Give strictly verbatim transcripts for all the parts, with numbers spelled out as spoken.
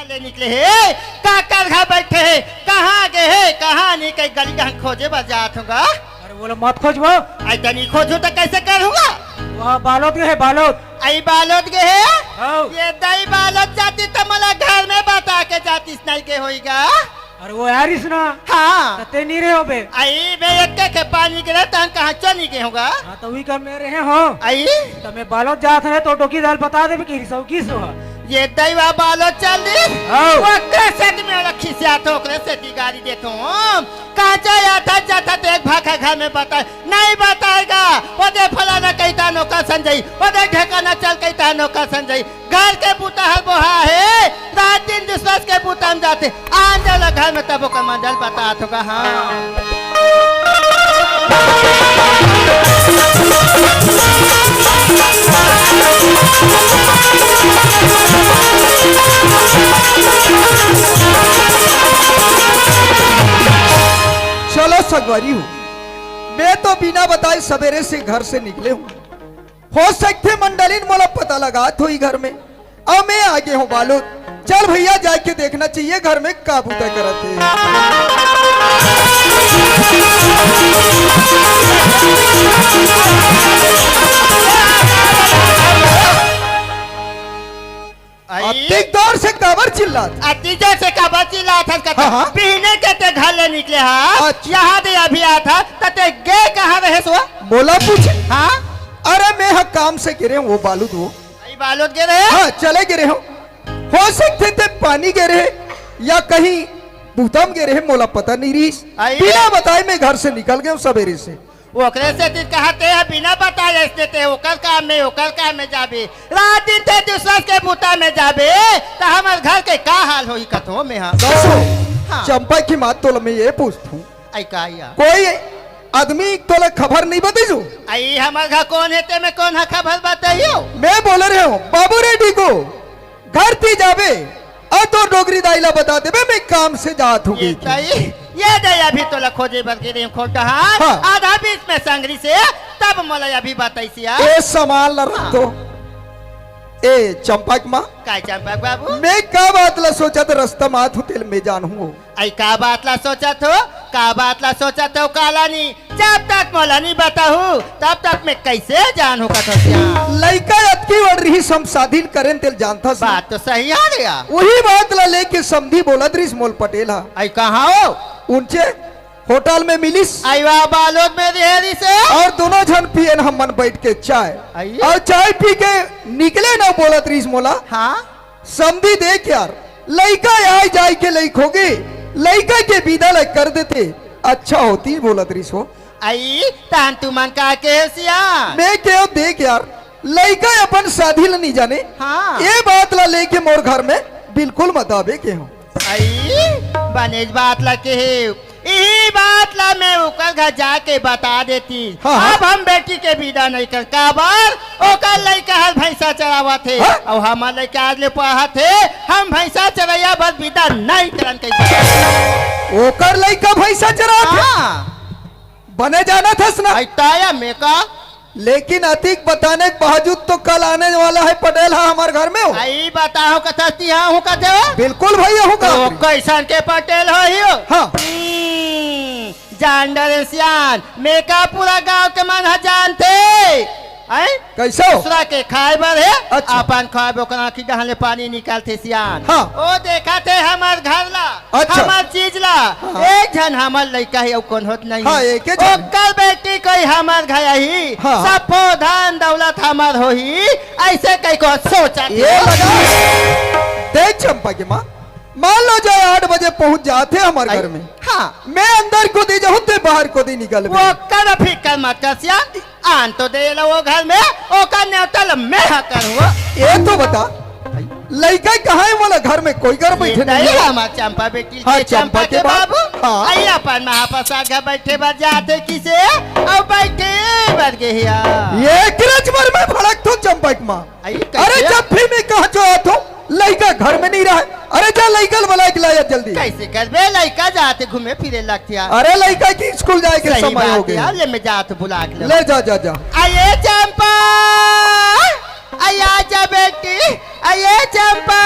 ले निकले हे, काकर घर बइठे हे, कहाँ गे हे, कहाँ नहीं, कहीं गली डहन खोजे बर जात हँव गा। अरे वो ला मत खोजबो। अइसे नहीं खोजहूँ त कइसे करहूँ गा? वो बालोद गे हे, बालोद। अई बालोद गे हे? हव। ये दई बालोद जातिस त मोला घर में बता के जातिस, नहीं गे होही गा। अरे वो आइस ना। हाँ। त तें नइ रहे होबे। अई मैं एके के पानी गिरे तहन कहाँ चली गे हँव गा। हाँ त उही का मैं रहे हँव। अई? त मैं बालोद जात रहेंव त डोकरी दाई ल बता देबे कि रिसौकिस हो। ये दई वा बालोद चल दिस। हव। ओकरे सेती मैं ओला खिसियाथँव, ओकरे सेती गारी देथँव। कहाँ जाथस, जाथस त एक भाखा घर में बताय, नहीं बताय गा। ओ दे फलाना कहिथन ओकर संग जाही, ओ दे ढेकाना चल कहिथन ओकर संग जाही। घर के बूता हर बोहा हे, रात दिन दूसर के बूता म जाथे। आन जाय ला घर में तब ओकर मंजल बतात हँव गा। हाँ। चलो संगवारी हो, मैं तो बिना बताए सबेरे से घर से निकले हँव। हो सकथे मंडलिन मोला पता लगात होही घर में। अब मैं आ गे हँव बालोद। चल भइया, जाके देखना चाहिए घर में का बूता करत हे। अतिक जोर से काबर चिल्लात? अतिक जोर से काबर चिल्लात हस कथे? हाँ, हाँ। बिहने के तें घर ले निकले हस, अच्छा। यहाँ दे अभी आथस, त तें गे कहाँ रहेस वो? मोला पूछे? हाँ। अरे मैं ह काम से गे रहेंव वो बालोद वो। अई बालोद गे रहे? हाँ, चले गे रहेंव। हो सकथे तें पानी गे रहे या कहीं बूता म गे रहे, मोला पता नइ रहिस। अई। बिना बताए मैं घर से निकल गेंव सबेरे से। ओकरे सेती कहत हँव बिना बताए अइसने तें ओकर काम में, ओकर काम में जाबे। रात दिन तें दूसर के बूता में जाबे, त हमर घर के का हाल होही कथँव मैं हा। कइसे? हाँ। चंपा के माँ तोला मैं ये पूछत हँव। अई का या? कोई आदमी तोला खबर नइ बतिस? अई हमर घर कोन हे तेमे कोन ह खबर बताही? मैं बोले रहेंव बाबू रेड्डी को, घर ती जाबे अउ तोर डोकरी दाई ला बता देबे मैं काम से जात हँव ये कहिके। दाई, ये दाई अभी तोला खोजे बर गे रहेंव खोटा हा। हाँ। आधा बीच में संगरी से तब मोला अभी बताइस या। ए सामान ला रख तो। ए चंपा के माँ। काय चंपा के बाबू? मैं का बात ला सोचत रस्ता म आत हँव तेला मैं जानहूँ। अई का बात ला सोचत हो? का बात ला सोचत हो काला नी? जब तक मोला नी बताहू, तब तक मैं कइसे जानहूँ कथँव सियान? लइका अतकी बड़ रिहिस हम शादी ल करेन तेला जानथस। बात तो सही हे रे। उही बात ला लेके समधी बोलत रिहिस मोला पटेल हा। अई कहाँ हो? उनचे होटल में मिलिस। अई वा बालोद में रहे रिहिसे। अउ दूनों झन पियन हमन बइठ के चाय। अई। अउ चाय पी के निकलेन बोलत रिहिस मोला। हाँ। समधी देख यार, लइका आय जाय के लइक होगे, लइका के बिदा ल कर देते, अच्छा होतिस बोलत रिहिस हो। अई, तहन तुमन का केहेव सियान? मैं केहेंव देख यार, लइका अपन शादी ल नइ जाने। हाँ। ए बात ला लेके मोर घर में बिल्कुल मत आबे केहेंव। अई, बनेच बात ला केहेव। इही बात ला मैं ओकर घर जाके बता देतिस। हाँ, हाँ। अब हम बेटी के बिदा नइ करन, काबर? ओकर लइका हर भैंसा चरावत हे, हाँ? अउ हमर लइका आज ले पढ़त हे, हम भैंसा चरइया बर बिदा नइ करन कहिके। ओकर लइका भैंसा चरावत हे? हाँ। बने जानत हस ना? अई त या मैं का? लेकिन अतिक बताने के बावजूद तो कल आने वाला हे पटेल हा हमर घर में हो। अई बताहूँ कथस त हूँ कथे हो। बिल्कुल भइया हूँ तो कथस। कइसन के पटेल होही हो? हाँ। हम्म, जान डरेंव सियान, मैं का पूरा गाँव के मन ह जानथे। अई? कइसे हो? दूसरा के खाय बर हे, अच्छा। अपन खाय बर ओकर आँखी डहन ले पानी निकलथे सियान। हाँ। ओ देखत हे हमर घर ला। अच्छा। हमर चीज ला, हाँ। एक झन हमर लइका हे, अउ कोनो होत नहीं। हाँ, एके झन। ओकर बेटी कोई हमर घर आही, हाँ। सबो धन दौलत हमर होही, अइसे कहिके सोचत हे। लगा। देख चंपा के माँ, मान लो जाय आठ बजे पहुँच जाथे हमर अई, घर में। हाँ। मैं अंदर कोती जाहूँ, तें बाहर कोती निकलबे। ओकर फिकर मत कर सियान, आन तो दे ला वो घर में, ओकर नेवता ला मैं हा करहूँ। ए तो बता, लइका कहाँ हे? मोला घर में कोई घर बइठे नइ हे। हमर चंपा बेटी हाँ, के चंपा चंपा के के बाबू। बाबू। हाँ। अई अपन महाप्रसाद घर बइठे बर जाथे किसे, अउ बइठे बर गे हे या। ये किरच मर में भड़कथों चंपा के माँ। अई अरे कइसे? जब भी मैं कहाँ जाथों, लइका घर में नइ रहय। अरे जा लइका ल बलाय के लाय जल्दी। कइसे करबे? लइका जाथे घूमे फिरे लगथे। अरे लइका के स्कूल जाय के सही समय बात होगे। यार, ले मैं जात बुला के ले। ले जा, जा, जा। अये चंपा, अये आजा बेटी, अये चंपा।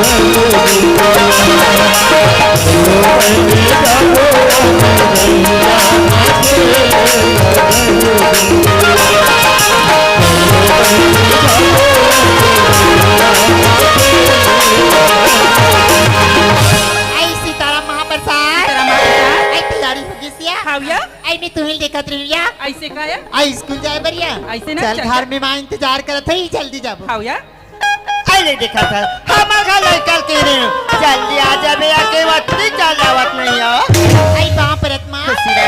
आई सीताराम महाप्रसाद। सीताराम महाप्रसाद। आई तैयारी हो गई सिया। हाँ भैया। आई मैं तुहिल देखत रही या। ऐसे का है? आई स्कूल जाए बर या। ऐसे ना चल चल घर जा। में माँ इंतजार करत है, जल्दी जाबो। हाँ भैया। आई ले देखत है, हमर घर लइका के रे, जल्दी आ जाबे या के वत्ती चल आवत नहीं हो। आई बाप रत माँ। खुशी रह।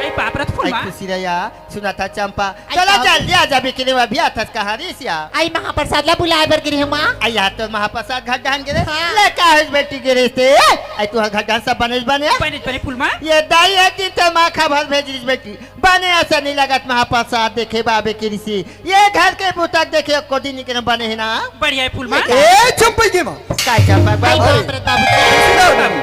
आई बाप रत फुल आई माँ। खुशी रह या। सुना था चंपा, आई चला बाप। जल्दी आ जाबे के रे, अभी आथस कहाँ रे सिया? आई महाप्रसाद ला बुलाए बर गिरे हूँ माँ। आई यहाँ तो महाप्रसाद घर डान गिरे। हाँ। ले का है बेटी गिरे से? आई तू घर डान सब बने बने? बने बने फुल माँ। ये दाई है कि तो माँ खबर भेज रही बेटी। बने ऐसा नहीं लगत महाप्रसाद देखे बाबे के ऋषि। ये घर के बुतक देखे को दिन के बने है ना। बढ़िया है फुल माँ। ए चंपा जी माँ। का चंपा आई बाबू? बाप रे बाबू।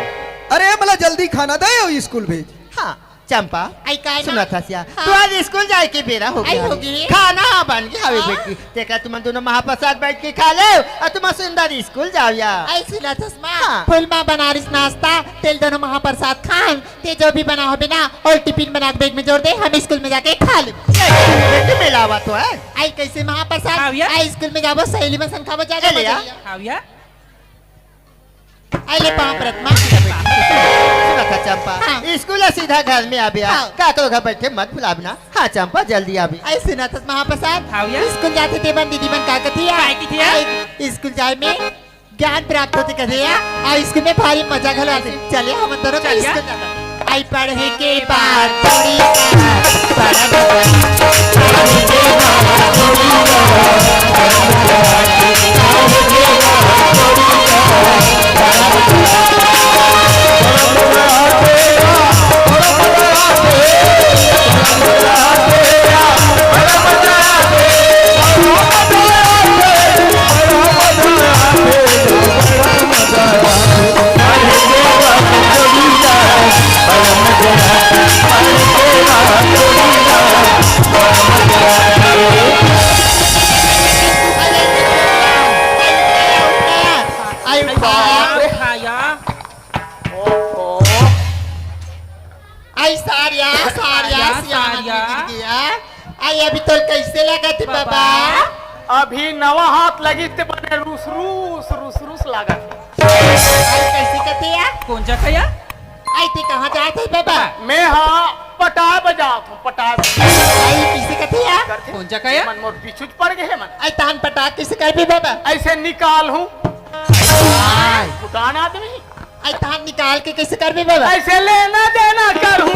अरे मला जल्दी खाना दे, स्कूल भेज। हाँ चंपा। आई काय ना? सुना था सिया, हाँ। तू आज स्कूल जाए के बेरा हो आई गया। होगी। खाना बन गया हवे हाँ। बेटी। देखा तुम दोनों महाप्रसाद बैठ के खा ले और तुम सुंदर स्कूल जाओ या। आई सुना था माँ। हाँ। फुल माँ बनारस नाश्ता, तेल दोनों महाप्रसाद खान। ते जो भी बना होबे ना, और टिफिन बना के बैग में जोड़ दे, हम स्कूल में जाके खा लेबो। बेटी मिलावा तो है। आई कैसे महाप्रसाद? हाँ भैया। आई स्कूल में जाबो, सहेली मन संग खाबो, ज्यादा ए ले मजा या। आइया। हाँ भैया। आई ले पाँव परत माँ। सुना था चंपा, हाँ। स्कूल है सीधा घर में आबे। हाँ। का करो घर बैठे मत भुलाबना। हाँ चंपा जल्दी आबे। आई सुना था महाप्रसाद। हाँ भैया। स्कूल जाथे ते बन दीदी मन का कथे या? काय कथे या? आई स्कूल जाए में ज्ञान प्राप्त होथे कथे या, अउ स्कूल में भारी मजा घलो आथे। चलिए हम दोनों चल जा। स्कूल जाना। आई पढ़े के बाद थोड़ी सा बड़ा मजा। आई उठा। उठाया। ओहो। आई सारिया, सारिया, सारिया, सियाना सारिया। गिर गया। आई अभी तोर कैसे लगत हे बाबा? बाबा। अभी नवा हाथ लगिस ते बने रूस, रूस, रूस, रूस लागत हे। आई कैसे कथे या? कौन जगह या? आई ते कहाँ जात हे बाबा? मैं हाँ पटाय बजात हूँ, पटाय। आई कैसे कथे या? करथे। कौन जगह या? मन मोर पीछू पड़ गए मन। आई तहन पटाय कैसे करबे बाबा? ऐसे निकाल हूँ। आई। फुटान आदमी। आई तहार निकाल के कैसे करबे बाबा? ऐसे लेना देना करूँ।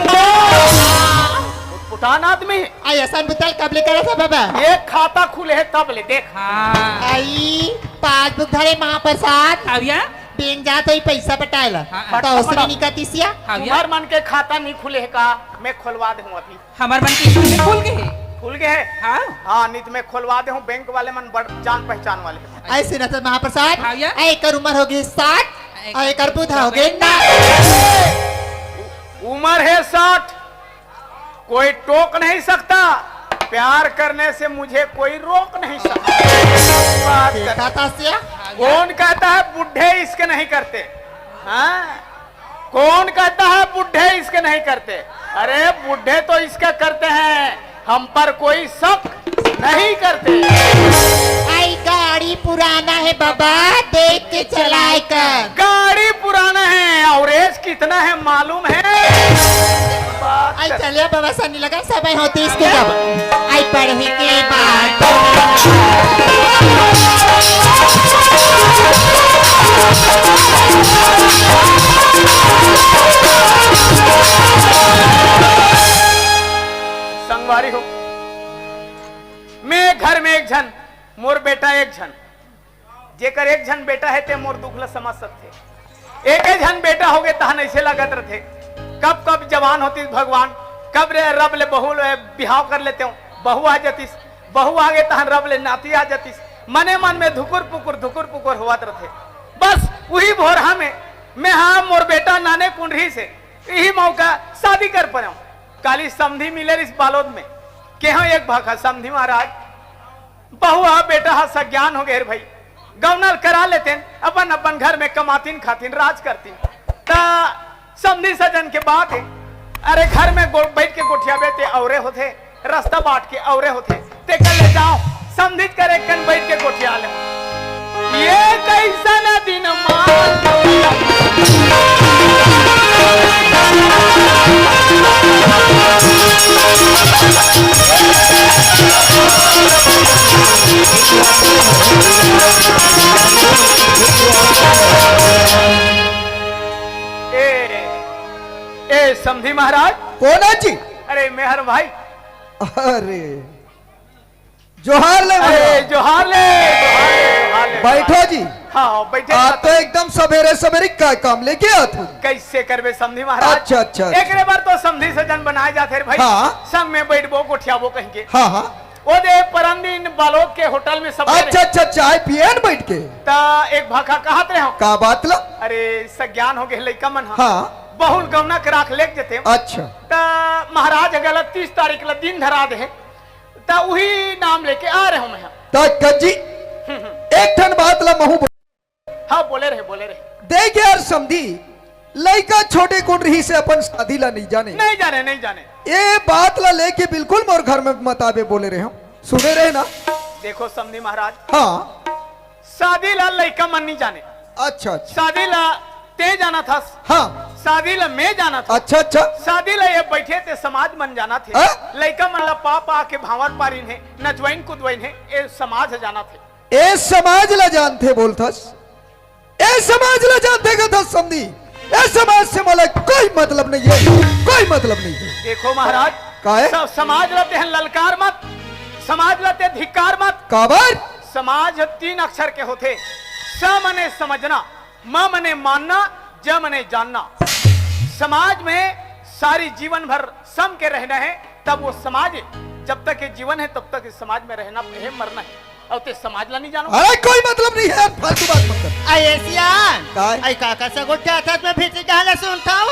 फुटान आदमी। आई असन बुतल कब ले करत हे बाबा? एक खाता खुले हे तब ले देख। हाँ। आई पासबुक धरे महाप्रसाद। हाँ भैया। बैंक जात होही पैसा पटाए ला। हाँ। तो उसने निकलती सिया। हाँ भैया। तुम्हार मन के खाता नहीं खुले हे का? मैं खोलवा दे हूँ अभी। हमर मन के स्कूल में खुल गए हे। खुल गए हे? हाँ। हाँ, नहीं तो मैं खोलवा दे हूँ, बैंक वाले मन बड़ जान पहचान वाले हे। ऐसे न तो महाप्रसाद, हाँ भैया। ए, एकर उम्र हो गई साठ, एक और एकर बूढ़ा हो गए ना। उम्र है साठ, कोई टोक नहीं सकता, प्यार करने से मुझे कोई रोक नहीं सकता। बात कर। देखा था सिया? कौन कहता है बूढ़े इश्क नहीं करते? हाँ? कौन कहता है बूढ़े इश्क नहीं करते? अरे बूढ़े तो इश्क करते हैं, हम पर कोई शक नहीं करते। आई गाड़ी पुराना है बाबा, देख के चलाए कर। गाड़ी पुराना है, average कितना है मालूम है? बात आई कर। चलिया बाबा सन्नी लगा, सब होती इसके जब। आई पढ़े के बाद। संगवारी हो, मैं घर में एक झन, मोर बेटा एक झन, जेकर एक झन बेटा है ते मोर दुख ल समझ सकथे। एक झन बेटा होगे तहन ऐसे लगत रथे, कब कब जवान होतिस भगवान, कब रे रब ले बहू ले बिहाव कर लेते हो, बहू आ जातिस, बहू आगे तहन रब ले नाती आ जातिस। मने मन में धुकुर पुकुर धुकुर पुकुर होवत रथे। बस उही भोरहा में मैं हा मोर बेटा नाने कुंडरी से इही मौका शादी कर परेंव। काली समधी मिले रिस बालोद में, केहो एक भाखा समधी महाराज, बहू हा बेटा हा सज्ञान हो गए रे भाई, गौना ल करा लेतेन, अपन अपन घर में कमातिन खातिन राज करतिन। त समधी सजन के बात हे, अरे घर में गो-, बैठ के गोठियाबे ते औरे होथे, रस्ता बाट के औरे होथे, तेकर ले जाओ समधी करे कन बैठ के गोठिया ले। ये कैसन दिन मान ए, ए, समधी महाराज। कोन जी? अरे, मेहर भाई। अरे, जोहार ले अरे, भैया। जोहार ले, जोहार ले, जोहार ले। बैठो जी। हाँ, बैठे आप तो एकदम सबेरे सबेरे का काम लेके आत हो। कैसे करबे समधी महाराज? अच्छा, अच्छा, अच्छा। एकरे बर तो समधी सजन बनाए जाथे रे भाई। हाँ। संग में बैठबो, गोठियाबो कहिके। हाँ, हाँ। ओ दे परन दिन बालोद के होटल में सब अच्छा, अच्छा, चाय पियन बैठ के। त एक भाखा कहत रहे हो। का बात ला? अरे, सज्ञान हो गए लइका मन ह। हाँ। बहुल गौना के राख लेके जते। अच्छा। त महाराज ह गलत तीस तारीख ला दिन धरा दे हे। त उही नाम लेके आ रहे हो मैं। त कज्जी, हम्म, हम्म। एक ठन बात ला महू बोल- हाँ, बोले रहे, बोले रहे। देख यार समधी, लइका छोटे कुन रही से अपन शादी ला नहीं जाने। नहीं जाने, नहीं जाने। ए बात ला लेके बिल्कुल मोर घर में मताबे बोले रहे हो, सुने रहे ना? देखो समधी महाराज, हाँ। शादी ला लइका मन नहीं जाने। अच्छा, अच्छा। शादी ला ते जाना था। हाँ। शादी ला मैं जाना था। अच्छा, अच्छा। शादी ला ये बैठे ते समाज मन जाना थे। हाँ? लइका मन ला पा पा के भांवर पारिन हे, नचवाइन कुदवाइन हे, ये समाज जाना थे। ए समाज ला जानथे बोलथस, ए समाज ला जानथे कथस समधी, ए समाज से मोला कोई मतलब नहीं है, कोई मतलब नहीं है। देखो महाराज, का है? स-, समाज ला तेहन ललकार मत, समाज ला ते धिक्कार मत। काबर? समाज ह तीन अक्षर के होथे, स मने समझना, म मने मानना, ज मने जानना। समाज में सारी जीवन भर सम के रहना है, तब वो समाज है। जब तक ये जीवन है, तब तक इस समाज में रहना है, मरना है। अउ ते समाज ला नहीं जानो। अरे कोई मतलब नहीं है यार, फालतू बात मत कर। अये सियान, काय? अये काकर से गोठियाथस, मैं भीतरी डहर ले सुनथंव।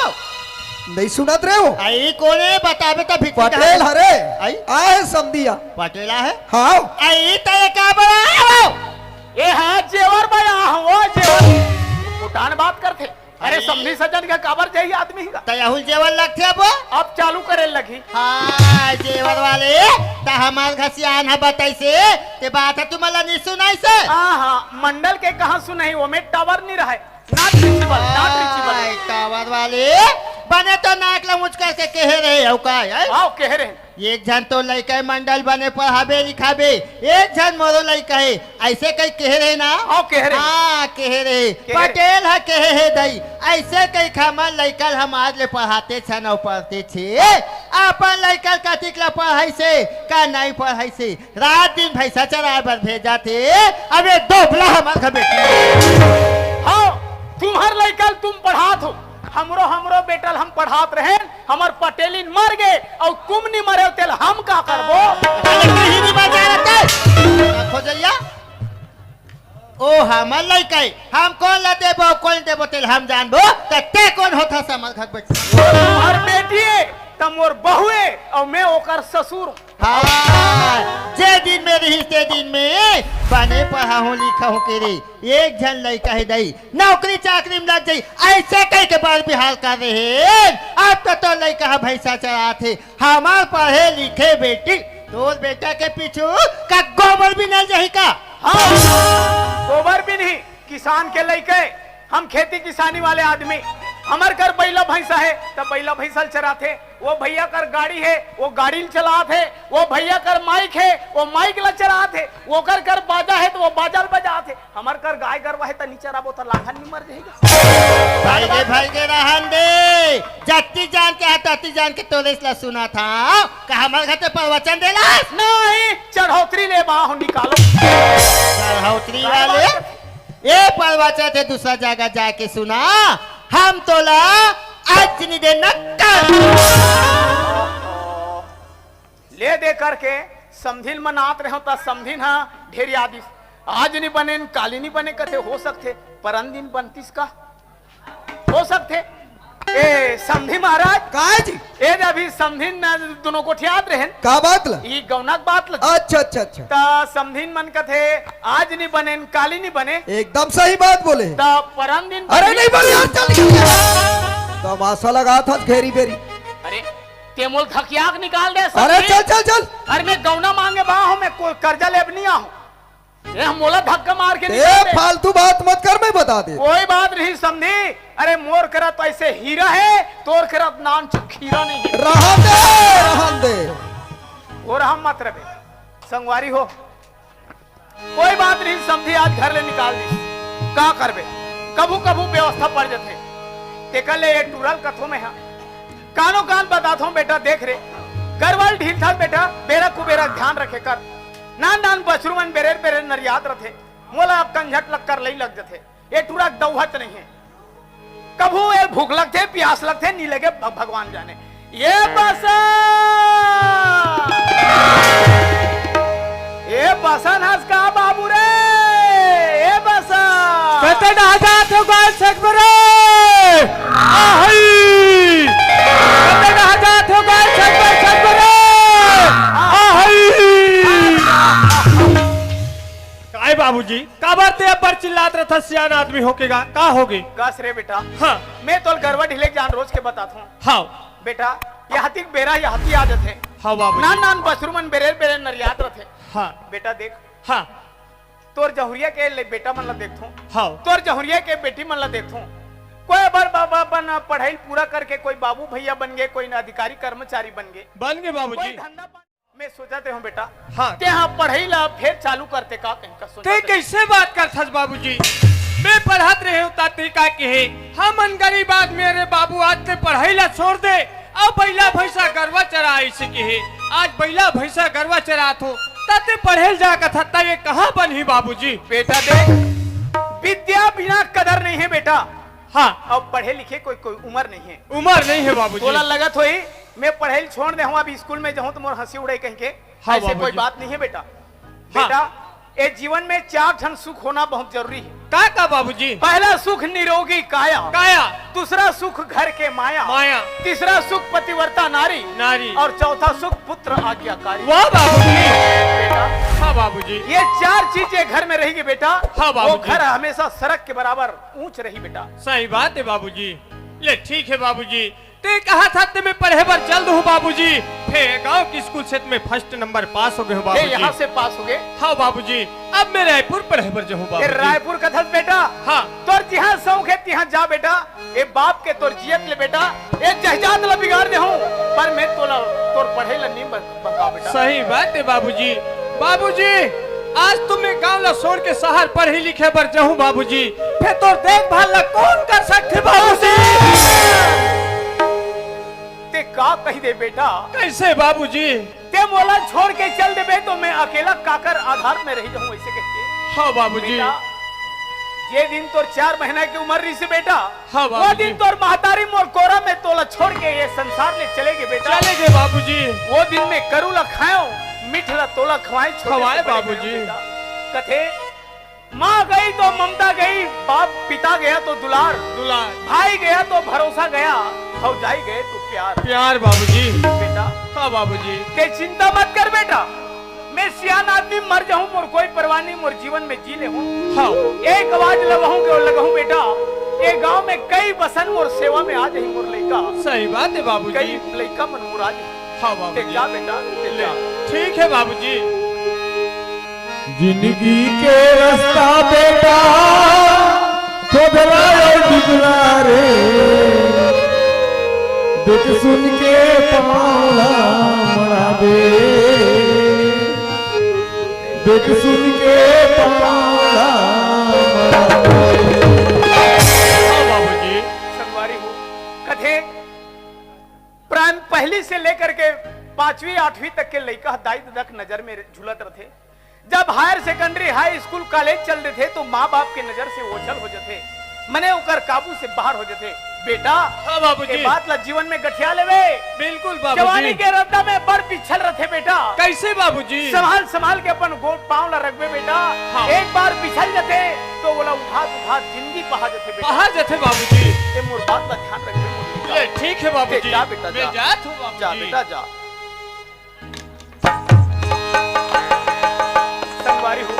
नहीं सुनत रहे हो? अये कोने बताबे त भीतरी डहर ले। पटेल हरे। अये? आए समधिया। पटेल आहे? हाँ। अये त ये का बोला हो? ए हाँ, जेवर बया हो, जेवर। फुटान बात करथे। अरे, अरे। समधी सज्जन का काबर जाही आदमी का? त यहू ल जेवर लगथे अब। अब चालू करे लगही। हाँ, जेवर वाले, त हमर घसियान ह बताइसे, ते बात ह तुमन ला नी सुनाइसे। हाँ, हाँ, मंडल के कहाँ सुनही, ओमे टावर नी रहय। Not reachable, not reachable। हाँ, टावर वाले, बने तो नाक ला मुचकर के कहे रहे हो का, हैं? हाँ, कहे रहे। एक झन तो लइका हे मंडल बने पढ़ाबे लिखाबे, एक झन मोरो लइका हे, अइसे कही कहे रहे ना? हाँ, कहे रहे। हाँ, कहे रहे। कहे रहे। पटेल ह कहे हे दई, अइसे कही हमर लइका ल हम आज ले पढ़ाते छन अउ पढ़ते छे। अपन लइका ल कतिक ला पढ़ाइसे, का नहीं पढ़ाइसे, रात दिन भैंसा चराए बर भेजाथे। अब ये दोबला हमर घर बेटी। हाँ, तुम्हर लइका ल तुम पढ़ात हो, हमरो, हमरो बेटा ल हम पढ़ात रहेन, हमर पटेलिन मर गे अउ तुम नी मरे हो, तेला हम का करबो? अरे कहीं नहीं बचा रहते। खोजैया, ओ हमर लइका हे, हम कोन ला देबो, कोन देबो, तेला हम जानबो। त ते कोन होथस हमर घर बेटी? अउ बेटी हे, त मोर बहू हे, अउ मैं ओकर ससुर हूँ। हाँ, जे दिन में रहिस, ते दिन में बने पढ़ाहूँ लिखाहूँ के रे, एक झन लइका हे दई, नौकरी चाकरी में लग जाई, अइसे कहिके बर बिहार कर रहे। अब तो तोर लइका ह भैंसा चरात हे, हमर पढ़े लिखे बेटी, तोर बेटा के पीछू का गोबर बिनल जाही का? हाँ, गोबर बिनही, किसान के लइका हे, हम खेती किसानी वाले आदमी, हमर कर बइला भैंसा हे, त बइला भैंसा ल चराथे। वो भैया कर गाड़ी हे, वो गाड़ी ल चलात हे। वो भैया कर माइक हे, वो माइक ल चलात हे। ओकर कर बाजा हे, त वो बाजा ल बजात हे। हमर कर गाय गरवा हे, त नी चराबो, त लाखन नी मर जाही गा। भाई रे, भाई के रहन दे, जत्ती जान के हा, तत्ती जान के तोरेस ला सुनाथंव। का हमर घर ते प्रवचन देलस? नहीं, चढ़ौतरी ले बाहु निकालो। चढ़ौतरी वाले? ए परवा चढ़थे, दूसरा जगह जाके सुना, हम तोला आज नी दे नक्कल। ले दे करके समधिन मनात रहे हो, त समधिन ह ढेरिया दिस। आज नी बने, काली नी बने कथे, हो सकथे परन दिन बनतिस का? हो सकथे। ए ए, समधी महाराज। काय जी? ए, अभी समधी न दोनों गोठियात रहेन। का बात ला? ई गौना के बात ला। अच्छा, अच्छा, अच्छा। त समधी मन कथे, "आज नी बने, काली नी बने।" एकदम सही बात बोले। त परन दिन अरे बने। नहीं बोले यार, चल निकल। तमाशा लगा था घेरी बेरी। अरे, ते मोल धकिया के निकाल दे अरे समधी। चल, चल, चल। अरे मैं गौना मांगे बा हूँ, मैं कोई कर्जा लेब नहीं आहूँ। ए, मोला धक्का मार के ए, निकाल दे। फालतू बात मत कर, मैं बता दे। कोई बात नहीं समधी। अरे मोर करा तो ऐसे हीरा है, तोर करा तो नान चुक हीरा नहीं है। रहन दे, रहन दे। और हम मत रहे संगवारी हो। कोई बात नहीं समधी, आज घर ले निकाल दी। का करबे, कभू कभू व्यवस्था पड़ जथे। तेकर ले ये टूरल कथो में हा कानो कान बताथों बेटा, देख रे, गरवल ढील था बेटा, बेरा कुबेरा ध्यान रखे कर। नान नान बछरू मन बेरेर बेरेर नरियात रथे, मोला अब कंझट लग कर लई लग जथे। ये टूरा दौहत नहीं है, कभू ये भूख लगथे, प्यास लगथे, नी लगे, भ-, भगवान जाने। ये बसन, ये बसन हस का बाबू रे, ये बसन। कते डहा जात हो गाय छकबरे? आहई। कते डहा जात हो गाय छकबर छकबरे? आहई। काय बाबूजी, काबर ते अब्बड़ चिल्लात रथस सियान आदमी होके गा? का होगे? कस रे बेटा। हाँ। मैं तोल गरवा ढीले जान रोज के बताथों। हाँ। बेटा, यहती के बेरा यहती आ जथे। हाँ बाबूजी। नान नान बछरू मन बेरेर बेरेर नरियात रथे। हाँ। बेटा देख। हाँ। तोर जहुरिया के ले बेटा मन ला देखथों। हाँ। तोर जहुरिया के बेटी मन ला देखथों। कोई अब्बड़ बाबा बन पढ़ाई पूरा करके कोई बाबू भैया बन गे, कोई न अधिकारी कर्मचारी बन गे। बन गे बाबूजी। कोई धंधा बन मैं सोचत रहेंव बेटा, हाँ। तेहा पढ़ई ला फेर चालू करते का कहीं का सोचत ते रहेंव। कइसे बात करथस बाबूजी? मैं पढ़त रहेंव ता ते का कहे, हमन गरीब आदमी, अरे बाबू आज ते पढ़ई ला छोड़ दे, अब बइला भैंसा गरवा चरा अइसे कहे, आज बइला भैंसा गरवा चराथों, ता ते पढ़े ल जा कथस, ता ये कहाँ बनही बाबूजी? बेटा देख, विद्या बिना कदर नहीं है बेटा। हाँ। अब पढ़े लिखे कोई, कोई उमर नहीं है। उमर नहीं है बाबूजी। तोला लगत होही, मैं पढ़ई ल छोड़ दे हूँ, अब स्कूल में जाहूँ तो मोर हंसी उड़े कहीं के। हाँ, ऐसे कोई बाबूजी। बात नहीं है बेटा। हाँ। बेटा, ये जीवन में चार ठन सुख होना बहुत जरूरी है। का, का बाबूजी? पहला सुख निरोगी काया। काया। दूसरा सुख घर के माया। माया। तीसरा सुख पतिव्रता नारी। नारी। और चौथा सुख पुत्र आज्ञाकारी। वाह बाबूजी। बेटा, हाँ बाबूजी। ये चार चीजें घर में रहेगी बेटा, हाँ वो बाबूजी। घर हमेशा सरग के बराबर ऊंच रही बेटा। सही बात है बाबूजी। ले ठीक है बाबूजी, ते कहा था ते मैं पढ़े बर चल दूँ बाबूजी, फेर गांव के स्कूल से मैं फर्स्ट नंबर पास हो गए हूँ ये बाबूजी। यहाँ से पास हो गए? हाँ बाबूजी, अब मैं रायपुर पढ़े बर जाहूँ ये बाबूजी। रायपुर कथस बेटा? हाँ। तोर जिहाँ शौक है तिहाँ जा बेटा, ये बाप के तोर जियत ले बेटा, ये जहजात ला बिगाड़ दे हूँ, पर मैं तोला तोर पढ़े ला नी बन बका बेटा। सही बात है बाबूजी। बाबूजी, आज तुम मैं गांव ला छोड़ के शहर पढ़े लिखे बर जाहूँ बाबूजी, फेर तोर देखभाल ला कौन कर सकथे बाबूजी? ते का कही दे बेटा? कैसे बाबूजी? ते मोला छोड़ के चल देबे तो मैं अकेला काकर आधार में रह जाहूँ, ऐसे कहके। हाँ बाबूजी। बेटा, जे दिन तोर चार महीना की उम्र रही से बेटा, हाँ, वो बाबूजी। दिन तोर महतारी मोर कोरा में तोला छोड़ के ये संसार ले चले गे बेटा। चले गे बाबूजी। वो दिन में करू ला खायो, मीठ ला तोला खवाए, छोटे खवाए से बड़े बाबूजी। करो बेटा। कथे, माँ गई तो ममता गई, बाप पिता गया तो दुलार, दुलार। भाई गया तो भरोसा गया, भौजाई गए तो प्यार। प्यार बाबूजी। बेटा, हाँ बाबूजी। ते चिंता मत कर बेटा, मैं सियान आदमी मर जाहूँ, मोर कोई परवाह नहीं, मोर जीवन में जी ले हूँ। हाँ। एक आवाज लगहूँ के लगहूँ बेटा, ये गांव में कई बसन मोर सेवा में आ जाही मोर लइका। सही बात है बाबूजी। कई लइका मन मोर आ जाही। हाँ बाबूजी। ते जा बेटा, ते ले। जा। ठीक है बाबूजी। जिंदगी के रास्ता बेटा, खोदरा अउ डुबरा रे, देख सुन के पाँव ला मड़ाबे, देख सुन के पाँव ला मड़ाबे। हाँ बाबूजी। संगवारी हो, कथे प्राइम पहली से लेकर के पांचवी आठवीं तक के लइका दाई ददा के नजर में झूलत रथे। जब higher secondary, high school, college चल देथे तो माँ बाप के नजर से ओझल हो जथे, मने ओकर काबू से बाहर हो जथे। बेटा, हाँ बाबूजी। ये बात ला जीवन में गठिया लेवे। बिल्कुल बाबूजी। जवानी के रद्दा में बड़ पिछल रथे बेटा। कैसे बाबूजी? संभाल संभाल के अपन गोड़ पाँव ला रखबे बेटा। हाँ। एक बार पिछल जथे तो ओला उठात उठात जिंदगी पहा जथे बेटा। पहा जथे बाबूजी। ये मोर बात ला ध्यान रखबे मोर बेटा। ठीक है बाबूजी, जा बेटा, मैं जा। जात हूँ बाबूजी। जा बेटा, जा। संगवारी हो,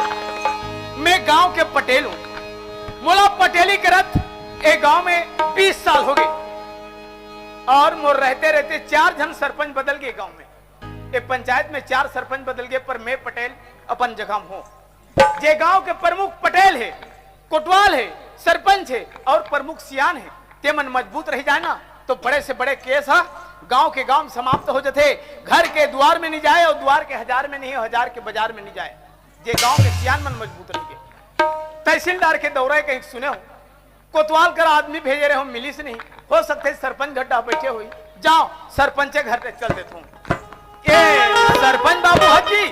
मैं गांव के पटेल हूँ। मोला पटेली करत ए गांव में बीस साल हो गए और मोर रहते रहते चार झन सरपंच बदल गए गांव में। ए पंचायत में चार सरपंच बदल गए, पर मैं पटेल अपन जगह में हूँ। जे गांव के प्रमुख पटेल हे, कोटवाल हे, सरपंच हे और प्रमुख सियान हे, ते मन मजबूत रह जाए ना, तो बड़े से बड़े केस ह गांव के गांव में समाप्त हो जथे। घर के द्वार में नहीं जाए और द्वार के हजार में नहीं, हजार के बाजार में नहीं जाए। जे गांव के सियान मन मजबूत रह गए, तहसीलदार के दौरा कहीं सुने हो, कोतवाल कर आदमी भेजे रहे हो, मिलिस नहीं। हो सकथे सरपंच घर डहा बैठे होही। जाओ, सरपंच के घर ले चल देथों। ए, सरपंच बाबू हजी।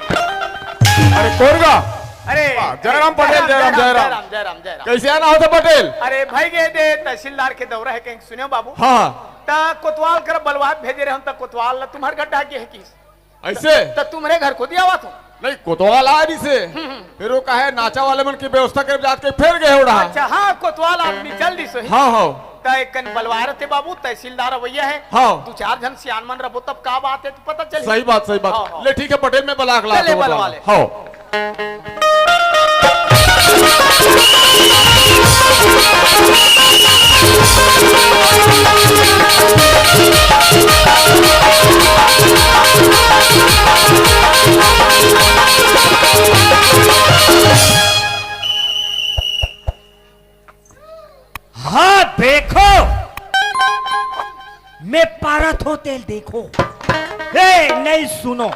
अरे, कोरगा। अरे, वाह, जयराम पटेल, जयराम, जयराम, जयराम, जयराम। जयराम, जयराम, जयराम। कैसे आना होता पटेल? अरे, भाई गे दे, तहसीलदार के दौरा हे, कहीं सुने हो बाबू? हाँ। त कोतवाल कर बलवात भेजे रहे हो, त कोतवाल ला तुम्हार घर डहा गे हे किस? ऐसे? त तुम्हरे घर को दिया हुआ था? नहीं, कोतवाल आ रही से। हम्म, हम्म। फिर वो कहे, नाचा वाले मन की व्यवस्था कर जात के फिर गए उड़ा। अच्छा, हाँ, कोतवाल आदमी चल दी सो ही। हाँ, हाँ। त एक कन बलवार थे बाबू, तहसीलदार अवैया है। हाँ। दो चार झन सियान मन रहो, तब का बात है, तो पता चली। सही बात, सही बात। हाँ, हाँ। ले, ठीक है, पटेल, मैं बला के लाता चले, हूँ, बलवा बलवा। ले। हाँ। हाँ, देखो, मैं पारत हो तेल देखो। ए, नहीं सुनो।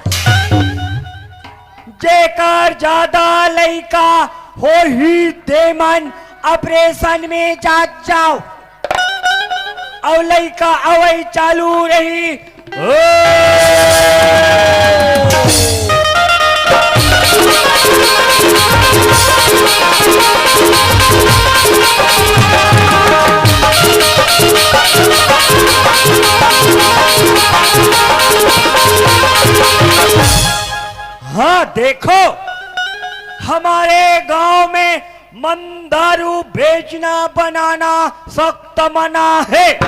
जेकर ज्यादा लइका होही, ते मन ऑपरेशन में जात जाओ। अउ लइका अवई चालू रही। हाँ, देखो, हमारे गांव में मंदारू बेचना बनाना सख्त मना है।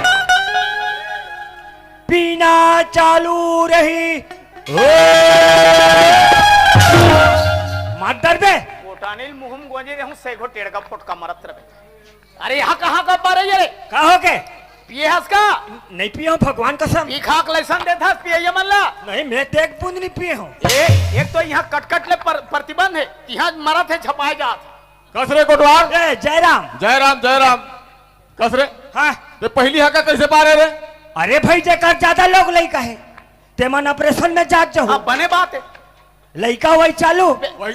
पीना चालू रही। ओ! मार डरबे। कोटानिल मुहम गोंजे रहूं, सैगो टेड़का फोटका मरत रहे। अरे, यहाँ कहाँ का पा रही है रे? का हो के? पिए हस का? नहीं पिए हूँ, भगवान कसम। पी खा के लाइसेंस देत हस, पिए ये मन ला। नहीं, मैं तो एक बूंद नहीं पिए हूँ। ए, एक तो यहाँ कटकट ले पर-, प्रतिबंध है, यहाँ मरत है, झपाए जात। कस रे कोटवार? ए, जयराम। जयराम, जयराम। कस रे? हाँ। ते पहली हका कैसे पारे रे? अरे भाई, जेकर ज्यादा लोग लइका है, ते मन ऑपरेशन में जात जहू। हाँ, बने बात है। लइका वही चालू। बे-, वही।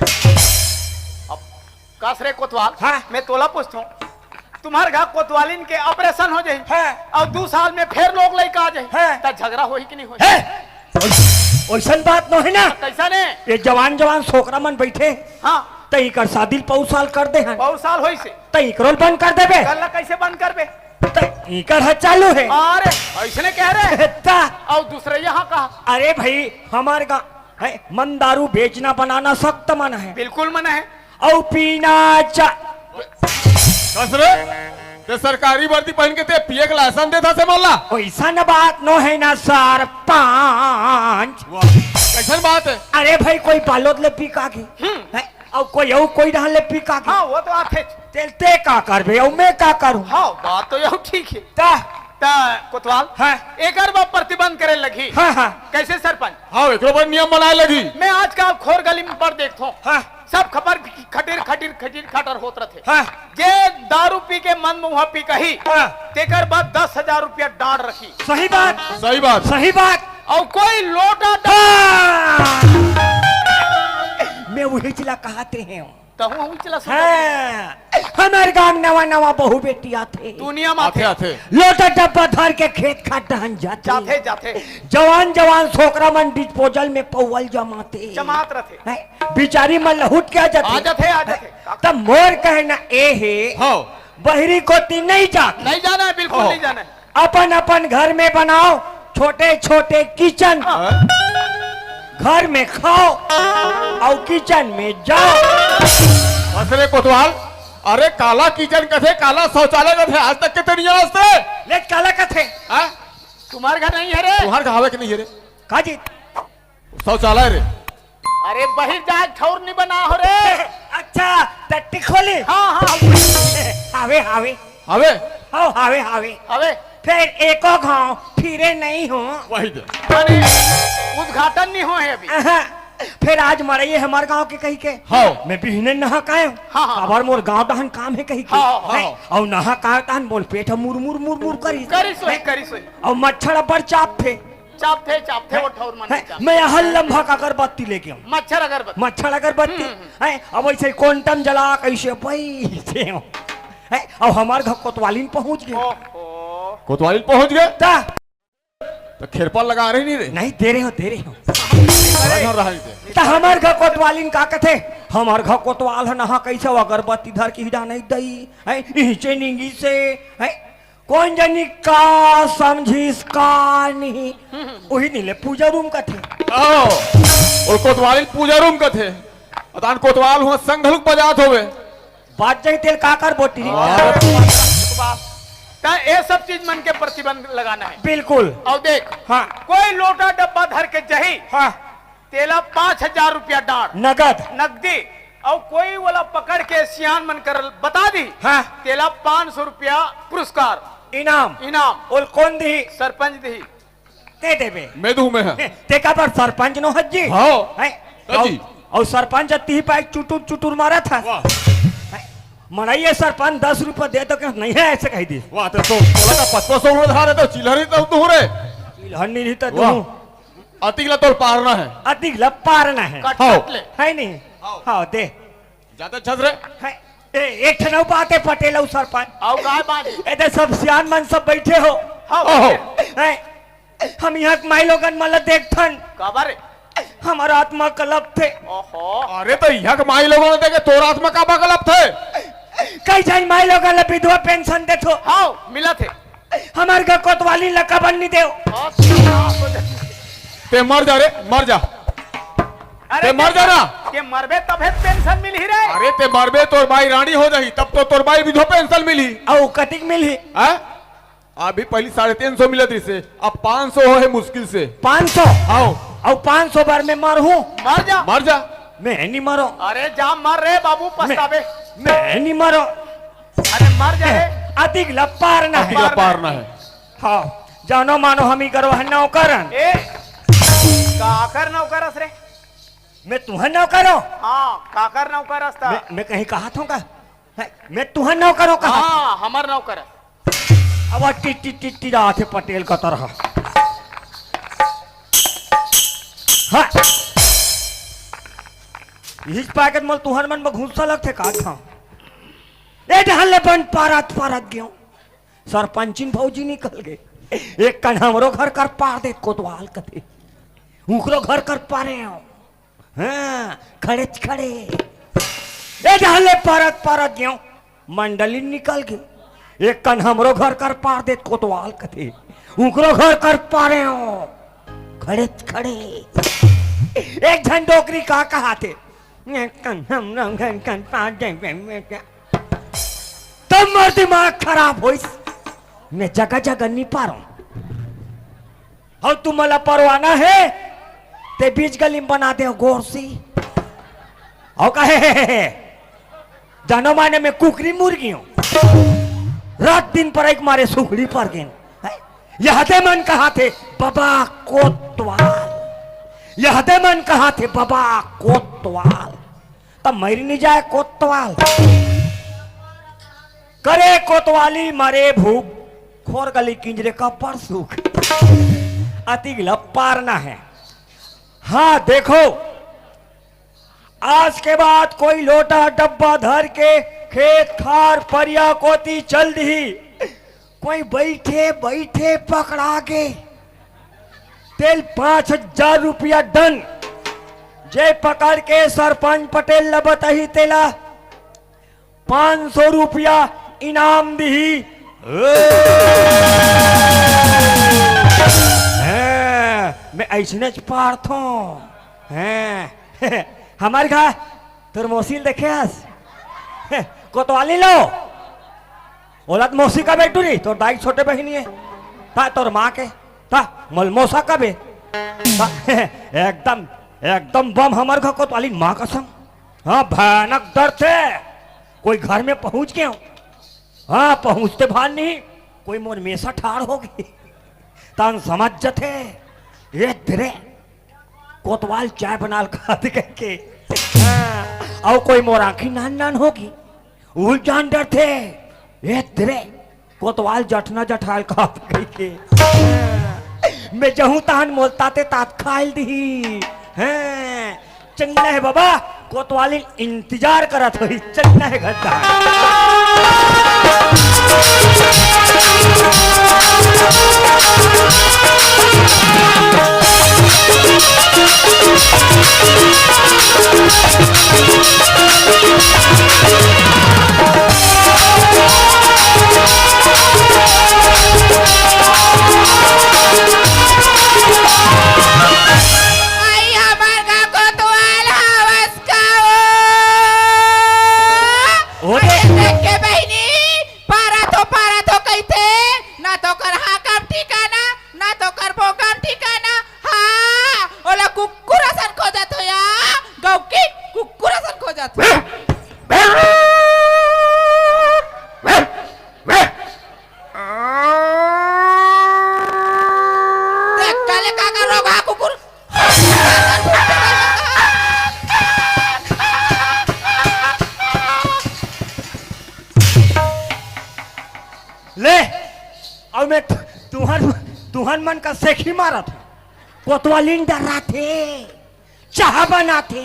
अब कस रे कोतवाल, हाँ। मैं तोला पूछता हूँ, तुम्हारे घर कोतवालिन के ऑपरेशन हो जाही, हाँ। और दो साल में फिर लोग लइका आ जाही, हाँ। त झगड़ा होही कि नहीं होही? है? ओइसन बात नो है ना। कैसा ने? ये जवान जवान छोकरा मन बैठे। हाँ। त इकर शादी पौ साल कर दे हैं। पौ साल होई से। त इकरो ल बंद कर देबे। गल्ला कैसे बंद करबे? त इकर ह चालू है। अरे, ऐसने कह रहे। त। और दूसरे यहाँ कहा। अरे भाई, हमारे गाँव है, मंदारू बेचना बनाना सख्त मना है। बिल्कुल मना है। और पीना चा- कस रे? ते सरकारी वर्दी पहन के ते पिए के लाइसेंस देत हस ए मन ला? ओइसन बात नो है ना सरपंच। वाह, कैसन बात है? अरे भाई, कोई बालोद ले पी के आगे। हम्म। हैं? अउ कोई, अउ कोई डहर ले पी के आगे। हाँ, वो तो आथे। तेल ते का करबे, अउ मैं का करूँ? हाँ, बात तो यहू ठीक है। त? त कोतवाल, हाँ। एकर बर प्रतिबंध करे लगही। हाँ, हाँ। कैसे सरपंच? हाँ, एकरो बर नियम बनाए लगही। मैं आजकल खोर गली में बड़ देखथों। हाँ। सब खबर खटिर, खटिर, खटिर, खटर होत रथे। हाँ। जे दारू पी के मन मुहा पी कही, हाँ। तेकर बाद दस हजार रुपया डांड रखी। सही बात। सही बात। सही बात। और कोई लोटा डा- हाँ। मैं वही जिला कहते हैं। तहूँ हम चला सुन। हाँ। हमारे गांव नवा नवा बहू बेटी आथे। दुनिया में आथे, आथे। आथे। लोटा डब्बा धर के खेत खार डहन जाथे। जाथे, जाथे। जवान जवान छोकरा मन डिस्पोजल में पौवल जमाथे। जमात रथे। हैं? बिचारी मन लहुट के आ जाथे। आ जाथे, आ जाथे। त मोर कहना ए हे, हाँ। बहरी कोती नहीं जात। नहीं जाना है, बिल्कुल हाँ। नहीं जाना है। अपन अपन घर में बनाओ छोटे छोटे किचन। हाँ। घर में खाओ और किचन में जाओ। अरे कोतवाल, अरे काला किचन कथे, काला शौचालय कथे, आज तक के तो नहीं जानस ते? ले काला कथे। हाँ? तुम्हार घर नहीं है रे? तुम्हार घर हवे के नहीं है रे? का जी? शौचालय रे। अरे बहिर जाए ठौर नहीं बना हो रे। अच्छा, टट्टी खोली? हाँ, हाँ। हावे, हावे। हवे? हो, हावे, हावे। हवे? फिर एको घाव फिरे नहीं हो। वही दे। माने उद्घाटन नहीं हो है अभी। अहाँ, फिर आज मरइए हमार गांव के कही के। हाँ। मैं बिहने नहा कायो। हाँ, हाँ। अबर मोर गांव डहन काम है कही के। हाँ, हाँ, हैं? हाँ। अउ नहा कायो तहन मोर पेट ह मुर मुर मुर मुर करी। करी सोई, हैं? करी सोई। अउ मच्छर अब्बड़ चाप थे। चाप थे, चाप थे, हैं? वो ठौर मन हैं? चाप। मैं यहाँ लम्भा का अगरबत्ती लेके आऊँ। मच्छर अगरबत्ती। मच्छर अगरबत्ती। हम्म, हम्म। हैं? अब ऐसे कोंटम जला कैसे बैठे हो? हैं? अब हमार घर कोतवालिन पहुँच गए। ओहो। कोतवालिन पहुँच गए? ता तो खेरपा लगा रहे नहीं रे? नहीं, दे रहे हो, दे रहे हो। लगा रहा है इसे। तो हमार घर कोतवालिन का कथे? हमार घर कोतवाल है नहा कैसे वो अगरबत्ती धर के हिडा नहीं दई है, इहिचे निंगी से है। कौन जानी का समझिस का नहीं, वही नहीं ले पूजा रूम कथे। आओ, और कोतवालिन पूजा रूम कथे। अदान कोतवाल हुआ संग घलुक बजात होवे। बात जाई तेल का कर बोटी? वाह। त ये सब चीज मन के प्रतिबंध लगाना है। बिल्कुल। और देख, हाँ। कोई लोटा डब्बा धर के जही, हाँ। तेला पाँच हजार रुपया डांट। नगद। नगदी। और कोई वाला पकड़ के सियान मन कर बता दी, हाँ। तेला पाँच सौ रुपया पुरस्कार। इनाम। इनाम। ओल कौन दी? सरपंच दी। दे देबे। मैं दूं, मैं। हैं, ते का बर सरपंच नो हज्जी? हाँ। हैं? हाँ जी। और, और सरपंच अति ही पाए चुटुर चुटुर मारा था। वाह। हैं? मनाइए सरपंच, दस रुपये दे तो क्या नहीं है, ऐसे कह दी। वाह, तो, तो बोला था पचपन सौ उधार है तो चिल्हर ही तो तू रे। चिल्हर नहीं रही तो वाह। तू। अतिक ला तोल पारना है। अतिक ला पारना है। कट, हाँ। कट ले। है नहीं? हाँ। हाँ, दे। ज्यादा झस रे। हैं? ए, एक ठन अउ बात है पटेल अउ सरपंच। आओ, काय बात है? ए दे सब सियान मन सब बैठे हो। हाँ, आओ। बैठे। हैं? हम यहाँ के माई लोगन मन ला देखथन। काबर? हमार आत्मा कलप थे। ओहो। अरे तो यहाँ के माई लोगन ला देखे तोर आत्मा काबर कलप थे? कई झन माई लोगन ला विधवा पेंशन देथो। हाँ, मिला थे। हमार घर कोतवाली ला काबर नहीं देव? अच्छा। ते मर जा रे, मर जा। अरे ते मर जा ना। ते मरबे तभे पेंशन मिलही रे। अरे ते मरबे तोर बाई रानी हो जाही, तब तो तोर बाई विधवा पेंशन मिलही। अउ कतिक मिलही? हैं? अभी पहली साढ़े तीन सौ मिलत रही से, अब पाँच सौ हो है मुश्किल से। पाँच सौ? आओ। अउ पाँच सौ बार मैं मर हूँ? मर जा। मर जा। मैं नहीं मरो। अरे जा मर रे बाबू, पछतावे। मैं नहीं मरो। अरे मर जा रे। अतिक ला पारना है। अतिक ला पारना है। हाँ, जानो मानो हम ही करवा नौकरन। ए, काकर नौकर अस रे? मैं तुहर नौकर हूँ? हाँ, काकर नौकर अस ता? मैं, मैं कहीं कहा था का? हैं, मैं तुहर नौकर हूँ कहा? हाँ, हमर नौकर अस। अब टिट टिट टिट टिट आथे पटेल का तरह। हाँ। इस पैकेट मल तुहर मन में घुस्सा लगथे का था? ए डहन ले बन पारत पारत गयो। सरपंचिन भौजी निकल गए। एक कन हमरो घर कर पार दे कोतवाल कथे। उकरो घर कर पारे हो। हाँ, खड़े खड़े। ए डहन ले पारत पारत गयो। मंडली निकल गए। एक कन हमरो घर कर पार दे कोतवाल कथे। उकरो घर कर पारे हो। खड़े खड़े। एक झन डोकरी का कहा थे। एक कन हमरो घर कर पार दे। तब मोर दिमाग खराब होइस, मैं जगह जगह नहीं पारो। और तुम मला परवाना है, ते बीच गली में बना दे गोरसी। और कहे, जानो माने मैं कुकरी मुर्गी हूँ, रात दिन पर एक मारे सुखड़ी पर गेन। हैं? यह दे मन कहा थे बाबा कोतवाल, यह दे मन कहा थे बाबा कोतवाल। तब मर नहीं जाए कोतवाल। करे कोतवाली मरे भूख, खोर गली किंजरे का परसुख। अतिक ला पारना है। हाँ, देखो, आज के बाद कोई लोटा डब्बा धर के खेत खार परिया कोती चल दी, कोई बैठे बैठे पकड़ा के तेल पाँच हजार रुपया दंड। जे पकड़ के सरपंच पटेल ल बताही तेला पाँच सौ रुपया इनाम दिही। हैं, मैं ऐसने च पारथों। हैं, हमार घर तोर मौसी ल देखे हस? कोतवाली लो। ओला त मौसी का बेटू री, तोर दाई छोटे बहिनी है। ता तोर माँ के। ता, मलमोसा कबे? ता, एकदम, एकदम बम हमर घर कोतवालिन, माँ कसम। हाँ, भयानक डर थे। कोई घर में पहुंच गए हो। हाँ, पहुंचते भान नहीं, कोई मोर मेसा ठाड़ हो गई। तान समझ जथे, ए धरे, कोतवाल चाय बनाल खात कहिके। हाँ, अउ कोई मोर आँखी नान नान होगी, उल जान डरथे। ए धरे, कोतवाल जठना जठाल खात कहिके। मैं जहूँ तहन मोलताते तात खाइल दिही। हैं, चंगना है बाबा, कोतवालिन इंतजार करत होही, चंगना है घर तहन। आई हमर का कोतवाल हवस का ओ? ओ अरे देख। देख के बहिनी, पारा थो, पारा थो कहिथे, ना तो कर हाकम ठिकाना, ना तो कर बोकम ठिकाना। हाँ, ओला कुकुर असन खोजत हो या, गौकी कुकुर असन खोजत हो। देख, काले का कर रोगा कुकुर। ले, अब मैं तु-, तुहन, तुहन मन का सेखी मारत हूँ। कोतवालिन डराथे, चाह बनाथे,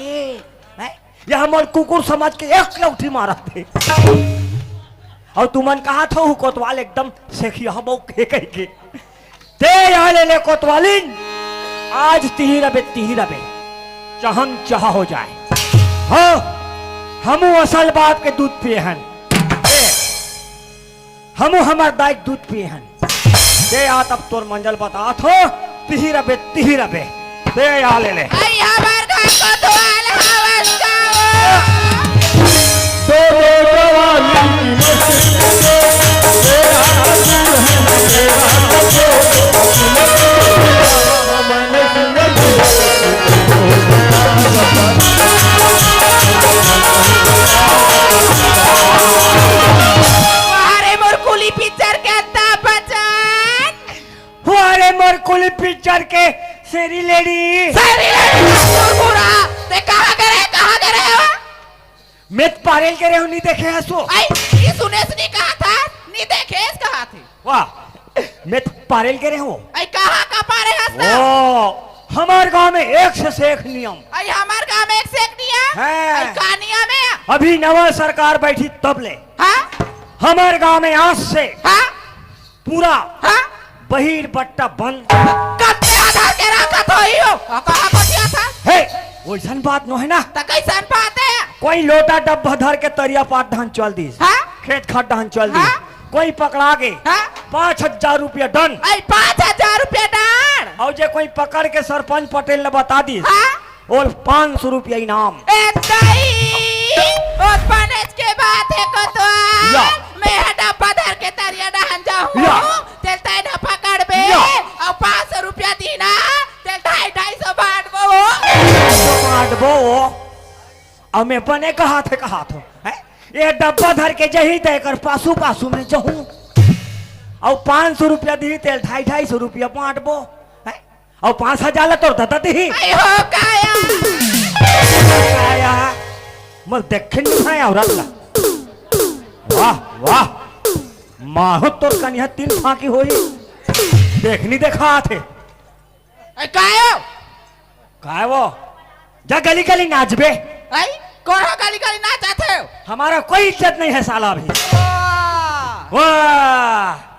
हैं? यह मोर कुकुर समझ के एक लौठी मारथे। अउ तुमन कहा थो कोतवाल एकदम सेखिया बो के कहिके। ते यहाँ ले ले कोतवालिन, आज तिही रबे, तिही रबे, चाहन चाह हो जाए। हाँ, हमू असल बाप के दूध पिए हन। ए, हमू हमर दाई के दूध पिए हन। ते आ तब तोर मंजल बतात हो, तिही रबे, तिही रबे। ते आ ले ले। आई हमर घर कोतवाल हवस का ओ? दो दो जवानी की मस्ती में, तेरा दिल है, तेरा दिल है। वाह रे मोर कुली पिक्चर के अंता बचन। वाह रे मोर कुली पिक्चर के शेरी लेडी। शेरी लेडी का कुरकुरा। ते कहाँ करे, कहाँ करे हो? मैं तो पारेल करे हूँ, नहीं देखे हसो। आई, ये सुनेस नहीं कहा था, नहीं देखेस कहा थे। वाह, मैं तो पारेल करे हूँ। आई, कहाँ का पारे हस ना? ओ, हमार गांव में एक से, से एक नियम। आई, हमार गांव में एक से एक नियम? हाँ। आई, का नियम है? अभी नवा सरकार बैठी तब ले। हाँ? हमार गांव में आज से हाँ? पूरा हाँ? बहिर बट्टा बंद। कत्ते आधार के रखत होही हो? आ, कहाँ को दिया था? हे, वैसन बात नो है ना। त कैसन बात है? कोई लोटा डब्बा धर के तरिया पार डहन चल दिस। हाँ? खेत खार डहन चल दिस। हाँ? कोई पकड़ा गे। हाँ? पाँच हजार रुपया दंड। आई, पाँच हजार रुपया दंड। अउ जे कोई पकड़ के सरपंच पटेल ल बता दिस। हाँ? और पाँच सौ रुपया इनाम। ए दाई, ओ पनेच के बात है कोतवाल। या। मैं ह डब्बा धर के तरिया डहन जाहूँ। या। तेल तैं न पकड़बे। या। अउ पाँच सौ रुपया दीना, तेल ढाई, ढाई सौ बांटबो। बांटबो। अउ मैं बने कहा थे, कहा थो, हैं? ये डब्बा धर के जही त एकर पासू, पासू में जहूँ। अउ पाँच सौ रुपया दी, तेल ढाई, ढाई सौ रुपया बांटबो। हैं? अउ पाँच हजार ला तोर ददा दिही। आई हो काया। काया। मोर देखे नहीं खाए औरत ला। वाह, वाह। माहो तोर कनिहा तीन फांकी होई। देख नहीं देखा आथे। आई कायो। काय वो? जा गली गली नाचबे। आई? कौन हो गली गली नाचाथे हो? हमारा कोई इज्जत नहीं है साला अभी। वाह। वाह।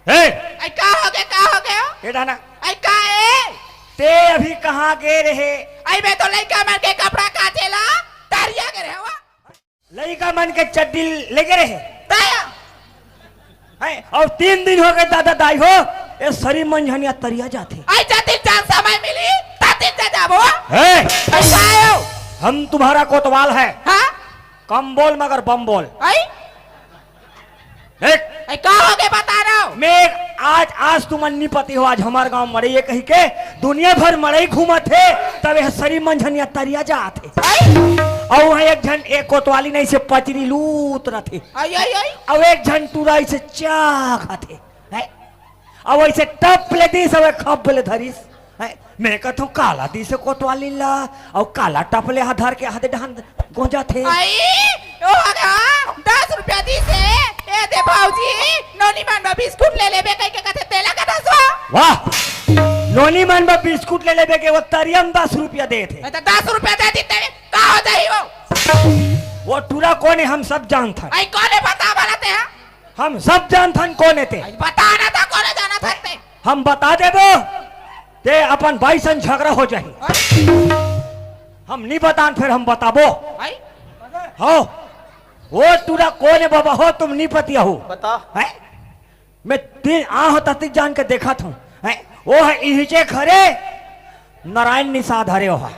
ए! आई का हो गए, का हो गए हो? ए डाना। आई का ए? ते अभी कहाँ गे रहे? आई मैं तो लइका मन के कपड़ा काचे ला तरिया गे रहे हवा। लइका मन के चड्डी ले गे रहे। तया। हैं? अउ तीन दिन हो गए दादा दाई हो, ए सरी मंझनिया तरिया जाथे। आई जतिन जान समय मिली, ततिन जा जाबो। ए! आई का आयो? हम तुम्हारा कोतवाल है। हाँ? कम बोल मगर बम बोल। आई? देख। आई का हो गए बता रहा हूँ। मैं आज, आज तुमन नी पति हो, आज हमर गांव मड़ई हे कहिके दुनिया भर मड़ई घूमत हे, तब ये सरी मंझनिया तरिया जात हे। अउ वहाँ एक झन एक कोतवाली नहीं से पचरी लूत रथे। अउ एक झन टूरा से चाघत हे। अउ ऐसे टप ले दिस, अउ खप ले धरिस। मैं कहत हूँ काला दिस कोतवाली ला, अउ काला टप ले हा धर के हाथ डाहन गोंजा थे। आई, ओ हगा, दस रुपया दिस हे। ए दे भौजी, नोनी मन बर बिस्कुट ले लेबे कहिके कथे, तेला का दस हो? वाह, नोनी मन बर बिस्कुट ले लेबे के वो तरिया म दस रुपया देत हे। त दस रुपया दे दी तेरे, का हो जाही वो? वो टूरा कोन हे, हम सब जानथन। आई कोन हे, बता भला ते हा? हम सब जानथन कोन हे ते। आई बता ना त कोन हे, जानथन ते। हम बता देबो, ते अपन बाई सन झगड़ा हो जाही। हम नी बतान, फेर हम बताबो। आई? हो, वो टूरा कोन हे बाबा हो, तुम नी पतिया हो। बता। हैं? मैं तीन आह ततिक जान के देखत हूँ। हैं? वो हे इहिचे खरे, नारायण निषाद हरे वो हे।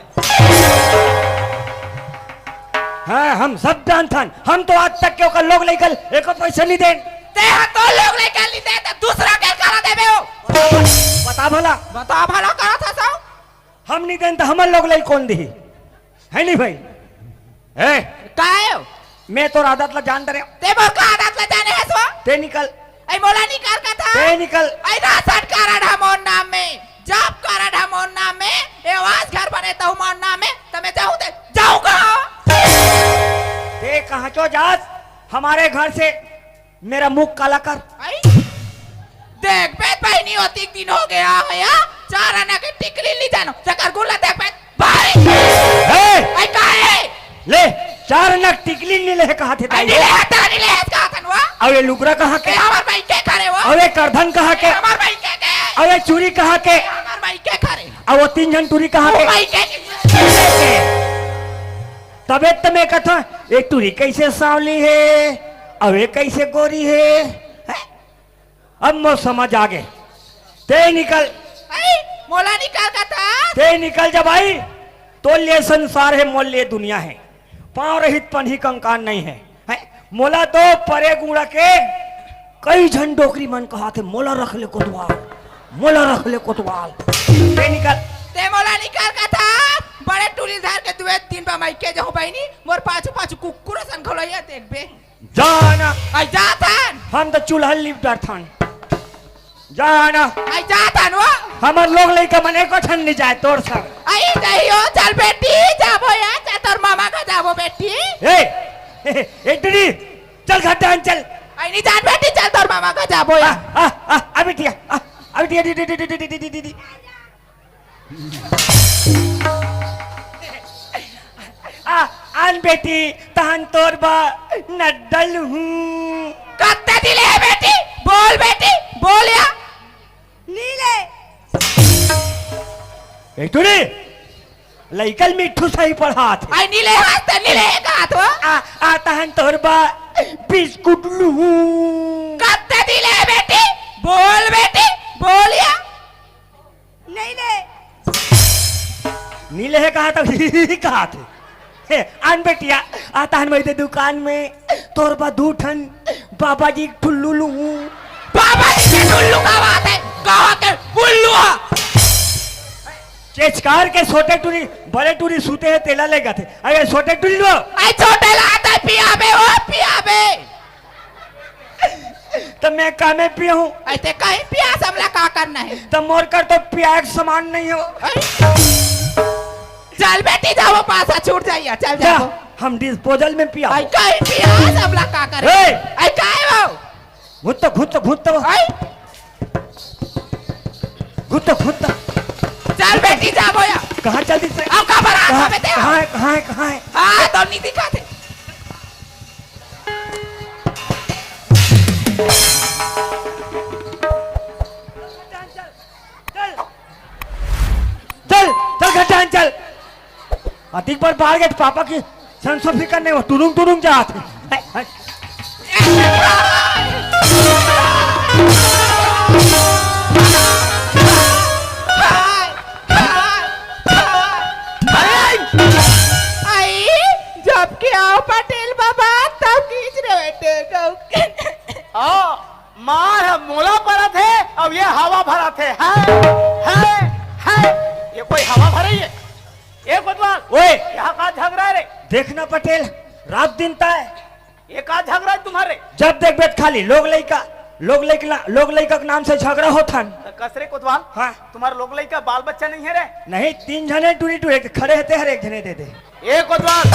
हाँ, हम सब जानथन, हम तो आज तक के ओकर लोग लइका ल एको पैसा नी देन। ते हा तो लोग लइका ल नी दे, त दूसरा के करा देबे हो। बता भला। बता भला, करा था सब। हम नी देन त हमर लोग लइका ल कोन दिही? हे नी भाई? ए? काय हो? मैं तोर आदत ला जानत रहे। ते मोर का आदत ला जाने हस वो? ते निकल। आई मोला निकल का था? ते निकल। आई राशन कारड हा मोर नाम में, जॉब कारड हा मोर नाम में, ए आवास घर बने तहू मोर नाम में, त मैं जाहूँ ते, जाहूँ कहाँ? ते कहाँ चो जास? हमारे घर से मेरा मुख काला कर। आई? देख बे बहिनी, ओतिक दिन हो गया है, चार आना के टिकली ली जानो, जकर गुल्ला देख बे, भाई। ए! आई का हे? ले, चार आना टिकली नी ले कहा थे आई ताई। नी ले, तेरा नी ले, कहा थन वो? अउ ये लुगरा कहाँ के? ए, हमर भाई के खरे वो? अउ ये करधन कहाँ के? हमर भाई के के? अउ ये चूरी कहाँ के? हमर भाई के खरे? अउ वो तीन झन टूरी कहाँ के? भाई के के? तबे त मैं कथा, ये टूरी कैसे सांवली हे, अउ ये कैसे गोरी हे? हैं? अब मोर समझ आ गे। ते निकल। आई, मोला निकल का था। ते निकल जा भाई। तोर लिए संसार हे, मोर लिए दुनिया हे। पाँव रहित पनही कंकान नहीं हे। हैं? मोला तो परे गुड़ा के कई झन डोकरी मन कहा थे, मोला रख ले कोतवाल, मोला रख ले कोतवाल। ते निकल। ते मोला निकल का था। बड़े टूरी धर के दुए तीन बा माई के जहूँ बहिनी, मोर पाछू पाछू कुकुर असन घोलइया देखबे। जाना। आई जाथन। हम तो चूल्हा लिप डरथन। जाना। आई जाथन वो। हमर लोग लइका मन एको ठन नी जाए तोर संग। आई जाइयो, चल बेटी, जाबो या, चल तोर मामा का जाबो बेटी। ए, ए, ए, ए, टूरी, चल घर जान चल। आई नी जान बेटी, चल तोर मामा का जाबो या। आ, आ, आ, आ, बिटिया, आ, आ, बिटिया, डी, डी, डी। आ, आन बेटी, तहन तोर बा नड्डल हूँ। कत्ते दिले हे बेटी? बोल बेटी, बोल या। नीले। ए, टूरी, लइका ल मिट्ठू सही पढ़ात हे। आई नीले हाथ, नीले हाथ हो। आ, आ, तहन तोर बा बिस्कुट लूँ। कत्ते दिले हे बेटी? बोल बेटी, बोल या। नहीं ले। नी ले हे कहा त ही, ही, ही कहा थे। हे, आन बेटिया, आता हन मैं ते दुकान में, तोर बा दू ठन बाबा जी ठुल्लू लूँ। बाबा जी के ठुल्लू का बात है, कहा के उल्लू हा। चेचकार के छोटे टूरी, बड़े टूरी सूते हे, तेला ले गा थे। अरे छोटे टूरी लो। आई छोटे ला आता है, पियाबे, ओ पियाबे। त मैं का में पियहूँ? ऐसे कहीं पिया, सबला का करना है? त मोर कर तो पिया एक समान नहीं हो। चल बेटी, जाओ, पासा छूट जाइए, चल जा, जाओ। हम डिस्पोजल में पिया। आई कहीं पिया, सबला का करे? ए! आई काहे वो? घुत्त, घुत्त, घुत्त। आई? घुत्त, घुत्त। चल बेटी, जाओ या। कहाँ चल दी से? अब का बरा कहाँ, हमें दे? कहाँ है, कहाँ है, कहाँ है? हाँ, तो नहीं दिखा थे। चल, चल घर जान चल। अतिक बार बाहर गए तो पापा की संसो फिकर नहीं हो, टुरुंग टुरुंग जात। आई, जब के आओ पटेल बाबा, तब खींच रहे बेटे को। हाँ, मार ह मोला परत हे, है, है, ये कोई हवा भरे ये? ए कोतवाल, ओए! यहाँ का झगड़ा है रे? देखना पटेल, रात दिन तय। ये का झगड़ा है तुम्हारे? जब देखबे त खाली लोग लइका, लोग लइका, लोग लइका के नाम से झगड़ा होत हन। त कस रे कोतवाल? हाँ। तुम्हारे लोग लइका बाल बच्चा नहीं है रे? नहीं, तीन झने टूरी टूरी खड़े हते, हर एक झने दे दे। ए कोतवाल,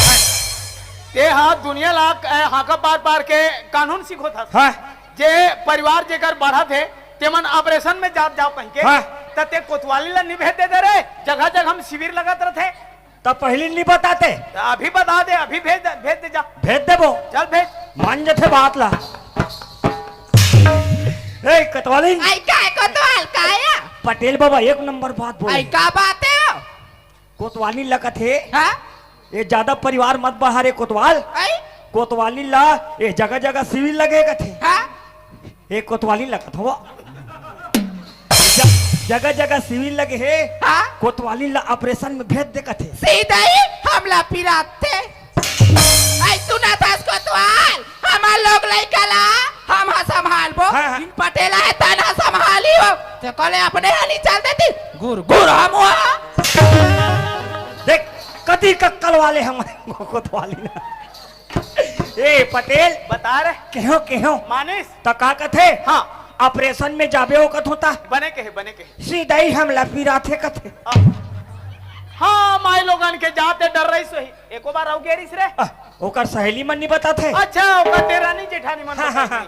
ते हा दुनिया ला, ए, हांका पार पार के कानून सीखोत हस। हाँ। जे परिवार जेकर बढ़त हे, तेमन ऑपरेशन में जात जाव कहिके, हाँ। त ते कोतवाली ला नि भेज दे दे रे, जगह जगह हम शिविर लगत रथे। त पहिली नि बताते। त अभी बता दे, अभी भेज दे, भेज दे जा। भेज देबो। चल भेज। मान जथे बात ला। ए, कोतवाली। आई काय कोतवाल, काय आ? पटेल बाबा एक नंबर बात बोले। आई का बात है? कोतवाली ला कथे। हाँ? ये ज्यादा परिवार मत बढ़ा रे कोतवाल। आई? कोतवाली ला ये जगह जगह शिविर लगे कथे। हाँ? ये कोतवाली ला कथे हो। ज-, जगह जगह शिविर लगे हे। हाँ? कोतवाली ला ऑपरेशन में भेज दे कथे। सीधा ही हमला पिराते। आई सुना था कोतवाल, हमार लोग लइका ला हम हा संभालबो। हाँ, हाँ। इन पटेला हे तना संभाली हो। ते कहले अपने हाली चल देती। गुर गुर हम हुआ। देख, कति कक्कल वाले हम कोतवाली ना। ए पटेल, बता रे। केहो, केहो। मानिस। त का कथे? हाँ। ऑपरेशन में जाबे ओ कथों ता। बने कहे, बने कहे। सीधा ही हमला पिराथे कथे। हाँ। हाँ, माई लोगन के जाते डर रही सोही। एको बार अउ गेरिस रे। आ, ओकर सहेली मन नि बताथे। अच्छा, ओकर डेरानी जेठानी मन हाँ, हाँ, बताथे। हाँ।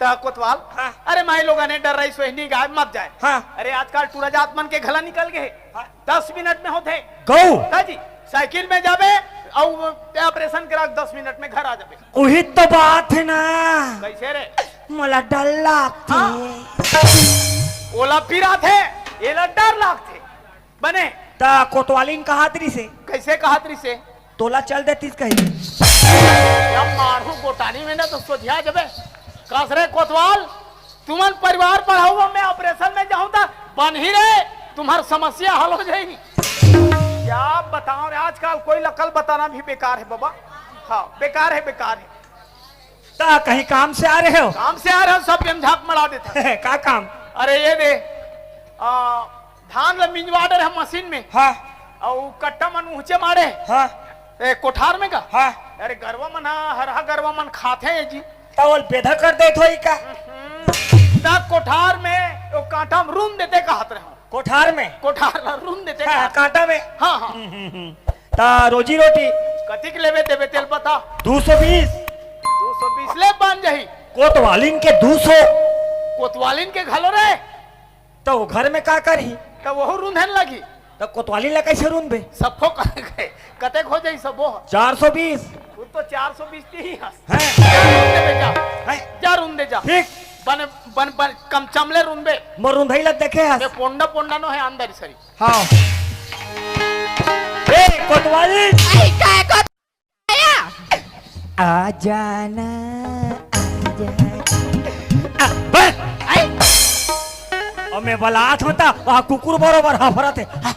त कोतवाल, हाँ। अरे माई लोगन ने डर रही सोही नि गाय मत जाए। हाँ। अरे आजकल टूरा जात मन के घला निकल गए। हाँ। दस मिनट में होथे। गऊ। हाँ जी, साइकिल में जाबे, अउ ऑपरेशन करा के दस मिनट में घर आ जाबे। उही तो बात है ना। कैसे रे? मोला डर लागथे। हाँ। ओला पिराथे, एला डर लागथे। बने। त कोतवालिन कहत रिसे। कैसे कहत रिसे? तोला चल देतिस कही। या मारू गोटानी में ना तो सोझिया जबे। कस रे कोतवाल, तुमन परिवार पढ़ाऊ, मैं ऑपरेशन में जाऊं त बनही रे, तुम्हार समस्या हल हो जाही। क्या बताओ रे, आजकल कोई लकल बताना भी बेकार है बाबा। हाँ, बेकार है, बेकार है। त कहीं काम से आ रहे हो? काम से आ रहे हो, सब बेमझाक मरा देता। का काम? अरे ये दे, आ, धान ला मिंजवा डरे हे मशीन में। हाँ। अउ कट्टा मन उहचे मारे। हाँ। ए, कोठार में का? हाँ। अरे गरवा मन हा, हरहा गरवा मन खाथे ये जी। त ओल बेधा कर देत होही का? हम्म। त कोठार में ओ कांटा में रूंध देते कहत रहे हो। कोठार में? कोठार ला रूंध देते हाँ, कहत। कांटा में। हाँ, हाँ। हम्म, हम्म, हम्म। त रोजी रोटी? कतिक लेबे देबे तेल बता। दू सौ बीस। दू सौ बीस ले बन जाही। कोतवालिन के दू सौ। कोतवालिन के घलो रे। त वो घर में का करही? त वहू रूंधन लगी। त कोतवालिन ला कैसे रूंधबे? सफो कर गए। कतेक हो जाही सबो? चार सौ बीस। खुद तो चार सौ बीस ती ही हस। हैं? जा रूंध दे बेटा। हैं? जा रूंध दे जा। ठीक। बन, बन, बन, कम चमले रूंधबे। मोर रूंधई ला देखे हस? ये पोंडा, पोंडा नो है अंदर सरी। हाँ। ए, कोतवाली। आई, काय को आया? आ जाना, आ जाना। आ, बस। आई। और मैं बलात होता, वहाँ कुकुर बरोबर हफरत है। हाँ,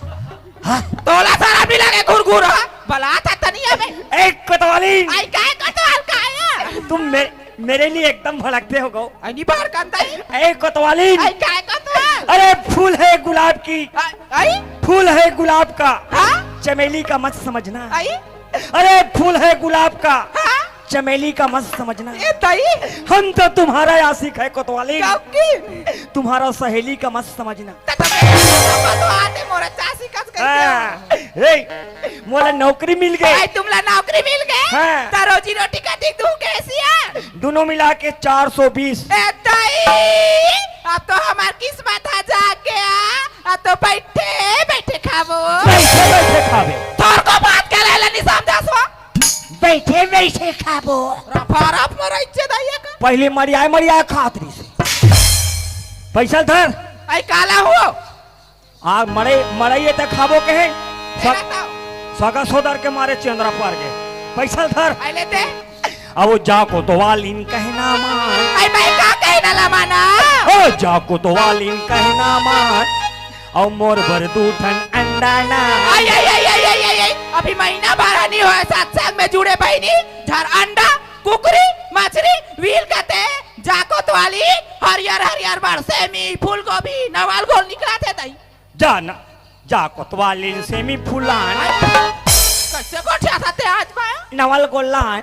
हाँ। तोला सारा मिला के घुरघुर, हाँ? बलात है तनिया में। ए, कोतवाली। आई, काय कोतवाल का आया? तुम मे-, मेरे लिए एकदम भड़कते हो गो। आई, नहीं बाहर कांदा है। ए, कोतवाली। आई, काय कोतवाल? अरे, फूल है गुलाब की। आ, आई? फूल है गुलाब का। हाँ? चमेली का मत समझना। आई? अरे फूल है गुलाब का, हाँ? चमेली का मत समझना। ए दाई। हम तो तुम्हारा आशिक है कोतवाली। काकी। तुम्हारा सहेली का मत समझना। त तमे तो आते मोरा चासी कस कैसे? हाँ। ए, मोला नौकरी मिल गई। भाई तुमला नौकरी मिल गई? हाँ। त रोजी रोटी का दिख दू कैसी है? दोनों मिला के चार सौ बीस। ए दाई, अब तो हमार किस्मत हा जाग गया। अब तो बैठे बैठे खाबो। बैठे बैठे खाबे। तोर को बात करे ला नहीं समझा सो। बैठे बैठे खाबो। रफा रफ मरा इच्छे दाइया का। पहले मरियाए मरियाए खात रही से। पैसा धर। आई काला हो। आ मड़ई, मड़ई त खाबो कहे। सग-, तेरा तो। सगा सोदर के मारे चंद्रा पर गए। पैसा धर। आई लेते। अब वो जा कोतवालिन कहना मान। आई मैं का कहना ला माना? ओ जा कोतवालिन कहना मान। अउ मोर बर दू ठन अंडा ना। आई, आई, आई, आई, आई, आई, आई। अभी महीना भर नहीं होए सत्संग में जुड़े बहिनी। झर अंडा, कुकरी, मछरी, व्हील कते, जा कोतवाली, हरियर हरियर बड़ सेमी, फूलगोभी, नवाल गोल निकलत हे दई। जा ना, जा कोतवाली सेमी फुलान। कइसे गोठियाथस ते आज मैं? नवाल गोल लान।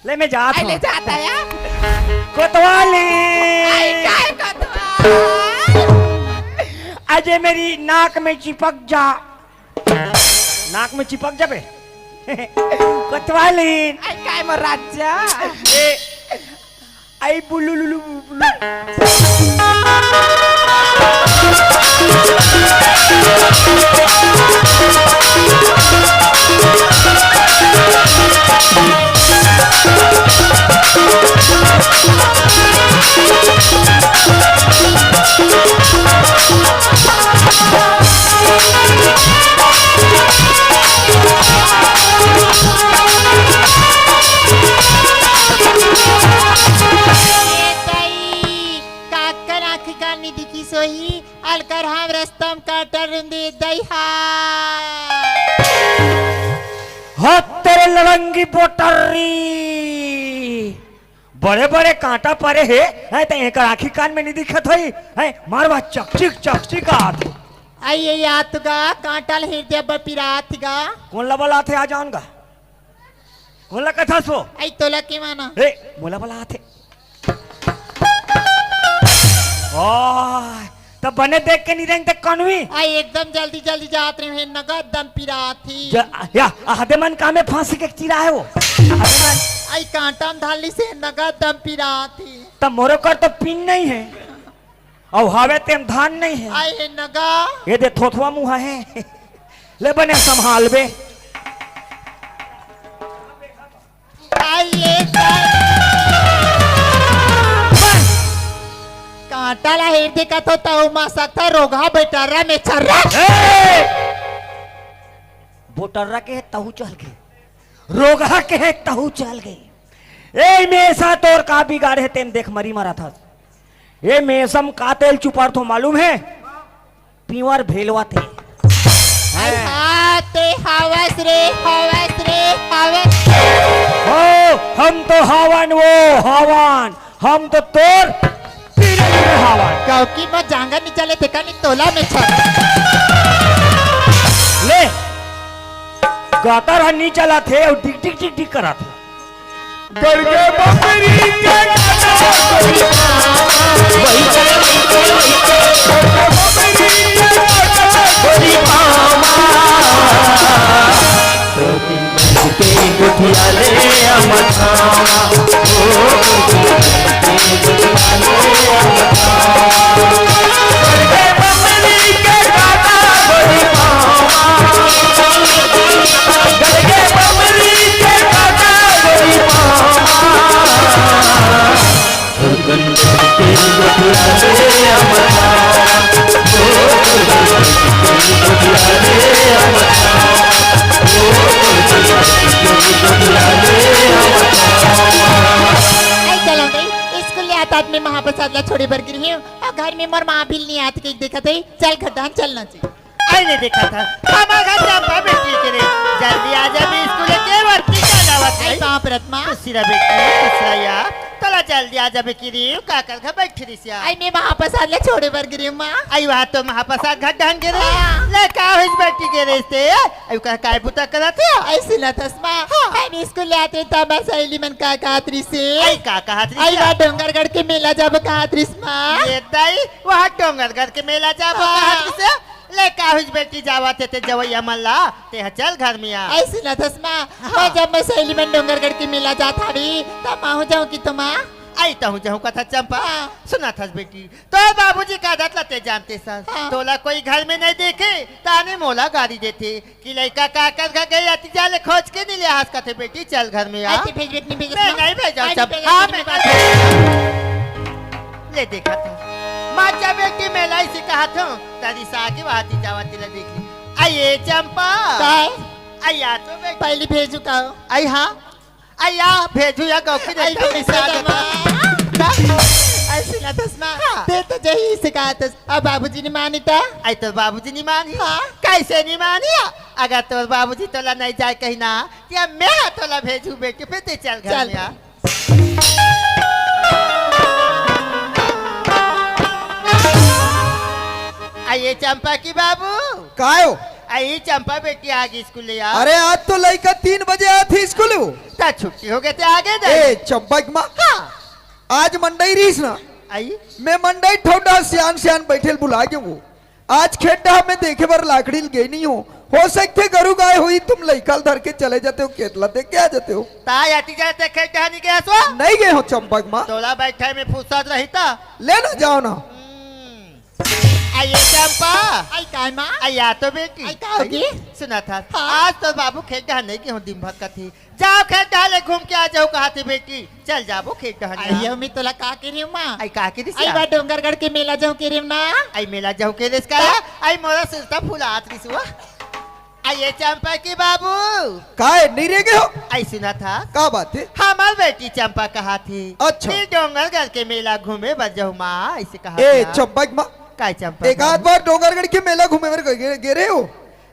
ले मैं जात हँव। ले जात हँव। कोतवाली। आई काय कोतवाल? अजय मेरी नाक में चिपक जा। नाक में चिपक जाबे। कोतवालीन। आई काय मोर राजा। ए, आई बुलु लुलु बुलु। ए दाई, काकर आँखी कान नइ दिखिस होही, अलकर हम रस्तम कांटा रुंदी दई हा। हत तेरे लड़ंगी बोटर्री। बड़े-बड़े कांटा परे हे, हैं, त एकर आँखी कान में नइ दिखत होही, हैं, मारवा चकचिक, चकचिक आत। आई, आई, आत गा, कांटा ल हेर दे, अब पिरात गा। कोन ला बलात हे, आ जान गा। कोन ला कथस वो? आई, तोला के माना। ए, मोला बलात हे। ओह, त बने देख के नइ रेंग त कनवी। आई, एकदम जल्दी, जल्दी जात रहे हैं, नगद दम पिरात ही। ज-, या, आदे मन का में फांसी के चिरा हे वो। आदे मन। आई, कांटा म धान ली से नगद दम पिरात ही। त मोरो कर तो पिन नइ हे। अउ हावे तेम धान नइ हे। आई हे नगा। ये दे थोथवा मुहा हे। ले बने संभालबे। आई ले कर। कांटा ला हेर देखत हो तहू मा सकथा रोगहा बेटर्रा में छर्रा। ए! बोटर्रा के हे तहू चल गे। रोगहा के हे तहू चल गे। ए मेसा तोर का बिगाड़े हे तेम देख मरी मरत हस। ए मेसम का तेल चुपड़थो मालूम हे? प्योर भेलवा तेल। आई हाँ, ते हवस रे, हवस रे, हवस। हो, हम तो हवन वो, हवन। हम तो तोर पीढ़ी में हवन। क्योंकि मैं जांगर नइ चले थे का नइ तोला में छा। ले, गटर ह नइ चलत हे अउ डिग डिग डिग डिग करत हे। गड़गे बमरी के गाना गोरी मामा। वही चले, वही चले, वही चले। गड़गे बमरी के गाना गोरी मामा। दो तीन बज के गोठिया ले अमथावा। ओ, दो तीन बज के गोठिया ले अमथावा। गड़गे बमरी के गाना गोरी मामा। गड़गे बमरी के गाना गोरी मामा। आई चलो गई, स्कूल ले आत आत में महाप्रसाद ला छोड़े बर गिर हूँ, अउ घर में मोर माँ भी नइ आत के देखत हे, चल घटान चलना चाहिए। आई ले देखत हस, हमर घर चंपा बेटी के रे, जल्दी आ जा, अभी स्कूल के बर टीका लावत आई हे। बाप रत्मा। खुशी रह बेटी, खुशी रह या। तोला जल्दी आ जाबे की रे, काकर घर बैठी रहिस या। आई मैं महाप्रसाद ला छोड़े बर गिरी माँ। आई वहाँ तो महाप्रसाद घर ढंग गे रे। हाँ। ले का होइस बेटी गे रे ते? आई का काय बुता करत हे? आई सुनत हस माँ। हाँ। आई मैं स्कूल ले आते त मैं सहेली मन का कहत रहिस हे। आई का कहत रहिस आई या? वहाँ डोंगरगढ़ के मेला जाबो कहत रहिस माँ। ये दाई, वहाँ डोंगरगढ़ के मेला जाबो हाँ। कहत रहिस हे? ले का होइस बेटी, जावत हे ते जवैया मन ला, ते ह चल घर में आ। ऐसे न थस माँ, हाँ। मैं जब मैं सहेली मन डोंगरगढ़ के मेला जात हवी, तब माँ हो जाऊँ कि तो माँ? आई तहूँ जाऊँ कथा चंपा। हाँ। सुनत हस बेटी, तोर बाबूजी का आदत ला ते जानते सन। हाँ। तोला कोई घर में नहीं देखे, ताने मोला गारी देथे। कि लइका काकर घर गे, अति जा ले खोज के नइ ले आहस कथे, बेटी चल घर में आ। अति भेज, बेटी, नहीं भेज, मैं माँ। नहीं भेजव, अरे, सब भेज, हाँ, भेज, मैं भेज। ले देखत हूँ। माँ जा बेटी, मैं लाई से कहत हूँ, तरी सा के वहाँ ती जावत ला देख ले। आ ये चंपा। काय? आ या तो बेटी। पहली भेजू का हो? आई हाँ। अया, भेजू या गौकी रे, आई, तब भेजू निशा का देता। माँ। ना? ऐसे ना थस माँ। हाँ। ते तो जही से कहा थस। अब बाबूजी नइ मानी ता? आई तो बाबूजी नइ मानी। हाँ। कैसे नइ मानी? अगर तोर बाबूजी तोला नहीं जाए कही ना, कि अब मैं हा तोला भेजू बेटी, फिर ते चल घर चल। में आ। अरे चंपा की बाबू। काय हो? अरे चंपा बेटी आ गई स्कूल ले यार। अरे आज तो लइका तीन बजे आथे स्कूल। त छुट्टी हो गए थे, आ गए ए दे। चंपा की माँ। हाँ। आज मंडई रहीस ना। आई। मैं मंडई ठौडा सियान सियान बैठे ल बुला के वो। आज खेत डहा में देखे बर लाकड़ी ल गे नहीं हो। हो सकथे गरु गाय होही, तुम लइका ल धर के चले जाते हो, खेत ला देख के आ जाते हो। ताय अति जाते खेत डहा नहीं गया सो? नहीं गए हो चंपा की माँ। तोला बैठे में फुर्सत रही ता। ले ना जाओ ना। हम्म। अरे चंपा। आई काय माँ? अरे आ तो बेटी। आई का होगी? सुना था। हाँ। आज तो बाबू खेत डहा नहीं गए हो, दिन भर कथी। जाओ खेत डहा ले घूम के आ जाओ, कहा थे बेटी। चल जाबो खेत डहा। आई अम्मी तोला का के रे माँ? आई का के रिस आई या? बा डोंगरगढ़ के मेला जाऊं के रे माँ। आई मेला जाऊं के रिस का? तो? आई मोरा सिस्टा फुलात रिस हुआ। आई ये चंपा की बाबू। काय नहीं रह गए हो? आई सुना था। का बात है? हमार बेटी चंपा कहा थी। अच्छा। कि डोंगरगढ़ के मेला घूमे बर जाऊं माँ, ऐसे कहा ए था। चंपा की माँ। काय चंपा एक की आध माँ? बार डोंगरगढ़ के मेला घूमे बर गे, गे रहे हो?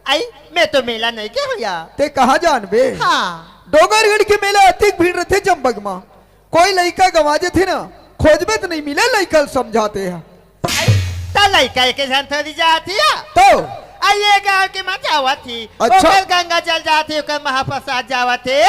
आई मैं तो मेला नहीं गया हूँ यार। ते कहाँ जानबे? हाँ। डोंगरगढ़ के मेला अतिक भीड़ रहते चंपा की माँ। कोई लइका गंवा जथे ना, खोजबे त नहीं मिले, लइका ल समझाते हैं। आई, त लइका एक झन थोड़ी जात ही या। तो? आई ये गांव के माँ जावत ही। अच्छा। ओकर गंगा जल जात ही, ओकर महाप्रसाद जावत ही।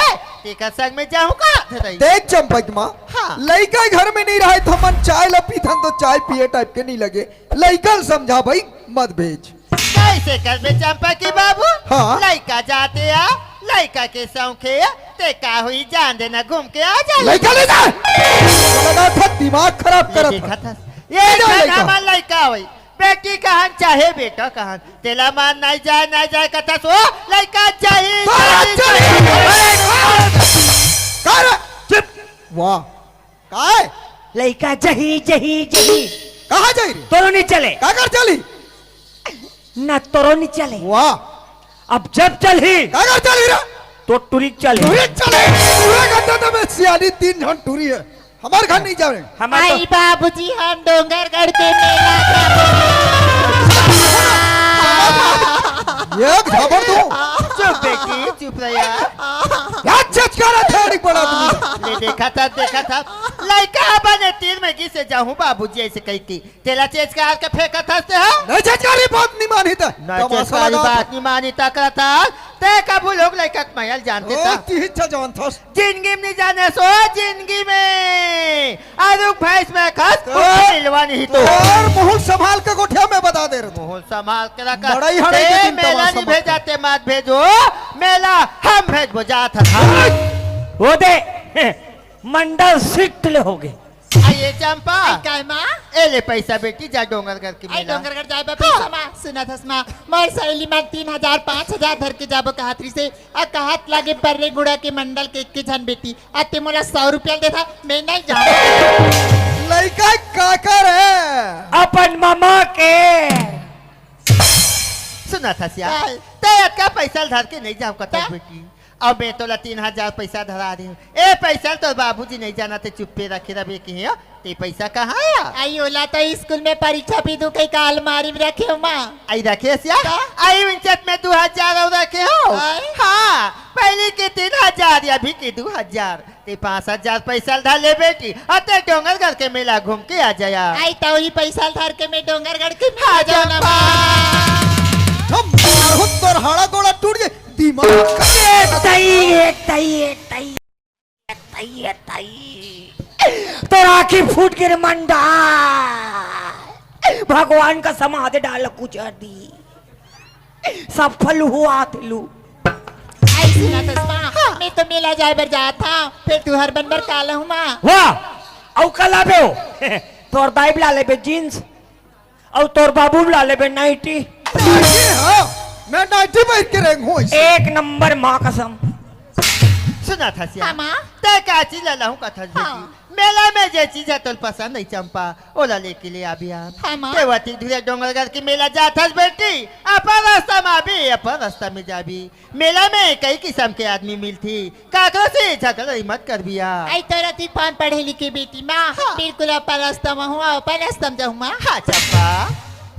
तेकर संग में जाऊं का थे रही? देख चंपा की माँ, हाँ। लइका घर में नहीं रहे त हमन चाय ला पीथन तो चाय पिए टाइप के नहीं लगे। लइका ल समझा भाई, मत भेज। कैसे करबे चंपा की बाबू? हाँ। लइका जाते आ, लइका के शौक हे, ते का हुई जान देना घूम के आ जा। लइका ले जा। लगा था दिमाग खराब ये करत देखा था। था। ये ले जा देखा लइका। हमार लइका होई। बेटी कहन चाहे बेटा कहन। तेला मान नहीं जाए, नहीं जाए कथा सो। लइका चाही, तोरा चाही, चाही। चाही। अरे, का रे? चुप। वाह। काय? लइका जही, जही, जही। कहाँ जाही रे? तोरो नहीं चले। काकर चली? ना तोरो नहीं चले। वाह। अब जब चलही। काकर चली रे? तो टुरी चले। टुरी चले। पूरा घंटा तो मैं सियानी तीन झन टुरी है। हमार घर नहीं जावे। हमार तो आई बाबूजी, हम डोंगरगढ़ के मेला जाबो। एक झापड़ दूं। चुप बेटी, चुप रह यार। यार चचकारा था, एक बड़ा दूं। ले देखा था, देखा था। लइका बने तीन में की से जाहूं बाबूजी ऐसे कह के। तेला चेचकार के फेंकत हस ते हा? नहीं चचकारी बात नहीं मानी त। नहीं तमाशा चचकारी लगा बात था। नहीं मानी त करत हस। ते कभू लोग लइका के मया ल जानते ओ, ता। तिही अच्छा जानत हस। जिंदगी में नहीं जाने सो, जिंदगी में। अरुक भैंस में खस, तो कुछ मिलवा नहीं तो। तोर मुंह संभाल के गोठिया में बता दे रहे। मुंह संभाल के रखा। बड़ा ही हड़े ते के दिन मेला तमाशा नहीं मत भेजा, कर। ते मत भेजो। मेला हम भेजबो जात हस। ओ दे, मंडल सिट ले हो गए। आ ये चंपा। आई काय माँ? ए ले पैसा बेटी, जा डोंगरगढ़ के आई मेला। डोंगरगढ़ जाए बा पैसा माँ, सुना थस माँ, मोर सहेली मन तीन हजार, पाँच हजार धर के जाबो कहत रहिसे, आ कहत लागे पर्रे गुड़ा के मंडल के एक के झन बेटी, आ ते मोला सौ रुपया देथा, मैं नहीं जाऊँ। लइका काकर है? अपन मामा के। सुना थस या, काय? ते अतका पैसा धर के नहीं जाओ कतक काय? बेटी। अब मैं तोला तीन हजार पैसा धरा दे हूँ। ए पैसा ल तोर बाबूजी नहीं जाना, ते चुप्पे रखे रबे के हो। ते पैसा कहाँ आया? आई ओला तो स्कूल में परीक्षा भी दू कई का अलमारी में रखे हो माँ। आई रखे सिया? का? आई इंचत में दू हजार और रखे हो। आई? हाँ, पहले के तीन हजार, अभी के दू हजार। ते पाँच हजार पैसा ल धर ले बेटी, अते डोंगरगढ़ के मेला घूम के आ जाया। आई तो ही पैसा ल धर के मैं डोंगरगढ़ के मेला हाँ, जाना चंपा। माँ। हम मारहु तोर हाड़ा गोड़ा टूट जाए। दिमाग ए तई, ए तई, ए तई, ए तई, ए तई। तोर आँखी फूट गे रे मंडा। भगवान का समाधि डाल कुचर दी। सब फल हुआ थे लू। आई सुना थस माँ, मैं तो मेला जाए बर जात हूँ, फिर तुहर बन बर का लहूँ माँ। वाह, अउ का लाबे हो? तोर दाई ला लेबे जींस। अउ तोर बाबू ला लेबे नाइटी। नाइटी, हाँ, मैं नाइटी पहिर के रेंगहूँ ऐसे। एक नंबर माँ कसम। सुना थस या। हाँ, माँ। ते का चीज ला लाहूँ कथस हाँ। बेटी? मेला में जे चीज है तोल पसंद है चंपा, ओला लेके ले आबे यार। हाँ, माँ। ते वती धुरे डोंगरगढ़ के मेला जात हस बेटी, अपन रास्ता में आबे, अपन रास्ता में जाबे। मेला में कई किसम के आदमी मिलथे, काकरो से झगड़ा मत करबे या। आई तोर अतिक पढ़े लिखे बेटी माँ, हाँ। बिल्कुल अपन रास्ता में हूँ, अपन रास्ता में जाहूँ माँ। हाँ चंपा।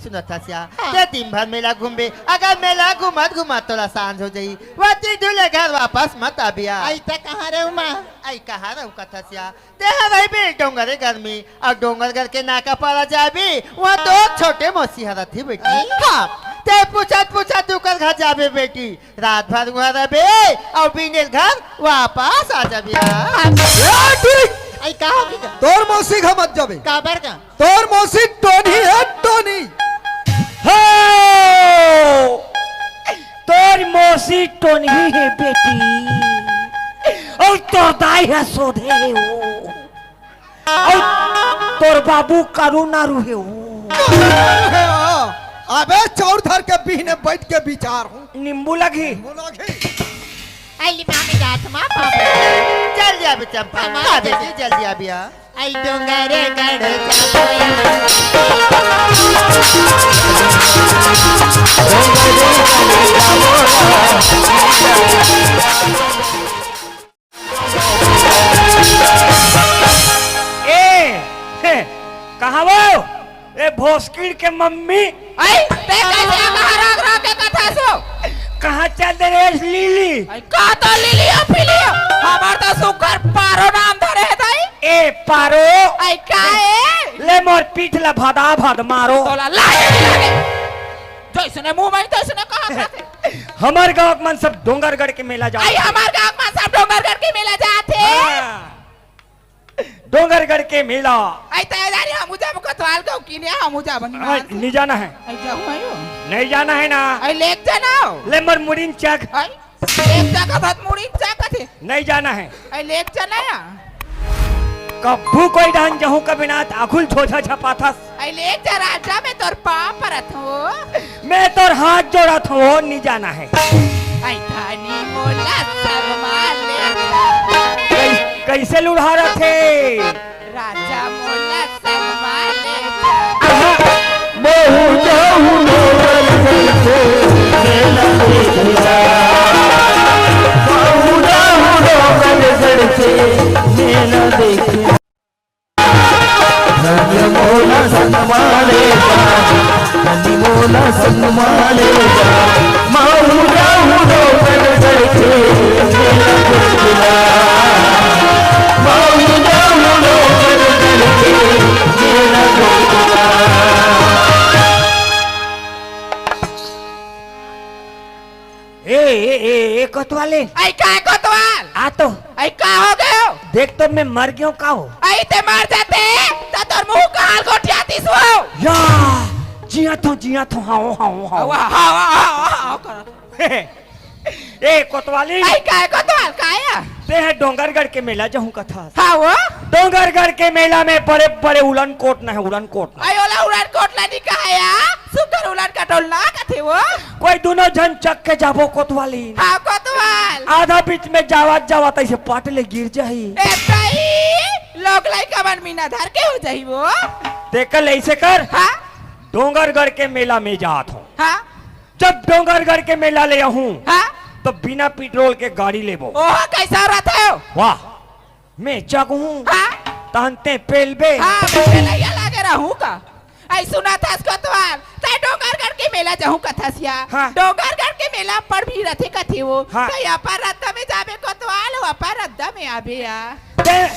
सुनत हस या, हाँ। ते दिन भर मेला घूमबे, अगर मेला घूमत घूमत तोला सांझ हो जाही, वती डुले घर वापस मत आबिया। आई ते कहाँ रहूँ मैं? आई कहाँ रहूँ कथस या? ते ह रहिबे डोंगरगढ़ में, अउ डोंगरगढ़ के नाका पारा जाबे, वहाँ तो छोटे मौसी ह रथे बेटी। आई। हाँ, ते पूछत पूछत ओकर घर जाबे बेटी, रात भर वहाँ रहबे, अउ बिनेल घर वापस आ जाबे। ए, ठीक। आई का हो गया? तोर मौसी घर मत जाबे। काबर का? तोर मौसी टोनी हे, टोनी। हो! तोर मौसी टोनी हे बेटी। अउ तोर दाई ह सोधे हे वो। अउ तोर बाबू कारू नारू हे वो। अबे चौर धर के बिहने बैठ के बिचार हूँ। नींबू लगही। नींबू लगही। अली मामी जात मा बाबू। जल्दी आबे चंपा, हाँ, मामी आबे जात। जी, जल्दी आबे आ। आई डोंगरगढ़ जाबो। ए, हे, कहाँ वो? ए भोसकिड़ के मम्मी। आई, ते कैसे कहाँ राग राग के कथा सो? कहाँ चल दे रे लीली? आई, का तो लीली हो, पीली हो? हमार तो सुग्घर पारो नाम धरे हे दाई। ए पारो। आई, का ए? ले मोर पीठ ला भदा भद मारो। तोला लाए नहीं लगे। जैसने मुंह में तैसने कहा खाते। हमर गाँव के मन सब डोंगरगढ़ के मेला जात आई, हे। हमर गाँव के मन सब डोंगरगढ़ के मेला जात हे। हाँ। डोंगरगढ़ के मेला। आई तैयारी हमू जाबो कोतवाल गाँव की ने हमू जाबो हाँ, निमान से। नहीं जाना है। आई जाहूँ आयो। नहीं जाना है ना। आई लेक जाना हो। ले मोर मुड़ीन चक। आई लेक जाका बात मुड़ीन चक थे। नहीं जाना है। आई लेक जाना या। कब्बू कोई डान जहूँ कभी ना आखुल झोझा झपाथस। आई लेक जा राजा में तोर पाँव परत हो। मैं तोर हाथ जोड़त हूँ, नहीं जाना है। आई धानी मोला संगमा ले जा। कै-, कैसे लुढ़ा रथे? राजा मोला संगमा ले जा। महू जाहूँ डोंगरगढ़ से मेला देखला। महू जाहूँ डोंगरगढ़ से मेला देखला। धनी मोला संगमा ले जा, धनी मोला संगमा ले जा, महू जाहूँ डोंगरगढ़ के मेला देखला, महू जाहूँ डोंगरगढ़ के मेला देखला। ए, ए, ए, ए, कोतवालिन। आई का कोतवाल? आ तो। आई का हो गयो? देख तो मैं मर गयो का हो? आई ते मर जाते, तो तोर मुंह काल गोठियातीस वो। या, जिया थो, जिया थो, हाओ, हाओ, हाओ। हाओ, हाओ, हाओ, हाओ, हाओ कर। ए, कोतवालिन। आई का कोतवाल, का या? ते है डोंगरगढ़ के मेला जहूँ कथा। हाँ वो? डोंगरगढ़ के मेला में बड़े-बड़े उलन कोट न है, उलन कोट न। आई ओला उलन कोट ला नहीं कहा या? सुकर उलन कटोल ना कथे वो? कोई दुनो झन चक के जाबो कोतवालिन। हाँ, कोतवाल। आधा बीच में जावत जावत ऐसे पाट ले गिर जाही। ए ताई, लोग लइका मन मीना धर के हो जाही वो। तेकर ले ऐसे कर। हाँ? डोंगरगढ़ के मेला में जात हो। हाँ? जब डोंगरगढ़ के मेला ले आहूँ, हाँ? तो बिना पेट्रोल के गाड़ी लेबो। ओह, कैसा रहता हो? वाह। मैं चगहूँ, हाँ। तहन ते पेलबे। हाँ, मैं पेलैया लागे रहूँ का? आई सुनत हस कोतवाल, तै डोंगरगढ़ के मेला जहूँ कथस या। हाँ। डोंगरगढ़ के मेला पर भी रथे कथे वो। हाँ। तै अपर रद्दा में जाबे कोतवाल, हो अपर रद्दा में आबे या। ते,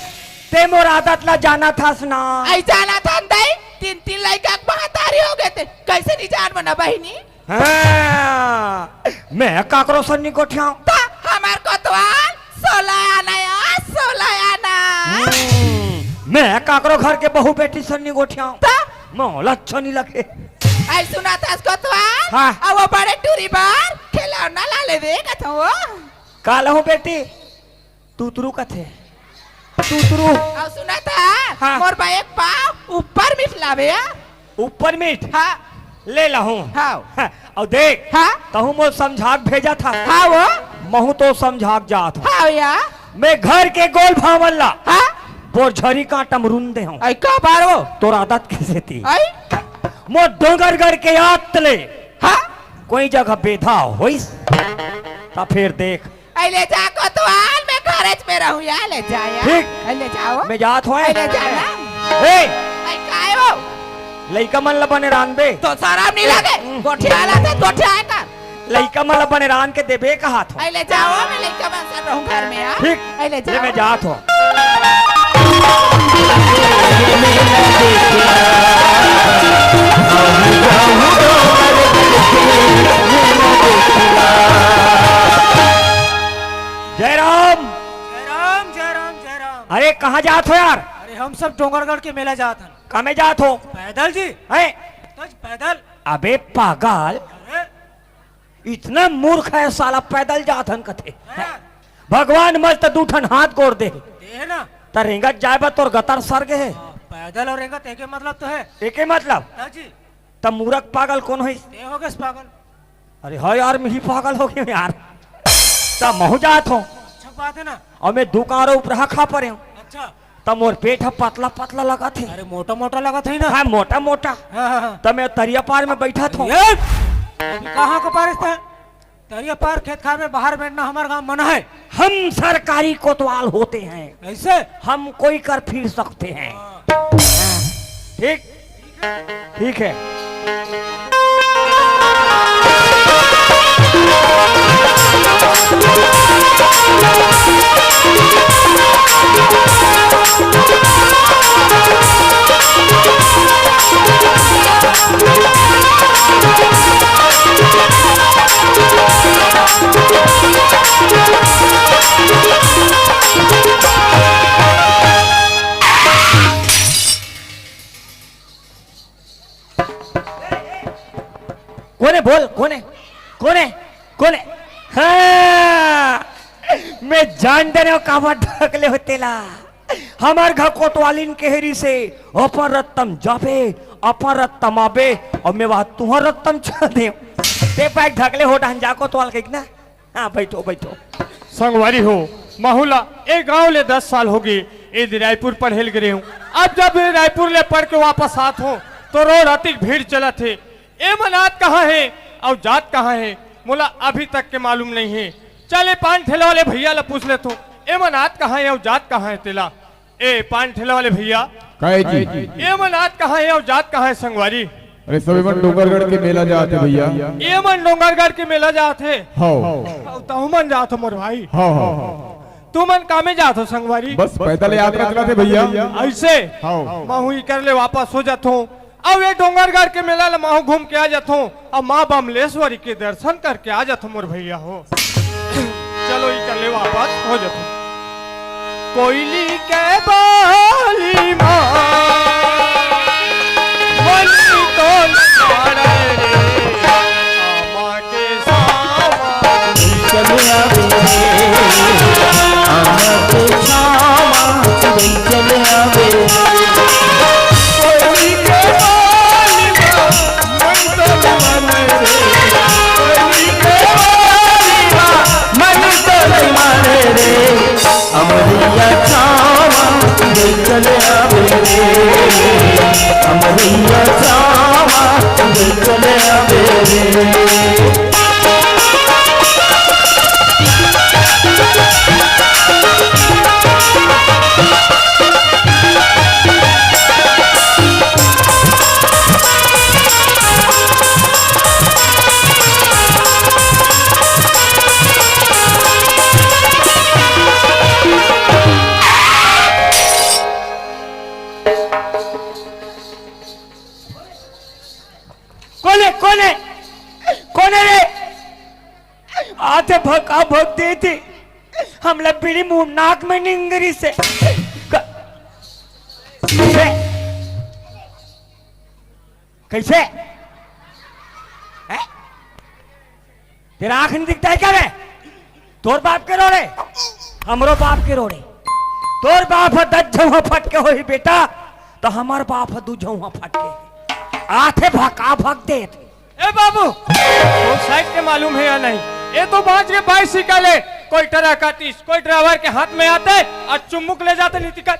ते मोर आदत ला जानत हस ना। आई जानत हन दाई, तीन, तीन लइका के महतारी हो गे ते। कैसे नहीं जानबो ना बहिनी? हाँ, मैं काकरो संग नी गोठियाऊं। त हमार कोतवाल सोलह आना या, सोलह आना। हम्म, मैं काकरो घर के बहू बेटी संग नी गोठियाऊं। त? मोला अच्छा नी लगे। आई सुनत हस कोतवाल? हाँ। अब वो बड़े टूरी बर खिलौना ला लेबे कथो वो। का लहूं बेटी? तुतरू कथे। तुतरू। अउ सुनत हस? हाँ। मोर बा एक पाँव ऊपर मीठ लाबे या। ऊपर मीठ? हाँ। ले लहूँ। हाँ। हाँ, अउ देख, हाँ। तहूँ मोर समझा के भेजत हस। हाँ वो। महूँ तो समझा के जात हूँ। हाँ या। मैं घर के गोल भावन ला। हाँ। बोरझरी कांटा म रुन दे हूँ। आई का बार वो? तोर आदत के सेती। आई? मोर डोंगरगढ़ के आत ले। हाँ। कोई जगह बेधा होइस। त फेर देख। आई ले जा कोतवाल, मैं घरेच में रहूँ या, ले जा या। ठीक। आई ले जाओ। मैं जात हूँ। आई ले जा ना। ए! आई काय वो? लइका मन ला बने रांधबे? तो शरम नहीं ए, लगे? हम्म। गोठिया ला थे, गोठिया आय कर। लइका मन ला बने रांध के देबे कहात हों। अइ ले जाओ, मैं लइका मन संग रहूं घर में, हाँ? ठीक। अइ ले ले जाओ। मैं जात हों। जय राम। जय राम, जय राम, जय राम। अरे, कहाँ जात हो यार? अरे, हम सब डोंगरगढ़ के मेला जात हन। कामे जात हो? पैदल जी। हैं? तो पैदल। अबे पागल, अरे। इतना मूर्ख है साला, पैदल जात हन कथे। हैं? भगवान मस्त दू ठन हाथ गोड़ दे। दे ना। त रेंगत जाए बा तोर गतर सर गे हे। हाँ, पैदल और रेंगत एके मतलब तो है। एके मतलब? हाँ जी। त मूर्ख पागल कोन होइस? ते हो गए पागल। अरे हाँ यार, मैं ही पागल हो गया यार। त महू जात हों। अच्छा बात है ना। और मैं दू कांरो उपरहा खा परे हों। अच्छा। त मोर पेट ह पतला पतला लगत हे। अरे मोटा मोटा लगत हे ना। हाँ, मोटा मोटा। हाँ, हाँ, हाँ। त मैं तरिया पार में बैठत हों। ये कहाँ को पार था? तरिया पार खेत खार में बाहर बैठना हमारे गांव मना है। हम सरकारी कोतवाल होते हैं। ऐसे? हम कोई कर फिर सकते हैं। हाँ। ठीक? ठीक है। कोन हे बोल, कोन हे? कोन हे? कोन हे? हाँ, मैं जान डरे हों काबर ढकले हो तेला। हमर घर कोतवालिन कहे रिहिसे अपन रद्दा म जाबे, अपन रद्दा म आबे, अउ मैं वहाँ तुंहर रद्दा म चल देंव। ते पाय ढकले हो डहन जा कोतवाल कहिके ना। हाँ, बैठो, बैठो। संगवारी हो, महू ला ए गांव ले दस साल होगे, ए दे रायपुर पढ़े ल गे रेहेंव। अब जब ए रायपुर ले पढ़ के वापस आत हों, तो रोड अतिक भीड़ चलत हे। ए मन आत कहाँ हे अउ जात कहाँ हे, मोला अभी तक के मालूम नइ हे। चल, ए पान ठेला वाले भइया ला पूछ लेथों, ए मन आत कहाँ हे अउ जात कहाँ हे तेला। ए पान ठेला वाले भइया। काहे जी? ए मन आत कहाँ हे अउ जात कहाँ हे संगवारी? अरे, सब ए मन डोंगरगढ़ के मेला जात हे भइया। ए मन डोंगरगढ़ के मेला जात हे? हव। अउ तहू मन जात हो मोर भाई? हव, हव। तुमन कामे जात हो संगवारी? बस पैदल यात्रा चलत हे भइया। अइसे? हव। महू इकर ले वापस हो जाथों। अउ ए डोंगरगढ़ के मेला ल महू घूम के आ जाथों, अउ माँ बमलेश्वरी के दर्शन करके आ जाथों मोर भइया हो। चलो, इकर ले वापस हो जाथों। कोयली के बाली माँ, मन तो नाड़े रे, आमा के सामा। चले आवे रे, आमा के छावा, चिड़ै चले आवे रे। कोयली के बाली माँ, मन तो मन रे, कोयली के बाली माँ, मन तो मन रे। अमरिया छावा, चिड़ै चले आवे रे, अमरिया छावा, चिड़ै चले आवे रे। कोन हे, कोन हे, कोन हे रे? आथे भका भक देथे। हमला बीड़ी मुंह नाक में निंगरी से। क-, कइसे? कइसे? हैं? तेरा आँख नहीं दिखता है क्या बे? तोर बाप के रोड़े, हमरो बाप के रोड़े। तोर बाप ह दस झउहा फटके होही बेटा, त हमर बाप ह दू झउहा फटके। आथे भका भक देत। ए बाबू, वो साइड के मालूम हे या नहीं? ए तो बाँच के बाइसिकल हे, कोई ट्रक आतिस, कोई ड्राइवर के हाथ में आते अउ चुम्मुक ले जाते, नहीं त का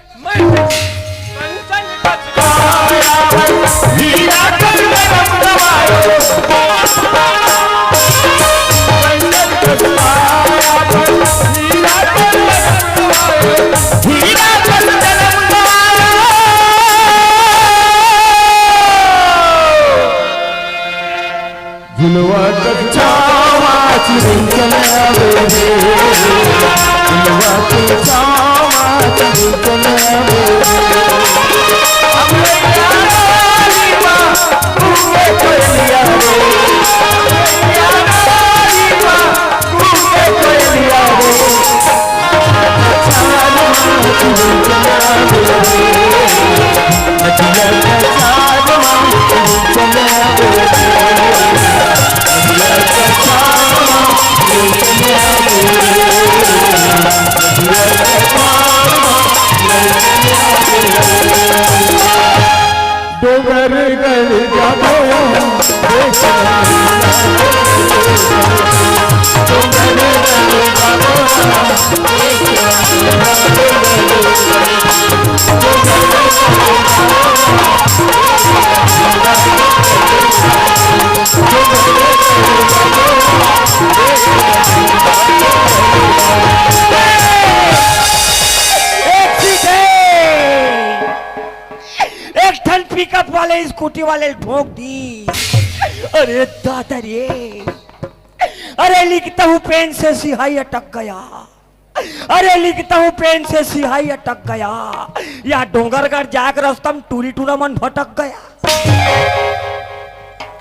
डोंगरगढ़ जाबो, एक ठन पिकअप वाले स्कूटी वाले ठोक दी। अरे दादा रे, अरे लिखता हूँ पेन से सिहाई अटक गया, अरे लिखता हूँ पेन से सिहाई अटक गया, या डोंगरगढ़ जाए के रस्ता में टूरी टूरा मन भटक गया।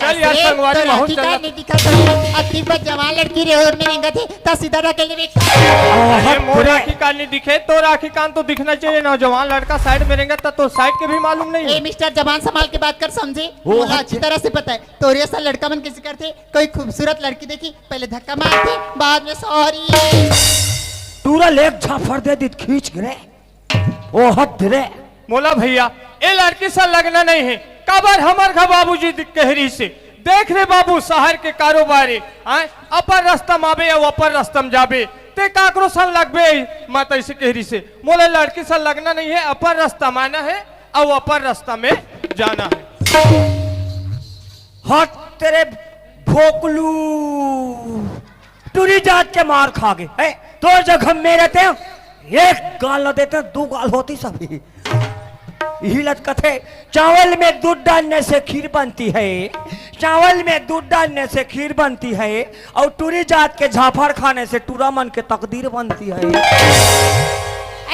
चल यार, अरे, संगवारी तोर महूं आँखी चलत। कान नहीं दिखत हे? अतकी बड़ जवान लड़की रे, ओढ़नी रेंगत हे, त सीधा ढकेल देबे। अरे, मोर आँखी कान नहीं दिखे, तोर आँखी कान तो दिखना चाहिए। नौजवान लड़का साइड में रेंगत, त तोर साइड के भी मालूम नहीं। ए मिस्टर, जबान संभाल के बात कर, समझे? ओ, मोला अच्छा। अच्छी तरह से पता है, तोरे असन लड़का मन कैसे करथे। कोई खूबसूरत लड़की देखी, पहले धक्का मारथे, बाद में सॉरी। टूरा ले एक झापड़ दे दित खींच के रे। ओ हद रे। मोला भैया, ए लड़की से लगना नहीं है। काबर हमर घर बाबूजी दि-, कह रही से, "देख रे बाबू, शहर के कारोबार ए, आय, अपन रास्ता म आबे अउ अपन रास्ता म जाबे, ते काकरो संग लगबे मत," ऐसे कह रही से। मोला लड़की से लगना नहीं है, अपन रास्ता म आना है अउ अपन रास्ता में जाना है। हट तेरे भोकलू, टूरी जात के मार खा गे। ए, तोर जगह में रहते हैं, एक गाल न देते, दू गाल होती सभी। यही लत कथे, चावल में दूध डालने से खीर बनती है, चावल में दूध डालने से खीर बनती है, और टूरी जात के झापड़ खाने से टूरा मन के तकदीर बनती है।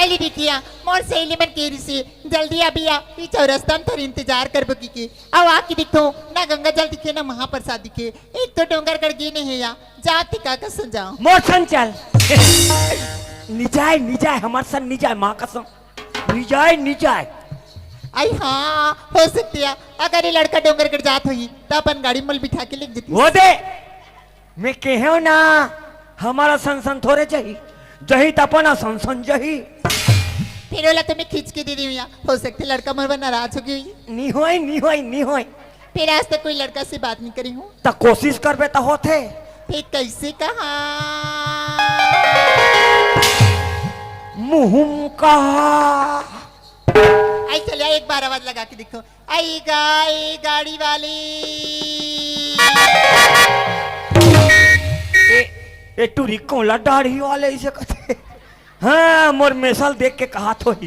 अली बिटिया, मोर सहेली मन के रिसी, जल्दी अभी आ, ई चौरस्ता में तोर इंतजार करबो की, की। अउ आके देखो, ना गंगा जल दिखे, ना महाप्रसाद दिखे। एक तो डोंगरगढ़ गे नहीं है या, जाते का का संजाओ। मोर संग चल। निजाय, निजाय, हमर संग निजाय, माँ कसम। निजाय, निजाय। आई हाँ, हो सकती है, अगर ये लड़का डोंगरगढ़ जात होई, त अपन गाड़ी में बिठा के लेग जती। वो दे, मैं कहेव ना, हमर असन सन थोरे जही, जही त अपन असन सन जही। फिर ओला तो मैं खींच के दे देहूँ या, हो सकथे लड़का मोर बर नाराज हो गे होही। नी होय, नी होय, नी होय। फिर आज तक कोई लड़का से बात नहीं करी हूँ। त कोशिश करबे त होथे। फिर कैसे कहा? मुँह म कहा। आई चलिया, एक बार आवाज लगा के देखो। आई गा, आई गाड़ी वाली। ए, ए टूरी कोन ला दाढ़ी वाले इसे कथे? हाँ, मोर मेसल देख के कहात होही।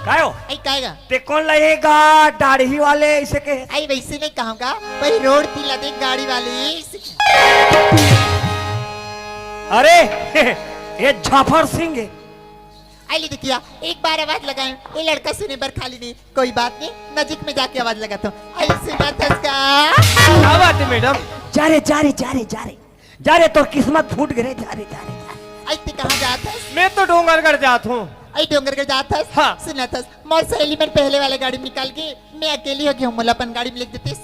कायो? आई कायगा? ते कोन ला ए गा दाढ़ी वाले इसे कहे? आई वैसे नहीं कहूँगा, भाई रोड तिला देख गाड़ी वाली इसे। अरे, ए झाफर सिंह। आई ले देखिया, एक बार आवाज लगाए, ये लड़का सुने बर खाली नहीं, कोई बात नहीं, नजीक में जाके आवाज लगाता हूँ। आई सुना थस का? क्या बात है मैडम? जा रे, जा रे, जा रे, जा रे, जा रे, तोर किस्मत फूट गे रे, जा रे, जा रे, जा रे। आई ते कहाँ जात हस? मैं तो डोंगरगढ़ जात हूँ। आई डोंगरगढ़ जात हस? हाँ। सुना थस, मोर सहेली मन पहले वाले गाड़ी में निकाल के, मैं अकेली हो गई हूँ, मोला अपन गाड़ी में लेग देतिस।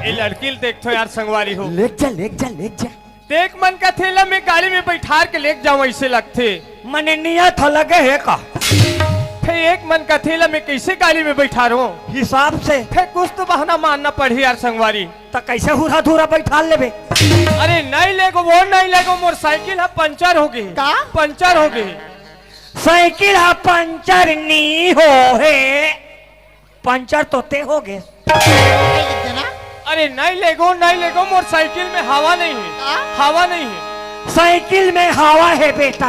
ए लड़की ल देख तो यार, संगवारी हो। लेग जा, लेग जा, लेग जा। देख मन कथे ला मैं गाड़ी में बैठार के लेग जाऊं, ऐसे लगथे। मने नियत ह लगे हे का? फे एक मन कथे ला मैं कैसे गाड़ी में बैठारहूं? हिसाब से। फे कुछ तो बहाना मारना पड़ही यार संगवारी। त कैसे हुरा धुरा बैठार लेबे? अरे नहीं लेगो, वो नहीं लेगो, मोर साइकिल ह पंचर हो गे। का? पंचर हो गे। साइकिल ह पंचर नी हो हे। पंचर तो ते हो गे। नहीं लेग देना। अरे नहीं लेगो, नहीं लेगो, मोर साइकिल में हवा नहीं है। का? हवा नहीं है। साइकिल में हवा है बेटा,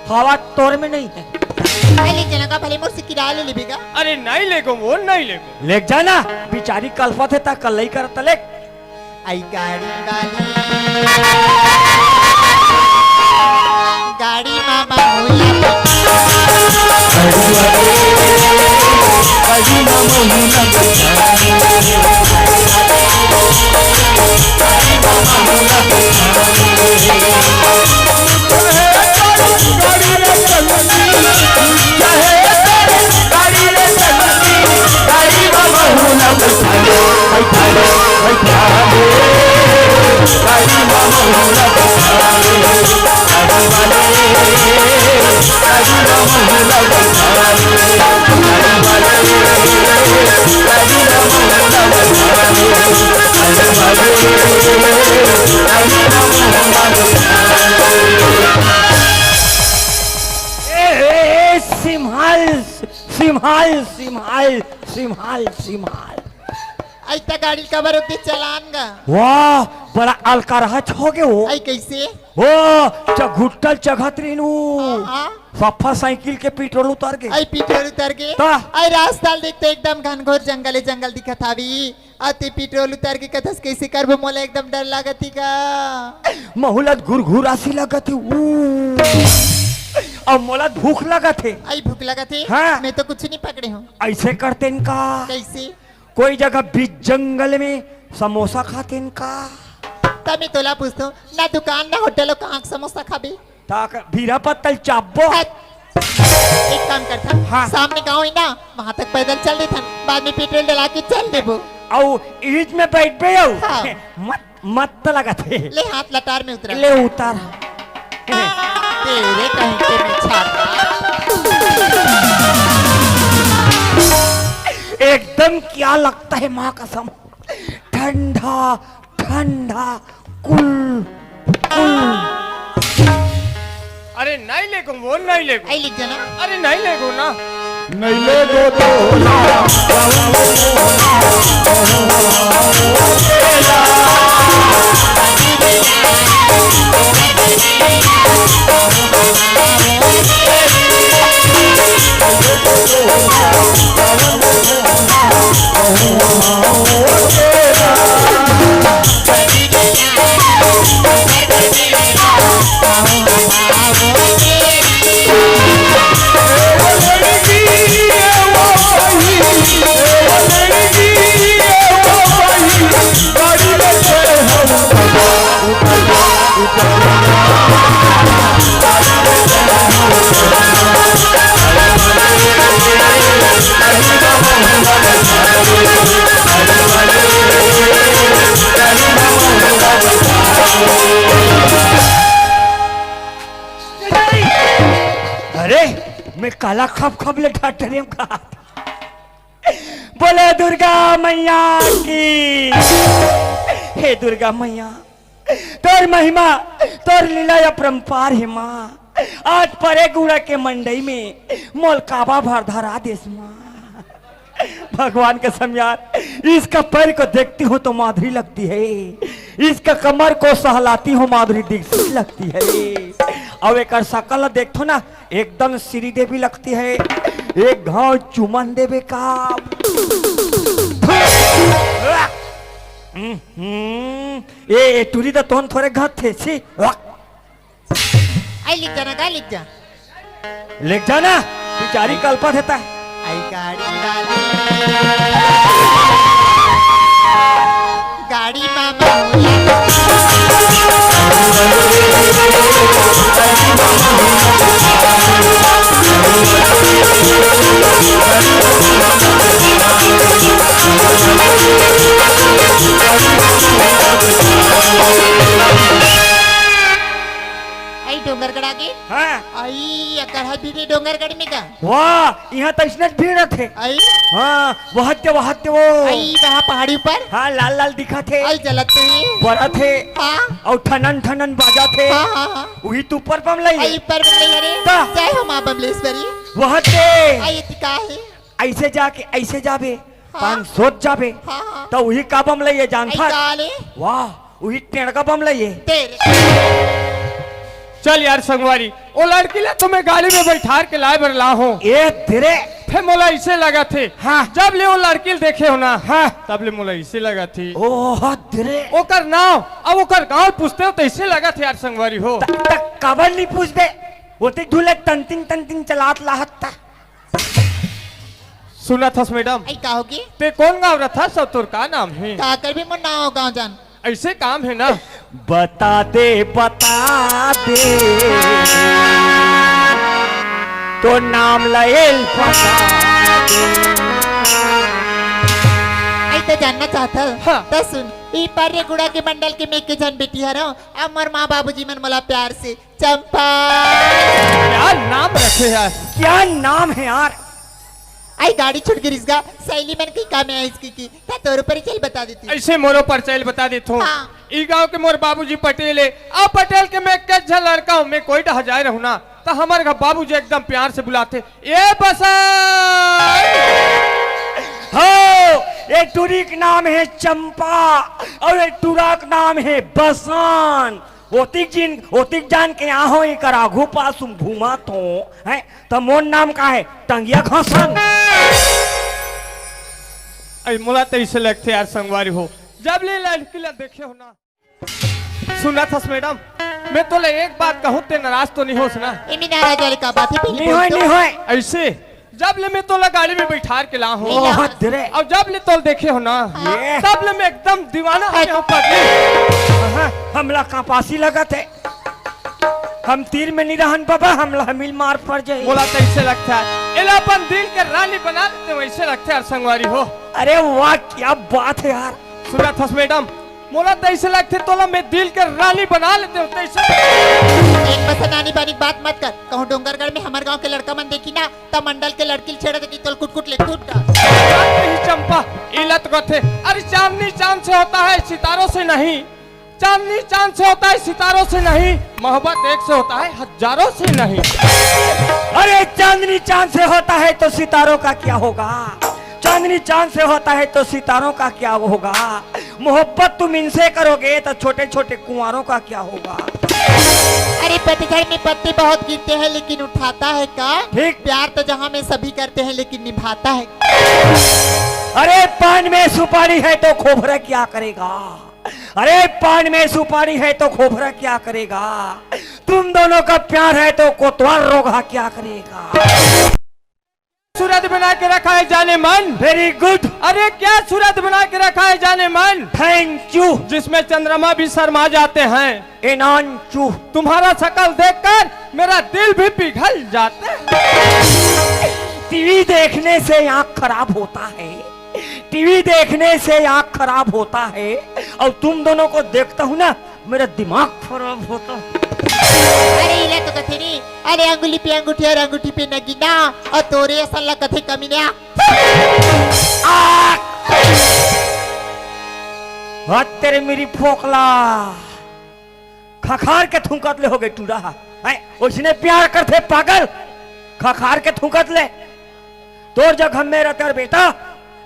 हवा तोर में नहीं है। अरे ले चला का भले मोर से किराया ले लेबे का? अरे नहीं लेगो, वो नहीं लेगो। ले जाना, बिचारी कलपत हे ता कल्लई करत ले। आई गाड़ी वाली, गाड़ी मामा होला। ए, ए, ए, सिम्हाल, सिम्हाल, सिम्हाल, सिम्हाल, सिम्हाल। अइता गाड़ी ल काबर रोके, चलान गा। वाह, बड़ा अलकरहच होगे वो। अई कइसे? ओ, चघुट्टल चघत रहिन वो। हाँ, हाँ। सफा साइकिल के पेट्रोल उतर गे। अई पेट्रोल उतर गे। त? अई रास्ता ल देख त एकदम घनघोर जंगल ए जंगल दिखत हावे। अउ ते पेट्रोल उतर के कथस, कइसे करबो, मोला एकदम डर लागत हे गा। महू ला त घुरघुरासी लागत हे। ऊ। अउ मोला त भूख लागत हे। अई भूख लागत हे? हाँ। मैं तो कुछु नइ पकड़े हँव। अइसे करतेन का? कइसे? कोई जगह बीच जंगल में समोसा खातेन का? त मैं तोला पूछथँव, ना दुकान ना होटल हो, कहाँ के समोसा खाबे? त भीरा पत्तल चाबो। हट। एक काम करथन, हाँ। सामने गाँव हे ना, वहाँ तक पैदल चल देथन, बाद में पेट्रोल डला के चल देबो। अउ ईज में बइठबे अउ। हाँ। मत, मत त लागत हे। ले हाथ लटार में उतरा। ले उतर। तेरे कहीं के बिछा। एकदम क्या लगता है माँ कसम, ठंडा ठंडा, कुल, कुल। अरे नहीं लेगो, वो नहीं लेगो। अई ले जाना। अरे नहीं लेगो ना। नहीं लेगो तो ना। अरे, मैं काला खप खप ले डॉक्टर एम कहा। बोले दुर्गा मैया की। हे दुर्गा मैया, तोर महिमा, तोर लीला अपरंपार हे माँ। आज परे गुड़ा के मंडई में मोल काबा भर धरा देस माँ। भगवान कसम यार, इसका पैर को देखती हूँ तो माधुरी लगती है, इसका कमर को सहलाती हूँ माधुरी दीक्षित लगती है। अउ एकर सकल देखथो ना, एकदम श्रीदेवी लगती है। एक घाव चुमन देबे का। हम्म, ए, ए टूरी त तोन थोरे घात थे, छी। अई ले जाना, का ले जा? ले जाना, बिचारी कलपत हे ता। अई गाड़ी वाली। गाड़ी मामा। अई डोंगरगढ़ आगे? हाँ। अई अकरहा भीड़ हे डोंगरगढ़ में का? वाह, इहाँ त अइसनेच भीड़ रथे। अई? हाँ, वहत दे, वहत दे वो। अई, वहाँ पहाड़ी ऊपर? हाँ, लाल लाल दिखत हे। अई जलत हे। बरत हे। हाँ। अउ ठनन ठनन बाजत हे। हाँ, हाँ, हाँ। उही तो ऊपर बमलई हे। अई ऊपर बमलई हे रे। ता। जय हो माँ बमलेश्वरी। वहत दे। अई एती का हे? अइसे जाके, अइसे जाबे। हाँ। पाँच सौ जाबे। हाँ, हाँ। त उही का बमलई हे जानथस? अई का ले? वाह, उही टेंड़का बमलई हे। तेरे। चल यार संगवारी, ओ लड़की ला तो मैं गाड़ी में बैठार के लाए बर ला हूँ। ए तेरे। फेर मोला ऐसे लगत हे, हाँ। जब ले ओ लड़की ल देखे हो ना, हाँ। तब ले मोला ऐसे लगत हे। ओह तेरे। ओकर नाव अउ ओकर गांव पूछते हो तो ऐसे लगत हे यार संगवारी हो। त, त काबर नहीं पूछबे? ओती ढूले तंतिंग तंतिंग चलात लाहत ता। सुनत हस मैडम? आई का होगे? ते कोन गांव रथस अउ तोर का नाम हे? का करबे मोर नाव गांव जान। ऐसे काम हे ना। बता दे, बता दे, तो नाम लयल पता दे। आई तो जानना चाहत हव? हाँ। त सुन, ई पर्रे गुड़ा के मंडल के मैं एक झन बेटी हरव, अउ मोर माँ बाबूजी मन मोला प्यार से चंपा। क्या नाम रखे यार? क्या नाम है यार? आई गाड़ी छूट गिरिस गा, सहेली मन के काम में आइस की, की, त तोरो परिचय बता देती। ऐसे मोरो परिचय बता देत हूँ। हाँ। ई गांव के मोर बाबूजी पटेल हे, अउ पटेल के मैं एक झन लड़का हूँ, मैं कोई डहा जाए रहूँ ना, त हमर घर बाबूजी एकदम प्यार से बुलाथे, "ए बसंत।" हो, ए टूरी के नाम हे चंपा, अउ ए टूरा के नाम हे बसंत। ओतिक जिन, ओतिक जान के आहो, एकर आघू पास तुम घूमत हो, हैं? त मोर नाम का हे? टंगिया घसन। अई मोला त ऐसे लगथे यार संगवारी हो, जब ले लड़की ला देखे हो ना। सुनत हस मैडम, मैं तोला एक बात कहूँ, ते नाराज तो नहीं होस ना? एमे नाराज वाली का बात है, पहले नहीं बोल होय, तो। नहीं होय। ऐसे जब ले मैं तोला गाड़ी में बैठार के ला हूँ, ले ला। बहुत धीरे। अउ जब ले तोला देखे हो ना, हाँ। ये। तब ले मैं एकदम दीवाना हो गया हूँ पगली। हाँ, हमला कापासी लगत हे। हम तीर में नहीं रहन बाबा, हमला हमील मार पड़ जाए। मोला तो ऐसे लगता है, एला अपन दिल के रानी बना लेते हो, ऐसे लगता है यार संगवारी हो। अरे वाह, क्या बात है यार। सुनत हस मैडम, मोला तो ऐसे लगते तोला मैं दिल के रानी बना लेते हो, तो ऐसे। एक बस नानी बानी बात मत कर, कहूँ डोंगरगढ़ में हमर गांव के लड़का मन देखी ना, त मंडल के लड़की ल छेड़ दे कि तोल कुट कुट ले कुट डाल। नहीं चंपा, इलत गथे। अरे चांदनी चांद से होता है, सितारों से नहीं। चांदनी चांद से होता है, सितारों से नहीं। मोहब्बत एक से होता है, हजारों से नहीं। अरे चांदनी चांद से होता है तो सितारों का क्या होगा? चांदनी चांद से होता है तो सितारों का क्या होगा? मोहब्बत तुम इनसे करोगे तो छोटे छोटे कुंवारों का क्या होगा? अरे पतझड़ में पत्ते बहुत गिरते हैं लेकिन उठाता है का? ठीक। प्यार तो जहां में सभी करते हैं लेकिन निभाता है। अरे पान में सुपारी है तो खोपरा क्या करेगा? अरे पान में सुपारी है तो खोपरा क्या करेगा? तुम दोनों का प्यार है तो कोतवाल रोगहा क्या करेगा? सूरत बना के रखा है जाने मन। Very good। अरे क्या सूरत बना के रखा है जाने मन। Thank you। जिसमें चंद्रमा भी शर्मा जाते हैं। एनांचू। तुम्हारा शकल देखकर मेरा दिल भी पिघल जाता है। टीवी देखने से आंख खराब होता है, टीवी देखने से आंख खराब होता है, और तुम दोनों को देखता हूँ ना, मेरा दिमाग खराब होता है। अरे इला तो कथे रे, अरे अंगुली पे अंगूठी और अंगूठी पे नगीना, और तोरे असन ला कथे कमीना। आ! हत तेरे मेरी फोकला। खखार के थूकत ले हो गे टूरा हा। हैं? ओइसने प्यार करथे पागल। खखार के थूकत ले। तोर जगह में रहते और बेटा,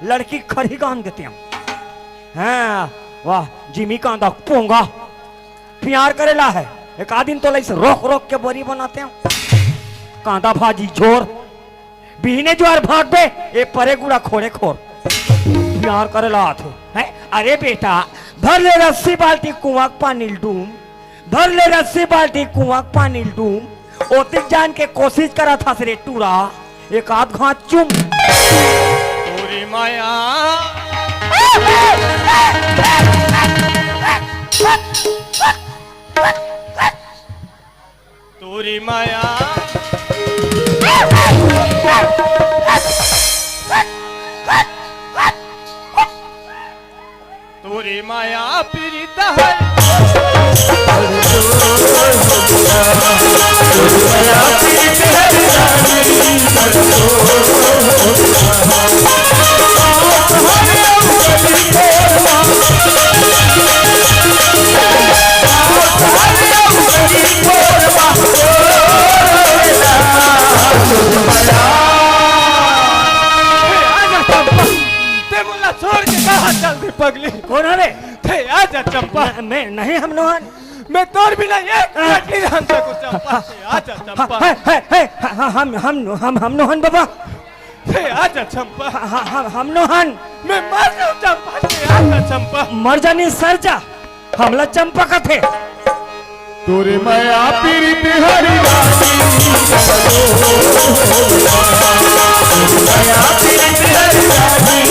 लड़की खरही गांध देते हम। हाँ, वाह, जिमी कांदा पोंगा। प्यार करेला है। एक आध दिन तोला इसे रोक रोक के बोरी बनाते हम। कांदा भाजी झोर। बिहने जुआर भागबे, ए परे गुड़ा खोड़े खोर। प्यार करेला आथे। हैं? अरे बेटा, धर ले रस्सी बाल्टी कुआं के पानी ल डूम। धर ले रस्सी बाल्टी कुआं के पानी ल डूम। ओतिक जान के कोशिश करत हस रे टूरा। एक आध घात चुम। पूरी माया। तोरी माया। तोरी माया पीड़ित है। ते मोला छोड़ के कहाँ चल दे पगली? कौन हवे? ते आजा चंपा। न-, मैं नहीं, हम नोहन। मैं तोर बिना एक मिनट नहीं रह सकूं, चंपा। से आजा, चंपा। हे, हे, हे, ह-, ह-, हम, हम, हम, हम नोहन बाबा। से आजा, चंपा। ह-, ह-, हम, हम नोहन। मैं मर जाऊं, चंपा। से आजा, चंपा। मर जानी सर जा, हमला चंपा कथे। तोरे मया पीरित हरि रानी, मया पीरित हरि रानी।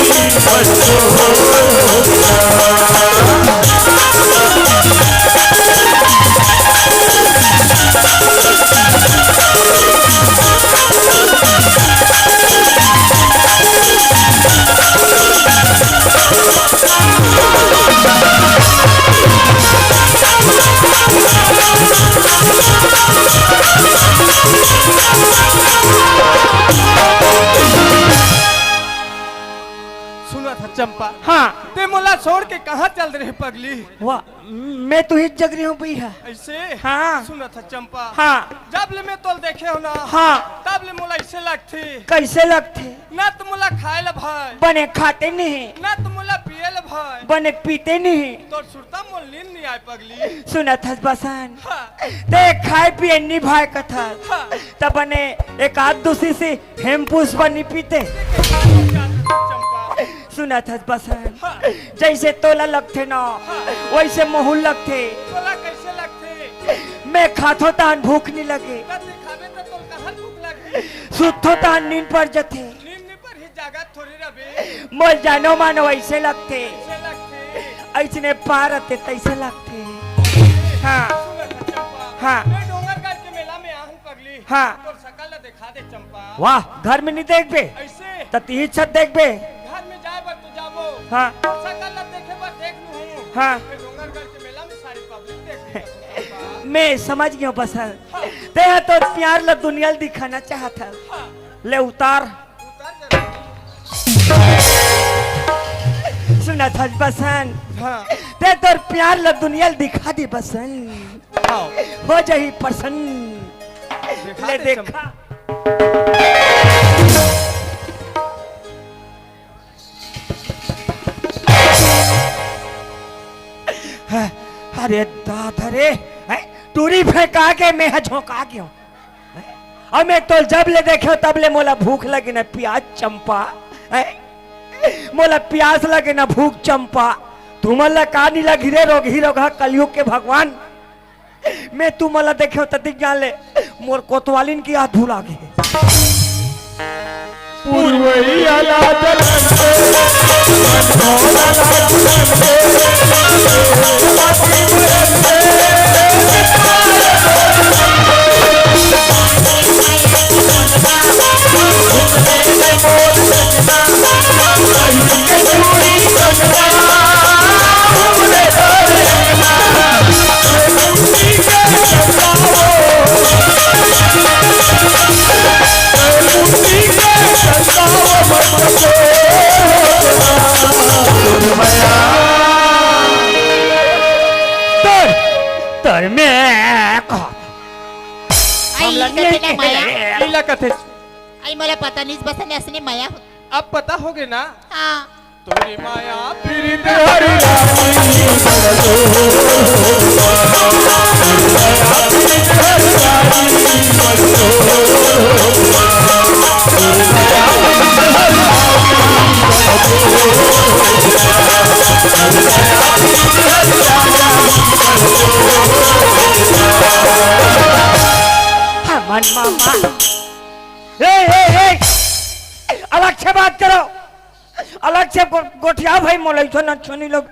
सुनत हस चंपा? हाँ। ते मोला छोड़ के कहाँ चल रहे पगली? वाह, मैं तो ही जग रही हूँ भैया। ऐसे? हाँ। सुनत हस चंपा? हाँ। जब ले मैं तोल देखे हो ना, हाँ। तब ले मोला ऐसे लगथे। कैसे लगथे? ना तो मोला खाए ला भाई। बने खाते नहीं। ना तो मोला पिए ला भाई। बने पीते नहीं। तोर सुरता मोल नींद नहीं आए पगली। सुनत हस बसन? हाँ। ते खाए पिए नहीं भाई कथस। हाँ। तब बने एक आध दूसरी से हेमपुष्पा नहीं पीते। चंपा। सुनत हस बसन? हाँ। जैसे तोला लगथे ना, हाँ। वैसे महूल लगथे। तोला कैसे लगथे? मैं खाथो तहन भूख नहीं लगे। तब ले खाबे त तोल कहाँ भूख लगे? सुतथो तहन नींद पर जथे। नींद नहीं पर ही जागा थोड़ी रबे। मोर जानो मानो वैसे लगथे। कैसे लगथे? ऐसने पार आते तैसे लगथे। हाँ। सुनत हस चंपा? हाँ। मैं डोंगरगढ़ के मेला में आहन पगली। हाँ। तोर सकल ला देखा दे चंपा। वाह, घर में नहीं देखबे? ऐसे? त तिही छत देखबे? घर में जाए बर तो जाबो। हाँ। सकल ला देखे बर देख लूँ हूँ। हाँ। मैं डोंगरगढ़ के मेला में सारी पब्लिक देख लिया चंपा। मैं समझ गया बसन। हाँ। ते हा तोर प्यार ला दुनिया ला दिखाना चाहत हस। हाँ। ले उतार। उतार जरा। सुनत हस बसन? हाँ। ते तोर प्यार ला दुनिया ला दिखा दे बसन। हाँ। हो जाही प्रसन्न। देखा ले दे देखा। चंपा। अरे दादा रे, हैं? टूरी फेंका के मैं ह झोंका गयो। अब मैं तो जब ले देखे तब ले मोला भूख लगे ना पियास चंपा, हैं? मोला पियास लगे ना भूख चंपा। तुमन ला का नहीं लगी रे रोगही रोगहा कलयुग के भगवान। मैं तुमन ला देखे त दिख जान ले मोर कोतवालिन की हाथ भुला गे। पुरवैया ला जलन दे, मनोहरा ला जलन दे, तर, तर में कहा। आई हमला कथे नहीं ना माया। रे। आई ला कथे। आई मोला पता नहीं बसन ऐसने माया हो। अब पता हो गए ना? हाँ। तोरी माया पीरित हरि रानी। हमन मामा। ए, ए, ए, अलग से बात करो, अलग से गो-, गोठिया भाई मोला इथो नचनी लोग।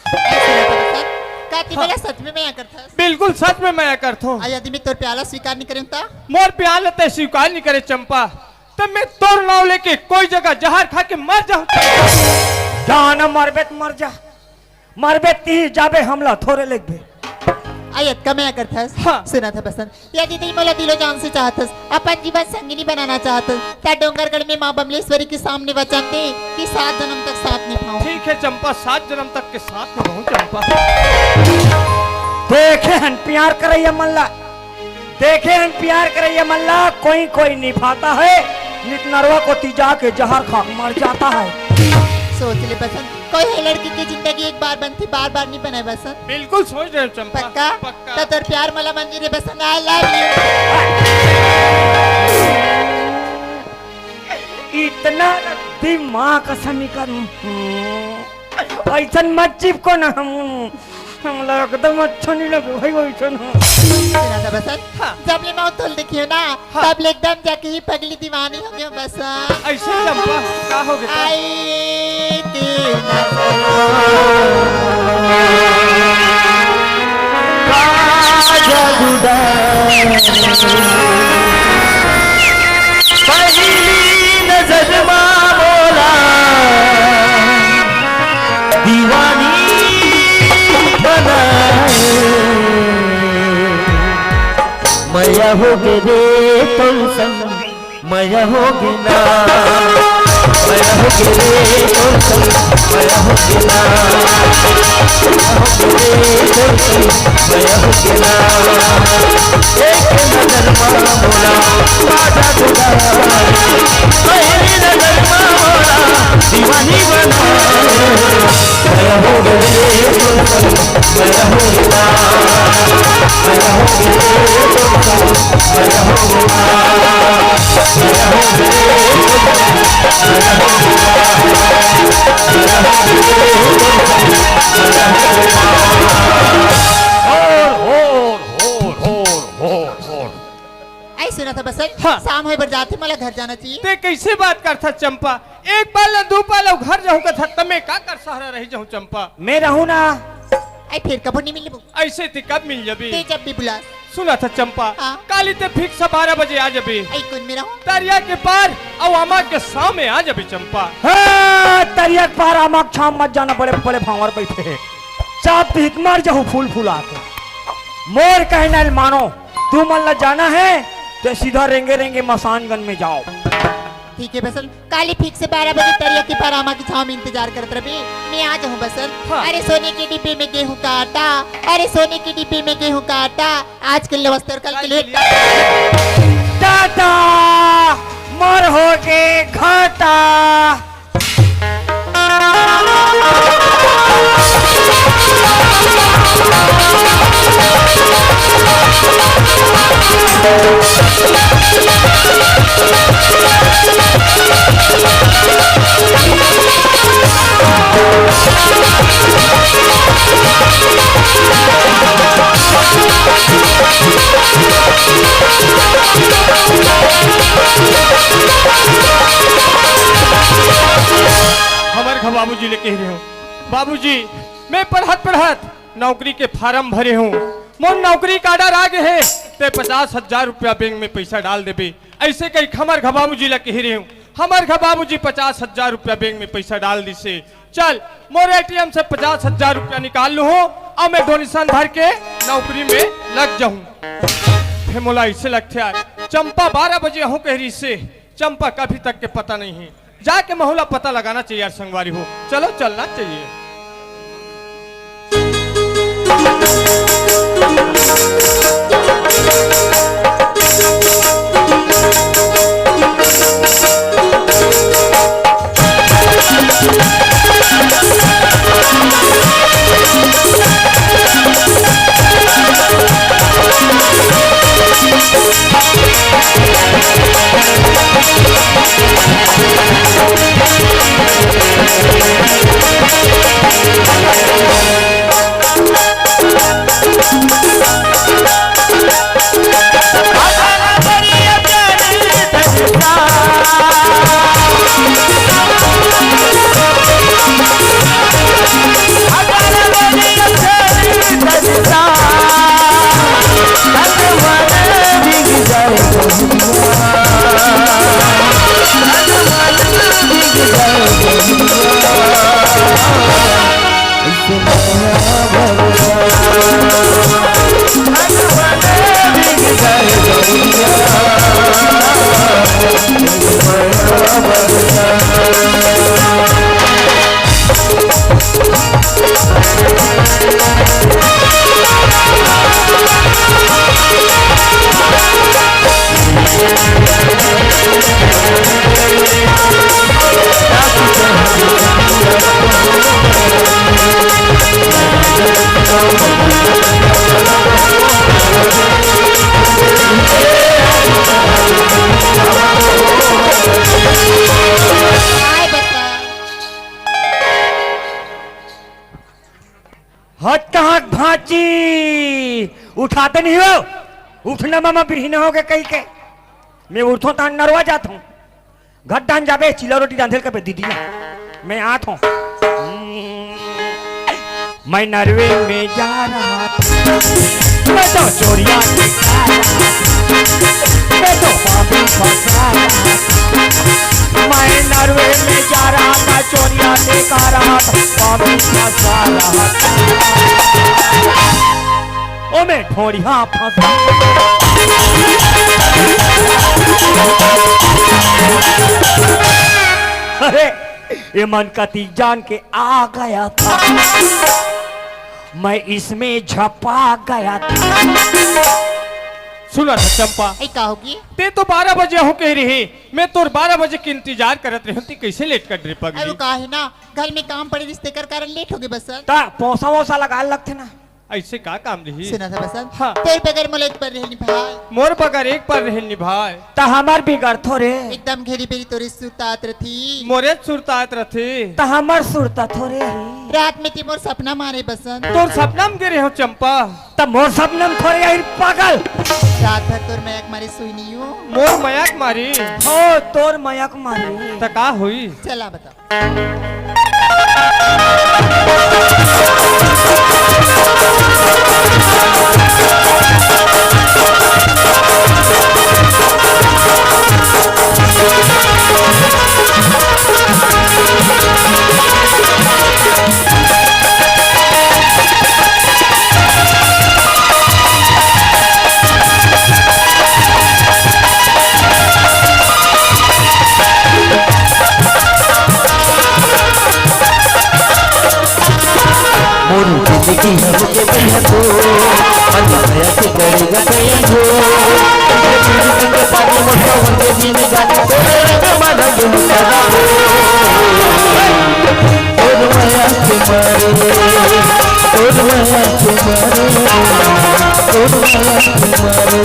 ऐसे लगता है सर, का ती हाँ। मोला सच में मया करथस? बिल्कुल सच में मया करथो। आ यदि मैं तोर प्यार ला स्वीकार नहीं करूँ ता? मोर प्यार ला ते स्वीकार नहीं करे चंपा, त मैं तोर नाव लेके कोई जगह जहर खा के मर जाऊँ। जा ना मरबे त मर जा, मरबे ती जाबे हमला थोरे लेगबे। आ यतका मया करथस? हाँ। सुनत हस बसन, यदि तैं मोला दिलो जान से चाहत हस, अपन जीवन संगिनी बनाना चाहत हस, त डोंगरगढ़ में माँ बमलेश्वरी के सामने वचन दे कि सात जन्म तक साथ निभाऊं। ठीक है चंपा, सात जन्म तक के साथ निभाऊं चंपा। देखे हन प्यार करैया मन ला, देखे हन प्यार करैया मन ला, कोई कोई निभाता है, नित नरवा कोती जाके जहर खा मर जाता है। सोच ले बसंत, कोई हे लड़की के जिंदगी एक बार बनथे, बार बार नहीं बने बसंत। बिल्कुल सोच रहे हो चंपा। पक्का? पक्का। तो तोर प्यार मला मंजूर हे बसंत, I love you। इतना दिमाग का समीकरण, हम्म, ऐसन मत चिपको ना हम। हमला एकदम अच्छा नहीं लगे भाई, वैसन ह। सुना था बसंत, हाँ। जब ले मैं तोल देखियो ना, हाँ। तब ले एकदम जाके ही पगली दीवानी हो गयो बसंत। ऐसे चंपा, का हो गया? आई के नजर का जादू डाल। पहली नजर मा मोला दीवानी बनाए। मया हो गे रे तोर संग, मया हो गे ना, मया हो गे रे तोर संग, मया हो गे ना, मया हो गे रे तोर संग, मया हो गे ना। एक नजर मा मोला बाजा गुदा, पहली नजर मा मोला दीवानी बना। मया हो गे रे तोर संग, मया हो गे ना, मया हो गे रे तोर संग, मया हो गे ना, मया हो गे रे तोर संग, मया हो गे ना, मया हो गे रे तोर संग, मया हो गे ना। होर, होर, होर, होर, होर, होर। ऐ सुना था बसंत, हाँ। शाम होय बर जाथे, मोला घर जाना चाहिए। ते कैसे बात करथा चंपा? एक पल न दू पल अउ घर जाहूं कथा, त मैं का कर सहारा रही जाहूं चंपा? मैं रहूं ना। ऐ फिर कभू नहीं मिलबो। ऐसे ते कब मिल जबे? ते जब भी बुला। सुना था चंपा, हाँ। काली ते फिक्स बारह बजे आ जबे। ऐ कोन में रहूं? तरिया के पार अउ आमा के छांव में आ जबे चंपा। हाँ, तरिया के पार आमा के छांव मत जाना, बड़े बड़े भांवर बैठे हे। चाप तो हित मर जाहू फूल फुला के। मोर कहना ल मानो, तुमन ला जाना हे, त सीधा रेंगे रेंगे मसानगंज में जाओ। ठीक हे बसंत, काली फिक्स बारह बजे तरिया के पार आमा के छांव में इंतजार करत रबे, मैं आ जाहूं बसंत। हाँ। अरे सोने के डिब्बे में गेहूं का आटा, अरे सोने के डिब्बे में गेहूं का आटा, आज के लिए बस तोर कल के लिए टाटा, मोर हो गे घाटा। हमर घर बाबूजी ले कहे रहेंव, बाबूजी, मैं पढ़त पढ़त नौकरी के फारम भरे हंव, मोर नौकरी के आर्डर आ गे हे, ते पचास हजार रुपया बैंक में पइसा डाल देबे। अइसे कहिके हमर घर बाबूजी ला कहे रहेंव, हमर घर बाबूजी पचास हजार रुपया बैंक में पइसा डाल दिसे। चल, मोर एटीएम से पचास हजार रुपया निकाल लूहूं अउ मैं डोनेशन धर के नौकरी में लग जाहूं। फेर मोला अइसे लगथे यार, चंपा बारह बजे आहूं कहे रिहिसे, चंपा के अभी तक के पता नइ हे। जाके महूं ला पता लगाना चाहिए यार संगवारी हो, चलो चलना चाहिए। हट कहाँ भांची, उठाते नहीं हो, उठना मामा बिहिन हो के कही के। मैं उठो तान नरवा जात हूँ। घर डान जाबे, चिला रोटी रांधे ल कबे दीदी। मैं आत हूँ। मैं नरवे में जा रहा था, मैं तो चोरिया के खा रहा था, मैं तो पापी फंसा रहा था। मैं नरवे में जा रहा था, चोरिया के खा रहा था, पापी फंसा रहा था। ओ मैं ढोड़िया फंसा। अरे, ये मन कती जान के आ गया था, मैं इसमें झपा गया था। सुना था चंपा, ए, का होगी? ते तो बारह बजे हो कह रही, मैं तोर बारह बजे के इंतजार करत रही हूँ, ते कैसे लेट कर रे अरे पगली? वो का है ना, घर में काम पड़े रिश्ते कर कारण लेट हो गए बसंत। ता पोसा वोसा लगा लगते ना। ऐसे का काम रही? सुना था बसंत। हाँ। तोर बगैर मोला एक पल रहे निभाए। मोर बगैर एक पल रहे निभाए। त हमर बिगड़ थोरे। एकदम घेरी बेरी तोरे सुरतात रथी। मोरे सुरतात रथी। त हमर सुरता थोरे ही। रात में ती मोर सपना मारे बसंत। तोर सपना में गे रहे हो चंपा। त मोर सपना में थोरे ही पागल। रात भर तोर मयक मारे सुई नहीं हो। मोर मयक मारी। हो तोर मयक मारी। त का होई? चला बता। मोर जिंदगी हमके भैया तो, मन भैया से करेगा भैया जो। ये पीढ़ी संग पानी मोटा वंदे जी ने जाने तेरे रंग मारा गुन करा हो। तोर मया के मारे, तोर मया के मारे, तोर मया के मारे।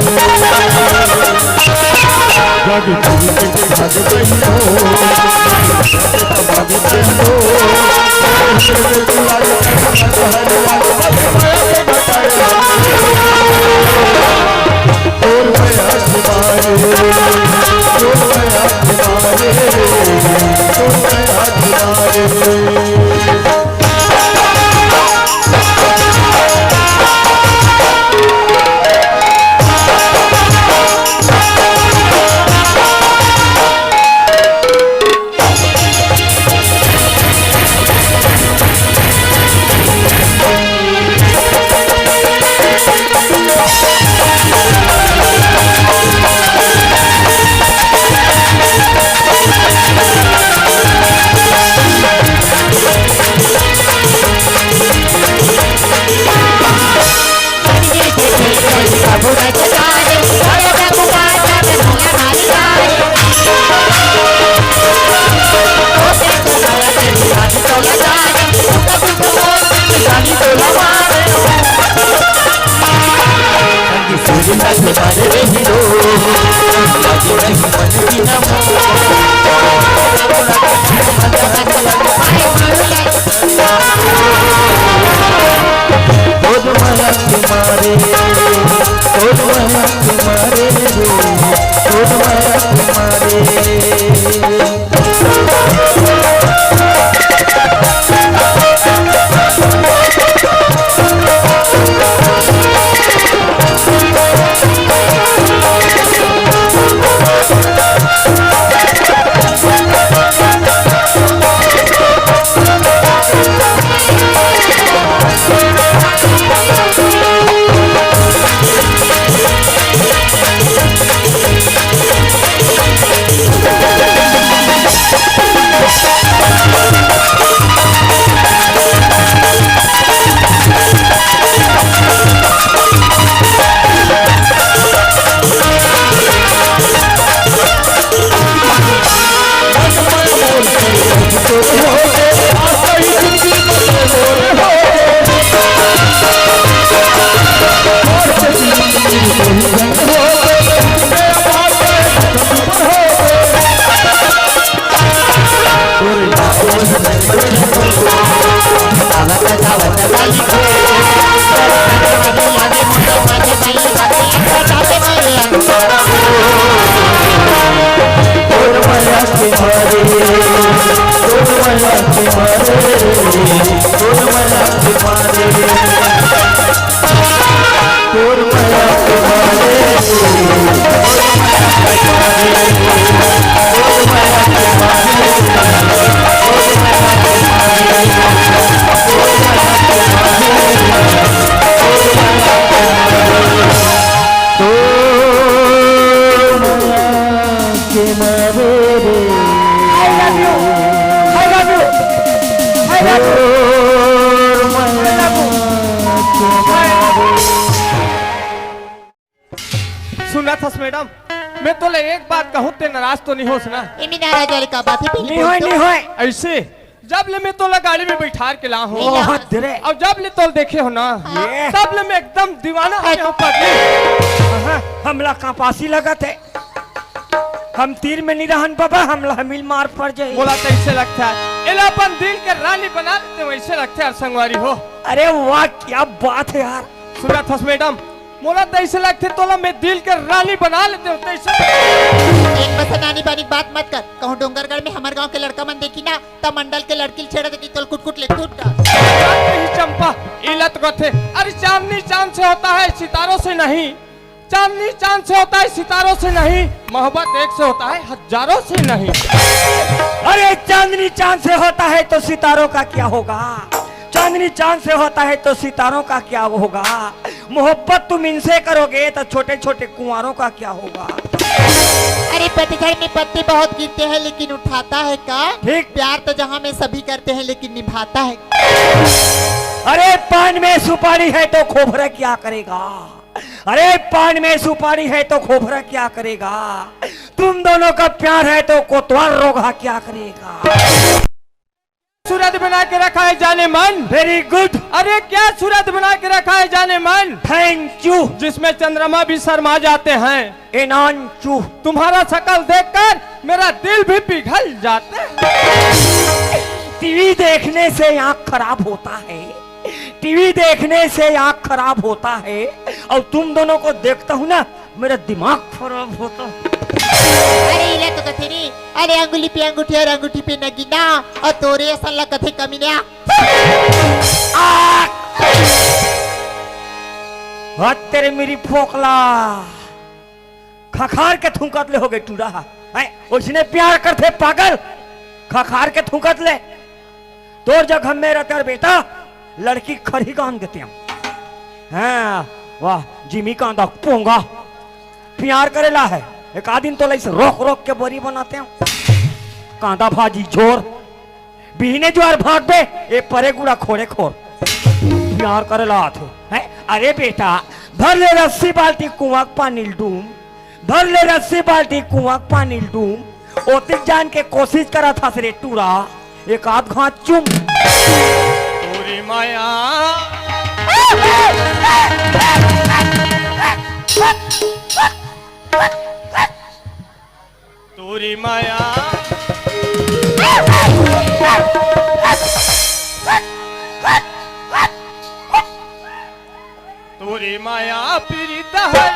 सुनत हस मैडम, मैं तोला एक बात कहूँ, ते नाराज तो नहीं होस ना? एमे नाराज वाली का बात हे, पहले नहीं बोल होय, तो। नहीं होय। ऐसे, जब ले मैं तोला गाड़ी में बैठार के ला हूँ, नहीं ला। बहुत धीरे। अउ जब ले तोला देखे हूँ ना, ये। तब ले मैं एकदम दीवाना हो गया हूँ पगली। हाँ, हमला कापासी लगत हे। हम तीर में नहीं रहन बाबा, हमला हमील मार पड़ जाही। मोला तो ऐसे लगता है, एला अपन दिल के रानी बना लेते, वैसे लगता है यार संगवारी हो। अरे वाह, क्या बात है यार। सुनत हस मैडम, मोला तो ऐसे लगते तोला मैं दिल के रानी बना लेते हो, तो ऐसे। एक बस नानी बानी बात मत कर, कहूँ डोंगरगढ़ में हमर गांव के लड़का मन देखी ना, त मंडल के लड़की ल छेड़ा देखी तोल कुट कुट ले कूट डाल। नहीं चंपा, इलत कथे, अरे चांदनी चांद से होता है, सितारों से नहीं। चांदनी चांद से होता है, सितारों से नहीं। मोहब्बत एक से होता है, हजारों से नहीं। अरे चांदनी चांद से होता है तो सितारों का क्या होगा? चांदनी चांद से होता है तो सितारों का क्या होगा? मोहब्बत तुम इनसे करोगे तो छोटे छोटे कुंवारों का क्या होगा? अरे पतझड़ में पत्ते बहुत गिरते हैं लेकिन उठाता है कौन? ठीक। प्यार तो जहाँ में सभी करते हैं लेकिन निभाता है। अरे पान में सुपारी है तो खोपरा क्या करेगा? अरे पान में सुपारी है तो खोपरा क्या करेगा? तुम दोनों का प्यार है तो कोतवाल रोगहा क्या करेगा? सूरत बना के रखा है जाने मन। Very good। अरे क्या सूरत बना के रखा है जाने मन। Thank you। जिसमें चंद्रमा भी शर्मा जाते हैं। एनांचू। तुम्हारा शकल देखकर मेरा दिल भी पिघल जाता है। टीवी देखने से आंख खराब होता है, टीवी देखने से आंख खराब होता है, और तुम दोनों को देखता हूँ ना, मेरा दिमाग खराब होता है। अरे इला तो कथे रे, अरे अंगुली पे अंगूठी और अंगूठी पे नगीना, और तोरे असन ला कथे कमीना। आ! हट तेरे मेरी फोकला। खखार के थूकत ले होगे टूरा हा। हैं? ओइसने प्यार करथे पागल, खखार के थूकत ले। तोर जगह में रहते यार बेटा, लड़की खरही गांध देते हम। हाँ, वाह, जिमी कांदा पोंगा। प्यार करेला हे, एक आध दिन तोला इसे रोक रोक के बरी बनाते हम। कांदा भाजी झोर, बिहने जुआर भाग बे, ए परे गुड़ा खोरे खोर। प्यार करेला आथे। हैं? अरे बेटा, धर ले रस्सी बाल्टी कुआं के पानी ल डूम, धर ले रस्सी बाल्टी कुआं के पानी ल डूम, ओतिक जान के कोशिश करत हस रे टूरा, एक आध घात चुम। तोरी माया। तोरी माया। तोरी माया पीड़ित है।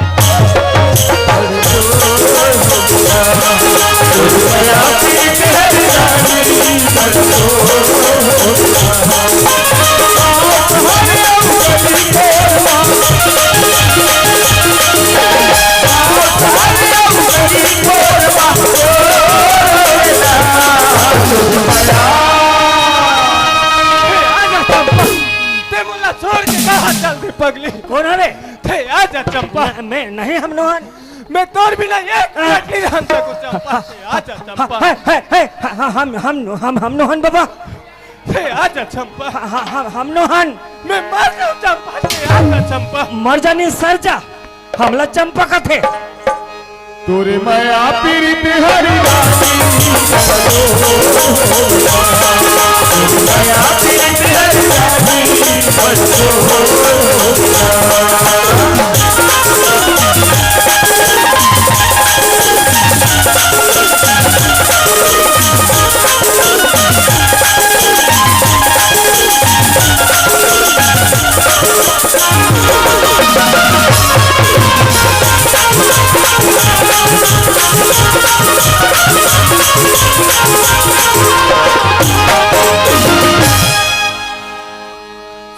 ते मोला छोड़ के कहाँ चल दे पगली? कौन हरे? ते आजा चंपा। न-, मैं नहीं, हम नोहन। मैं तोर बिना एक मिनट नहीं रह सकूं चंपा। ते आजा चंपा। है, है, है, ह-, ह-, हम, हम, हम, हम नोहन बाबा। ते आजा चंपा। ह-, ह-, हम, हम नोहन। मैं मर जाऊं चंपा, ते आजा चंपा। मर जानी सर जा, हमला चंपा कथे। तोरे मया पीरित हरि रानी, मया पीरित हरि रानी,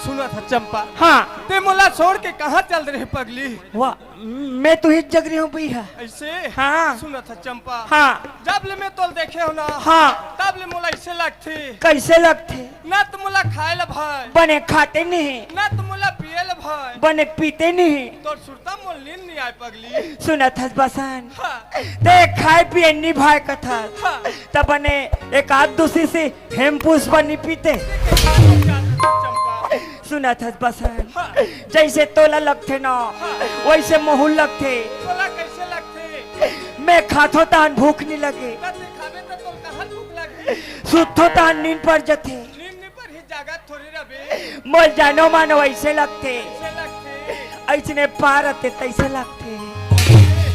सुनत हस चंपा। हाँ। ते मोला छोड़ के कहाँ चल रहे पगली? वाह, मैं तो ही जग रही हूँ भैया। ऐसे? हाँ। सुनत हस चंपा। हाँ। जब ले मैं तोल देखे हो ना, हाँ। तब ले मोला ऐसे लगथे। कैसे लगथे? ना तो मोला खाए ला भाई। बने खाते नहीं। ना तो मोला पिए ला भाई। बने पीते नहीं। तोर सुरता मोल नींद नहीं आए पगली। सुनत हस बसन। हाँ। ते खाए पिए नहीं भाई कथस। हाँ। तब बने एक आध दूसरी से हेमपुस बनी पीते। चंपा। सुनत हस बसन। हाँ। जैसे तोला लगथे ना, हाँ। वैसे मोहू लगथे। तोला कैसे खाथो तहन भूख नी लगे। त तैं खाबे त तोर कहाँ भूख लगे? सुतथो तहन नींद पर जथे। नींद नी पर ही जागत थोड़ी रबे। मोर जानो मानो ऐसे लगथे। ऐसे लगथे। ऐसने पार आते तैसे लगथे।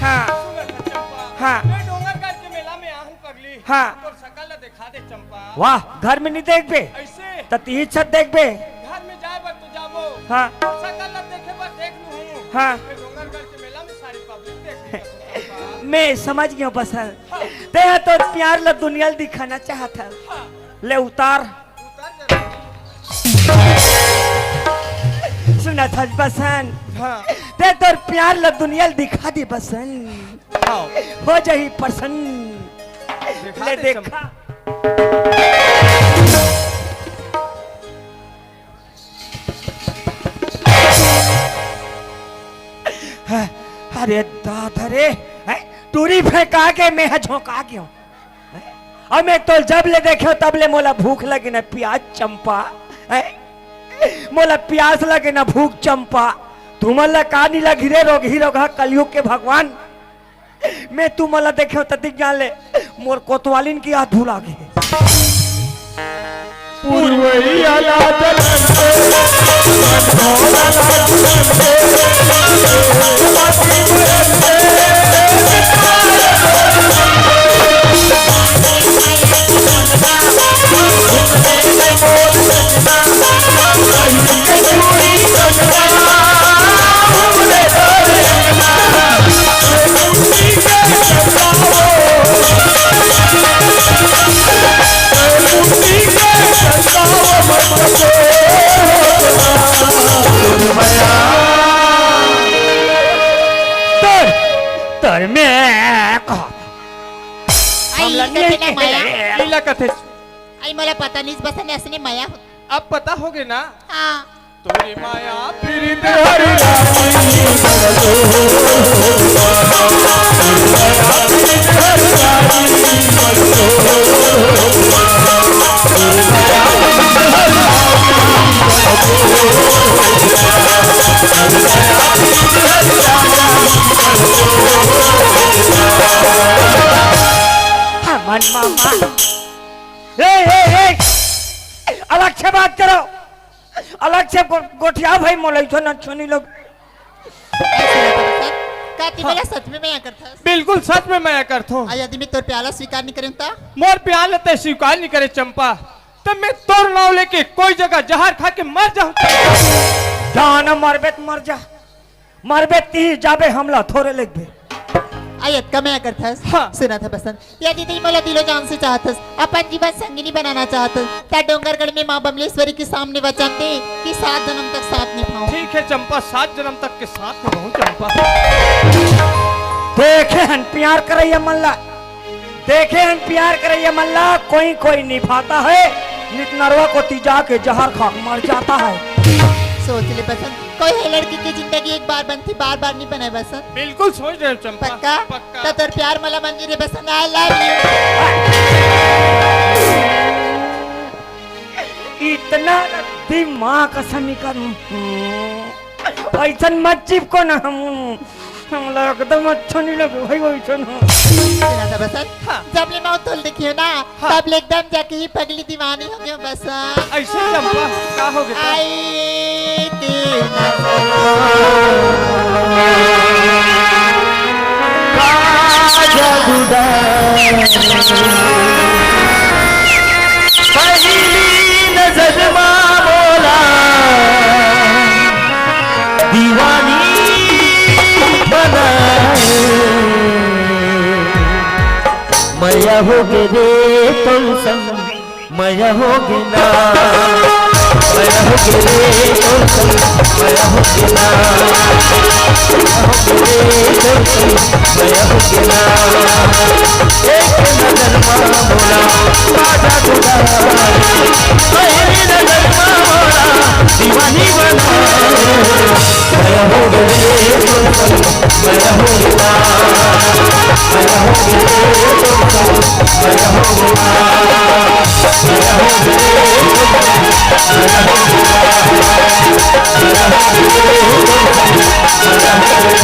हाँ। सुन ना चंपा। हाँ। मैं डोंगरगढ़ के मेला में आहन पगली। हाँ। तोर सकल ला देखा दे चंपा। वाह, घर में नी देखबे? ऐसे? त तिही छत देखबे? घर में जाए बर तो जाबो। हाँ। तोर सकल ला देखे बर देख लूँ हूँ। हाँ। मैं डोंगरगढ़ के मेला में सारी पब्लिक देख ली। मैं समझ गयो बसंत। हाँ। तैं ह तोर प्यार ला दुनिया ल दिखाना चाहत हस। हाँ। ले उतार। उतार जरा। सुनत हस बसंत। हाँ। तैं तोर प्यार ला दुनिया ल दिखा दे बसंत। हाँ। हो जाही पसंद। दिखा ले दे देखा। चंपा। अरे दादा रे, हैं? टूरी फेंका के मैं ह झोंका गयो। हैं? अउ मैं तो जब ले देखे तब ले मोला भूख लगे ना प्यास चंपा, हैं? मोला प्यास लगे ना भूख चंपा। तुमन ला का नी लगी रे रोगही रोगहा कलयुग के भगवान? मैं तुमन ला देखे ततिक जान ले मोर कोतवालिन के याद भुला गे। पुरवैया ला जलन दे, मनमोहन ला जलन दे, तर, तर में कहा। आई हमला कथे नहीं ना माया। लीला कथे। आई मोला पता नहीं बसन ऐसने माया हो। अब पता होगे ना? हाँ। तोरी माया पीरित हरि रानी। हमन मामा। ए, ए, ए, अलग से बात करो, अलग से गो-, गोठिया भाई मोला इथो न छोनी लोग। ऐसे नहीं करता। का तैं मोला सच में मया करथस? बिल्कुल सच में मया करथों। आ यदि मैं तोर प्यार ला स्वीकार नहीं करें त? मोर प्यार ला तैं स्वीकार नहीं करे चंपा, त मैं तोर नाव लेके कोई जगह जहर खा के मर जाहूं। जा न मरबे त मर जा, मरबे तिही जाबे हमला थोरे लेगबे। आ यतका मया करथस? हाँ। सुनत हस बसंत, यदि तैं मोला दिलो जान से चाहत हस, अपन जीवन संगिनी बनाना चाहत हस, त डोंगरगढ़ में माँ बमलेश्वरी के सामने वचन दे कि सात जन्म तक साथ निभाऊं। ठीक है चंपा, सात जन्म तक के साथ निभाऊं चंपा। देखे हन प्यार करैया मन ला, देखे हन प्यार करैया मन ला, कोई कोई निभाता है, नित नरवा कोती जाके जहर खा के मर जाता है। सोच ले बसंत, कोई है लड़की की जिंदगी एक बार बनती, बार बार नहीं बने बसंत। बिल्कुल सोच रहे हो चंपा। पक्का? पक्का। त तोर प्यार मोला मंजूर है बसंत, I love you। इतना दिमाग समीकरण, ऐसन मत चिपको ना हम। हमला एकदम अच्छा नहीं लगे भाई, वैसन हो। सुना था बसंत, हाँ। जब ले मैं तोला देखियो ना, हाँ। तब ले एकदम जाके ही पगली दीवानी हो गयो बसंत। ऐसे चंपा, का हो गया? आई तेरी नजर। का जादू डाल। पहली नजर मा मोला दीवानी बनाए। मया होगे रे तोर संग, मया होगे ना। मया होगे रे तोर संग, मया होगे ना। मया होगे रे तोर संग, मया होगे ना। एक नजर मा मोला का जादू डाल। पहली नजर मा मोला दीवानी बना। मया होगे रे तोर संग, मया होगे ना। मया होगे रे तोर संग, मया होगे ना। मया होगे रे तोर संग, मया होगे ना। मया होगे रे तोर संग,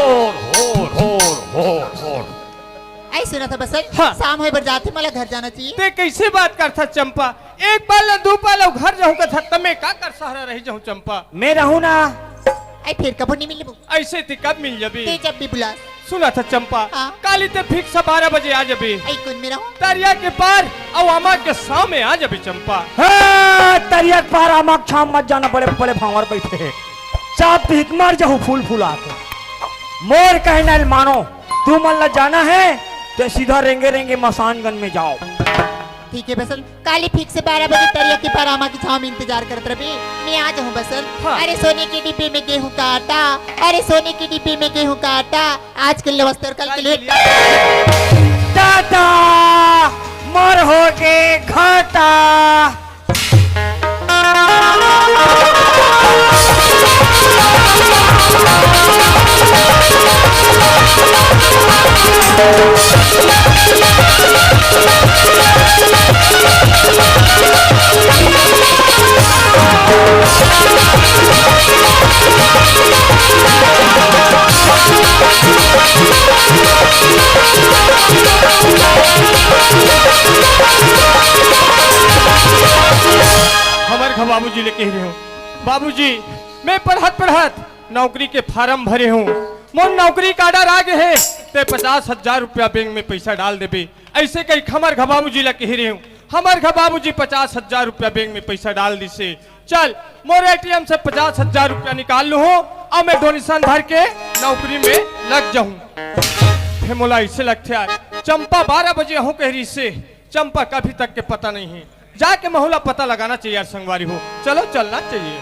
मया होगे ना। बसंत, हाँ। शाम होय बर जाथे, मोला घर जाना चाहिए। ते कइसे बात करथस चंपा? एक पल न दू पल अउ घर जाहूं कथस, त मैं काकर सहारा रहि जाहूं चंपा? मैं रहूं ना। अई फेर कभू नइ मिलबो। अइसे ते कब मिल जाबे? ते जब भी बुलास। सुनथस चंपा, हाँ। काली ते fix बारह बजे आ जाबे। अई कोन में रहूं? तरिया के पार अउ आमा के छांव में आ जाबे चंपा। हाँ, तरिया के पार आमा के छांव मत जाना, बड़े बड़े भांवर बइठे हे। चाप पीत मर जाहू फूल फुला के। मोर कहना ल मानो, तुमन ला जाना हे त सीधा रेंगे रेंगे मसानगंज में जाव। ठीक हे बसंत, काली fix बारह बजे तरिया के पार आमा के छांव में इंतजार करत रहिबे, मैं आ जाहूं बसंत। हाँ। अरे सोने के डिब्बे में गेहूं का आटा, अरे सोने के डिब्बे में गेहूं का आटा, आज के लिए बस अउ कल के लिए टाटा। दादा, मोर होगे घाटा। हमर घर बाबूजी ले कहे रहेंव, बाबूजी, मैं पढ़त पढ़त नौकरी के फारम भरे हंव, मोर नौकरी के order आ गे हे, ते पचास हजार रुपया बैंक में पइसा डाल देबे। अइसे कहिके हमर घर बाबूजी ला कहे रहेंव, हमर घर बाबूजी पचास हजार रुपया बैंक में पइसा डाल दिस हे। चल, मोर ATM से पचास हजार रुपया निकाल लूहूं अउ मैं donation भर के नौकरी में लग जाहूं। फेर मोला अइसे लगथे यार, चंपा बारह बजे आहूं कहे रिहिस हे, चंपा के अभी तक के पता नइ हे। जाके महूं ला पता लगाना चाहिए यार संगवारी हो, चलो चलना चाहिए।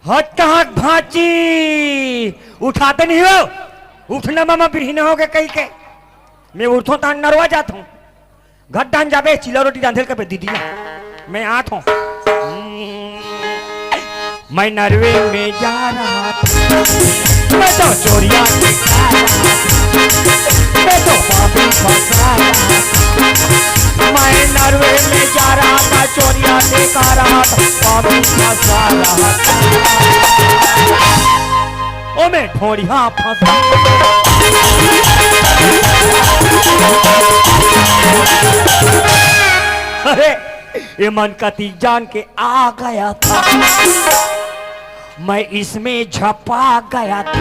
हट कहाँ भांची, उठाते नहीं हो, उठना मामा बिरहिना होगे कहिके। मैं उठथों तहां नरवा जाथों। घर डाहन जाबे, चीला रोटी रांधे ल कबे दीदी ला। मैं आथों। मैं नरवे में जा रहा था, मैं तो चोरिया के जा रहा था, मैं तो पापी फंसा रहा था। मैं नरवे में जा रहा था, चोरिया के जा रहा था, पापी फंसा रहा था। ओ मैं ठोरिया फंसा। अरे, ये मन कती जान के आ गया था, मैं इसमें झपा गया था।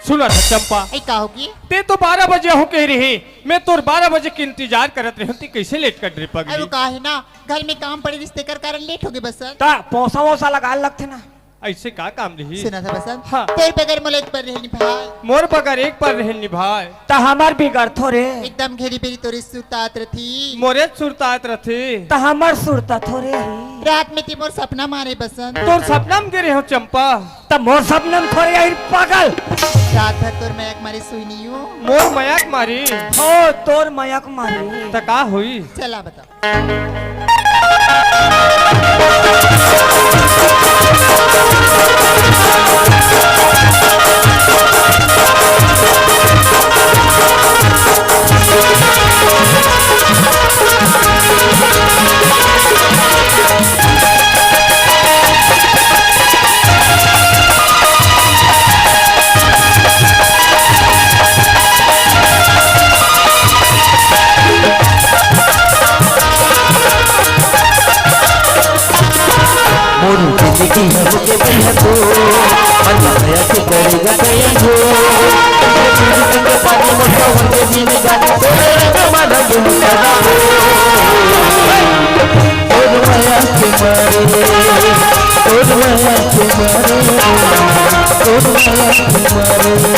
सुनथस चंपा, ए, का होगे? ते तो बारह बजे आहूं कहे रहे, मैं तोर बारह बजे के इंतजार करत रहेंव, ते कइसे लेट कर रे पगली? अरे, वो का हे ना, घर में काम पड़े रिहिस तेकर कारण लेट होगे बसंत। त पोसा वोसा लगा लगथे ना। अइसे का काम रही? सुनथस बसंत? हाँ। तोर बगर मोला एक पल रहे ल निभाय। मोर बगर एक पल रहे ल निभाय। त हमर बिगड़थो रे। एकदम घेरी बेरी तोरे सुरतात रथी। मोरे सुरतात रथी। त हमर सुरतथो रे। रात में ते मोर सपना मारे बसंत। तोर सपना में गे रहेंव चंपा। त मोर सपना में थोरे आही पागल। रात भर तोर मया के मारे सुई नइ हो। मोर मया के मारे? हो, तोर मया के मारे। त का होई? चला बता। मोर जिंदगी हमके भैया तो, मन माया के करेगा कहीं जो। तेरे संग पानी मोर सावन के दिन गाने, तोरे रंग माला गुन करा। तोर माया के मारे, तोर माया के मारे, तोर माया के मारे।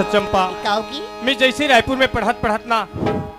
चंपा, का होगी? मैं जैसे रायपुर में पढ़त पढ़त ना,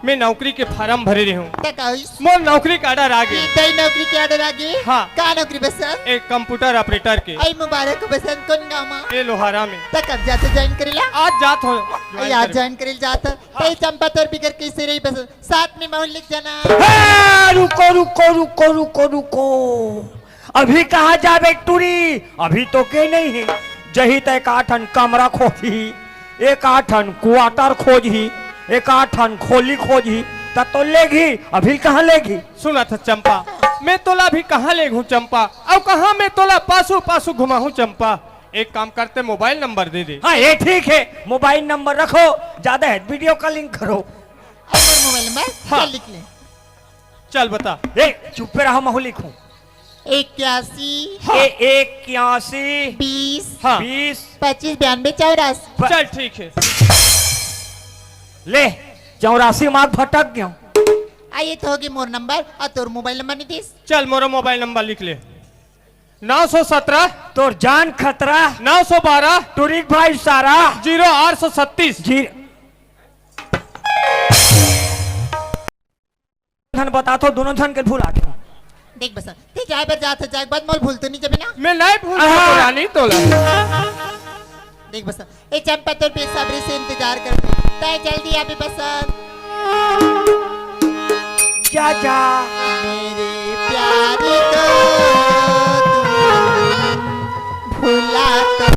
मैं नौकरी के फार्म भरे रहे हूँ। त का होइस? मोर नौकरी के order आ गे। ये तई नौकरी के order आ गे? हाँ। का नौकरी बसंत? एक computer operator के। अई मुबारक हो बसंत, कौन गाँव मा? ए लोहारा में। त कब जात हस join करेला? आज जात हँव। अई आज join करेला जात हस। हाँ। तई चंपा तोर बिगर कैसे रही बसंत? साथ में महूँ लेके जाना। हे, रुको, रुको, रुको, रुको, रुको। अभी कहाँ जाबे टूरी? अभी तो के नहीं है। जही त एकाठन कमरा खोजही, एकाठन quarter खोजही, एकाठन खोली खोजही, त तो लेगही। अभी कहाँ लेगही? सुनत हस चंपा, मैं तोला अभी कहाँ लेगहूँ चंपा, अउ कहाँ मैं तोला पासू पासू घुमाहूँ चंपा। एक काम करते, mobile number दे दे। हाँ, ये ठीक है, mobile number रखो, ज्यादा है, video calling करो। अउ मोर mobile number, हाँ। चल लिख ले। चल बता। ए, चुप्पे रहा, महूँ लिखूँ। इक्यासी। हाँ। ए, इक्यासी। बीस। हाँ। बीस। पच्चीस बयानबे चौरासी। प- चल ठीक है। ले, चौरासी मार्ग भटक गया। आ, ये तो होगी मोर number, अउ तोर mobile number नहीं दिस। चल, मोरो mobile number लिख ले। नौ सौ सत्रह। तोर जान खतरा। नौ सौ बारह। टुरिक भाई सारा। ज़ीरो आठ सौ छत्तीस। जी। झन बता तो, दोनों झन के भुला गे। देख बसंत, ते जाए बर जात हस, जाए के बाद मोला भूल तो नहीं जाबे ना? मैं नहीं भूल आहा। रानी तोला। देख बसंत, ए चंपा तोर बेसब्री से इंतजार कर, तय जल्दी आबे बसंत। जा, जा। मेरे प्यार को तुम भुला तो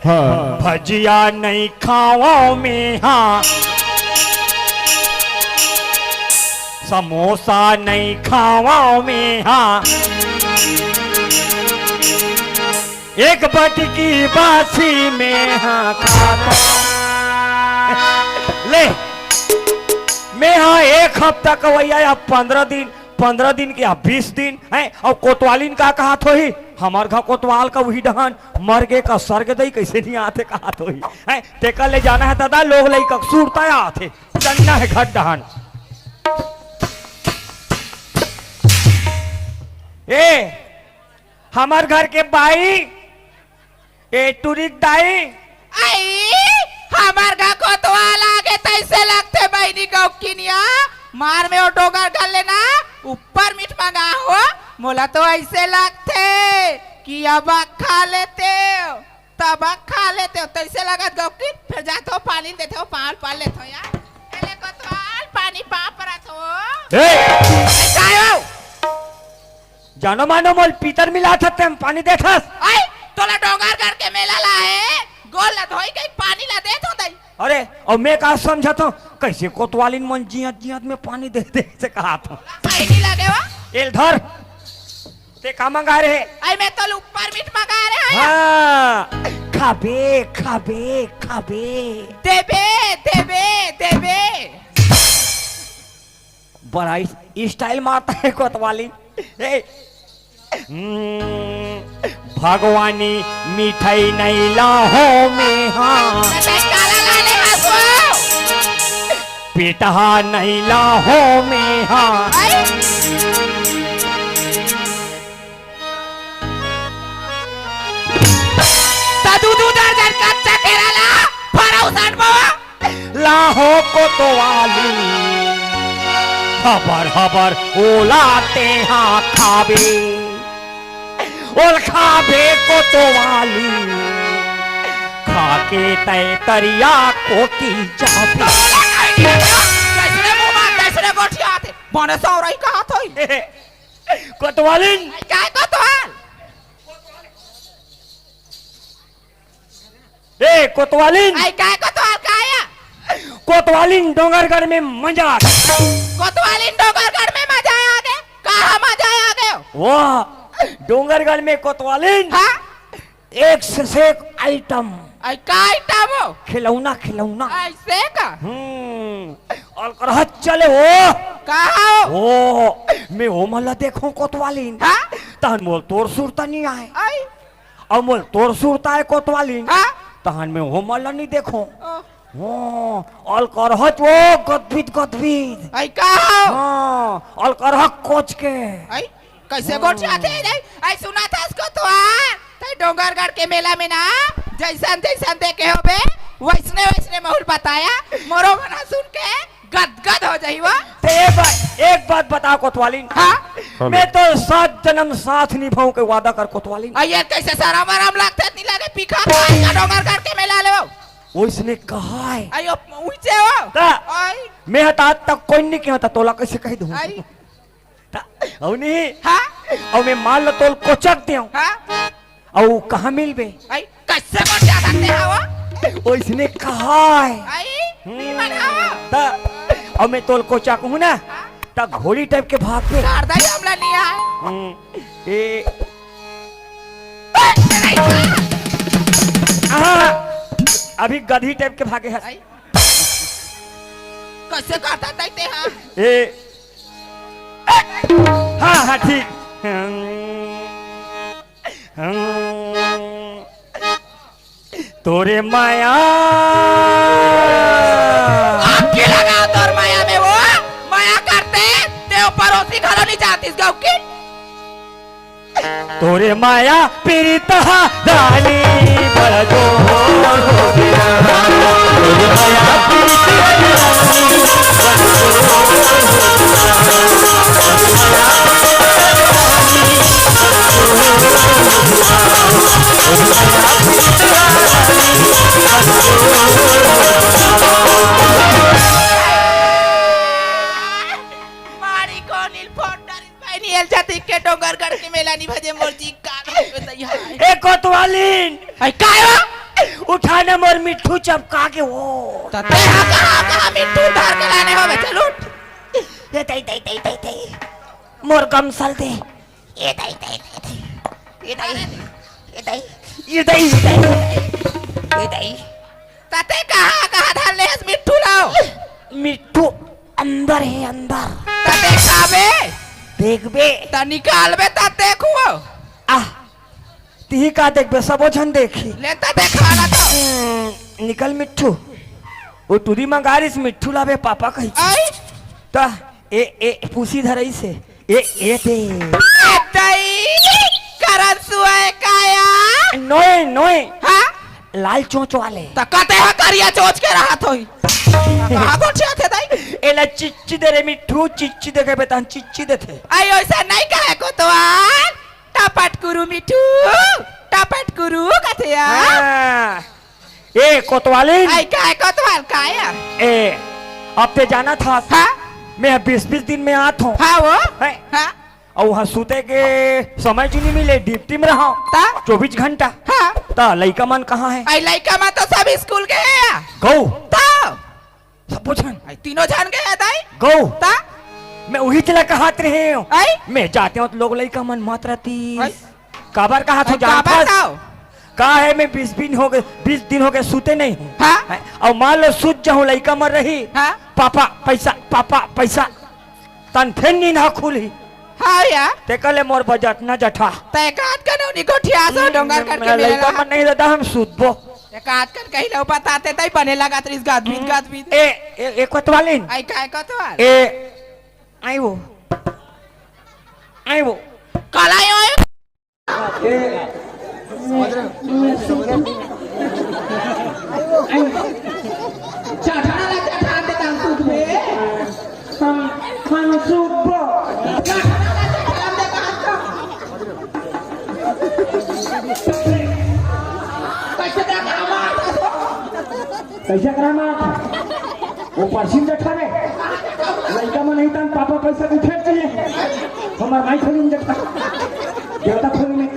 हाँ। भजिया नहीं खावंव मेहा, समोसा नहीं खावंव मेहा, एक बटकी बासी मेहा खाथंव। ले, मेहा एक हफ्ता कवैया या पंद्रह दिन, पंद्रह दिन के या बीस दिन, हैं? अउ कोतवालिन का कहत होही, हमर घर कोतवाल का उही डहन मर गे का सरगे दई, कैसे नहीं आथे कहत होही, हैं? तेकर ले जाना है दादा, लोग लइका के सुरता आथे, चलना है घर डहन। ए, हमर घर के बाई, ए टुरिक दाई। आई, हमर घर कोतवाल आगे तइसे लगथे बहिनी गौकिनिया। मार में ओ डोगर घर ले ना, ऊपर मीठ मंगा हो। मोला तो अइसे लगथे कि अबक खा लेतेव, तबक खा लेतेव, तइसे लगत गौकिन। फेर जाथंव, पानी देथंव, पाँव ल पर लेथंव यार। ए ले कोतवाल, पानी पाँव परत हंव। ए! ए, काय हो? जानो मानो मोला पीतर मिलाथस, तेम पानी देथस। आई, तोला डोंगरगढ़ के मेला ला हे, गोड़ ला धोई के पानी ला देथंव दई। अरे, अउ मैं का समझत हंव, कइसे कोतवालिन मन जियत जियत में पानी दे दे से कहत हंव। सही नहीं लगे हो। ए ल धर। ते का मंगाय रहे? आई, मैं तो ऊपर मीठ मंगाय रहे हंव। हाँ, खाबे, खाबे, खाबे। देबे, देबे, देबे। बड़ा इस-, style मारता है कोतवाली। ए, हम्म, भगवानी मिठाई नहीं लाहूं मेहा। अबे काला लाने हंसो। पेटहा नहीं लाहूं मेहा। आई। त दू दू दर्जन कच्चा केरा ला, फरौसन बाबा। लाहूं कोतवाली, हबर हबर ओला तेहा खाबे, ओल खाबे कोतवाली, खाके तैं तरिया कोती जाबे। तैसने मुंह मार, तैसने गोठियाथे, बने सौरई कहत होही। कोतवालिन। काय कोतवाल? ए कोतवालिन। आई काय कोतवाल का आया? कोतवालिन डोंगरगढ़ में मजा आ गया। कोतवालिन डोंगरगढ़ में मजा आ गया। कहाँ मजा आ गया? वाह, डोंगरगढ़ में कोतवालिन। हाँ? एक से, से एक आइटम। आई का आइटम हो? खिलौना, खिलौना। ऐसे का? हम्म। अलकरहत चले हो। कहाँ हो? ओ, मैं ओमन ला देखो कोतवालिन। हाँ? तहन मोल तोर सुरता नहीं आए। आई? अउ मोल तोर सुरता आए कोतवालिन। हाँ? तहन मैं ओमन ला नहीं देखो। ओ। ओ, अलकरहत वो गदबिद, गदबिद। आई का हो? हाँ, अलकरहत कोच के। आई? कैसे गोठियाथे रे? आई सुना था इसको तो आ। तै डोंगरगढ़ के मेला में ना जैसन जैसन देखे होबे, वैसने वैसने माहौल बताया। मोरो मना सुन के गदगद हो जाई वो। ते एक बात, एक बात बता कोतवालिन। हाँ? मैं तो सात जन्म साथ निभाऊं के वादा कर कोतवालिन। आ ये कैसे शरम वरम लगथे, नहीं लगे पीखा खाए का डोंगरगढ़ के मेला ले वो। ओइसने कहा है। आयो ऊंचे हो। ता, आई। मैं हता आज तक कोई नहीं कहता, तोला कैसे कह दूं? आई। ता, अउ नहीं। हाँ? अउ मैं माल ला तोल कोचक देव। हाँ? अउ कहाँ मिलबे? आई, कैसे को जा सकते हैं वो? ओइसने कहा है। आई, हम्म। नहीं बनाओ। ता, अउ मैं तोल कोचक हूँ ना, हाँ? ता घोड़ी टाइप के भाग के। शारदा ही हमला नहीं आए। हम्म, ए, हाँ, अभी गधी टाइप के भागे हस। आई। कैसे करता तैते हाँ? ए, हाँ, हाँ, ठीक। तोरे माया। आग के लगा तोर माया में वो, माया करते, ते परोसी घलो नहीं जातीस गौ की। तोरे माया पीरित हा रानी बड़ जोर हो गया। तोरे माया पीरित हा रानी बड़ जोर हो गया। मारी को नील फोन डरिस भाई, नील जाति के डोंगरगढ़ के मेला नी भजे मोर जी का। ए कोतवालिन। आई काय हो? उठा ना मोर मिट्ठू चपका के वो। त ते हा कहाँ, कहाँ मिट्ठू धर के लाने हो बे, चल उठ। ए दई, दई, दई, दई, दई। मोर गमसल दे। ए दई, दई, दई, दई। ए दई, ए दई, ए दई, ए दई। तते कहाँ, कहाँ धर ले हस मिट्ठू लाओ? मिट्ठू अंदर हे, अंदर। तते खाबे? देखबे। त निकालबे त देखो। आह, तिही का देखबे, सबो झन देखी। ले त देखा ना तो। हम्म, निकल मिट्ठू। वो टूरी मंगारिस मिट्ठू लाबे पापा कही। आई? त ए, ए, पूसी धरई से। ए, ए दे। ए दई, करन सुए काया। नोय, नोय। हाँ? लाल चोंच वाले। त कते ह करिया चोंच के रहत होई। कहाँ गोठियाथे दाई? एला चिच्ची दे रे मिट्ठू, चिच्ची देखे बे तहन चिच्ची देथे। आई ओइसा नहीं कहे कोतवाल। टपट कुरु मिट्ठू, टपट कुरु कथे यार। हाँ। ए कोतवालिन। आई काय कोतवाल काय यार? ए, अब ते जाना था। हाँ? मैं बीस बीस दिन में आत हूँ। हाँ वो? हैं? हाँ? अउ उहाँ सुते के समय जी नहीं मिले, ड्यूटी में रहा। ता? चौबीस घंटा। हाँ। ता लइका मन कहाँ है? आई लइका मन तो सब स्कूल गए हैं। गौ। ता? सबो झन। आई तीनों झन गए हैं दाई। गौ। ता? मैं उही चला कहत रहे हूँ। आई? मैं जाते हूँ तो लोग लइका मन मत रहती। आई? काबर कहा आई, तो काबर जानथस? का? का है, मैं बीस दिन हो गए, बीस दिन हो गए सुते नहीं हूँ। हाँ? हैं? अउ मान लो सुत जाहूँ, लइका मन रही। हाँ? पापा पैसा, पापा पैसा। तन फेर नींद ह खुलही। हाँ यार। तेकर ले मोर बजट न जठा। तै काट कर उन्हीं को ठियासो हम्म, डोंगर करके मैं मेरे लइका रहा। मन नहीं रहता, हम सुतबो। ते काट कर कहीं लो बताते तई बने लगा तरीस गादबीद, हम्म। गादबीद। ए, ए, ए कोतवालिन। आई काय कोतवाल? ए, आई वो। आई वो। काला आई वो। चढ़ा ला चढ़ा दे तान सूत बे। हम, हम सूत बो। चढ़ा ला चढ़ा दे तान सूत। कैसे डरावा? कैसे कराना? वो परसिन बैठा रे। लइका मन नहीं तन पापा पैसा के फेंक दिए। हमार माई खोली में देखा। देवता खोली में।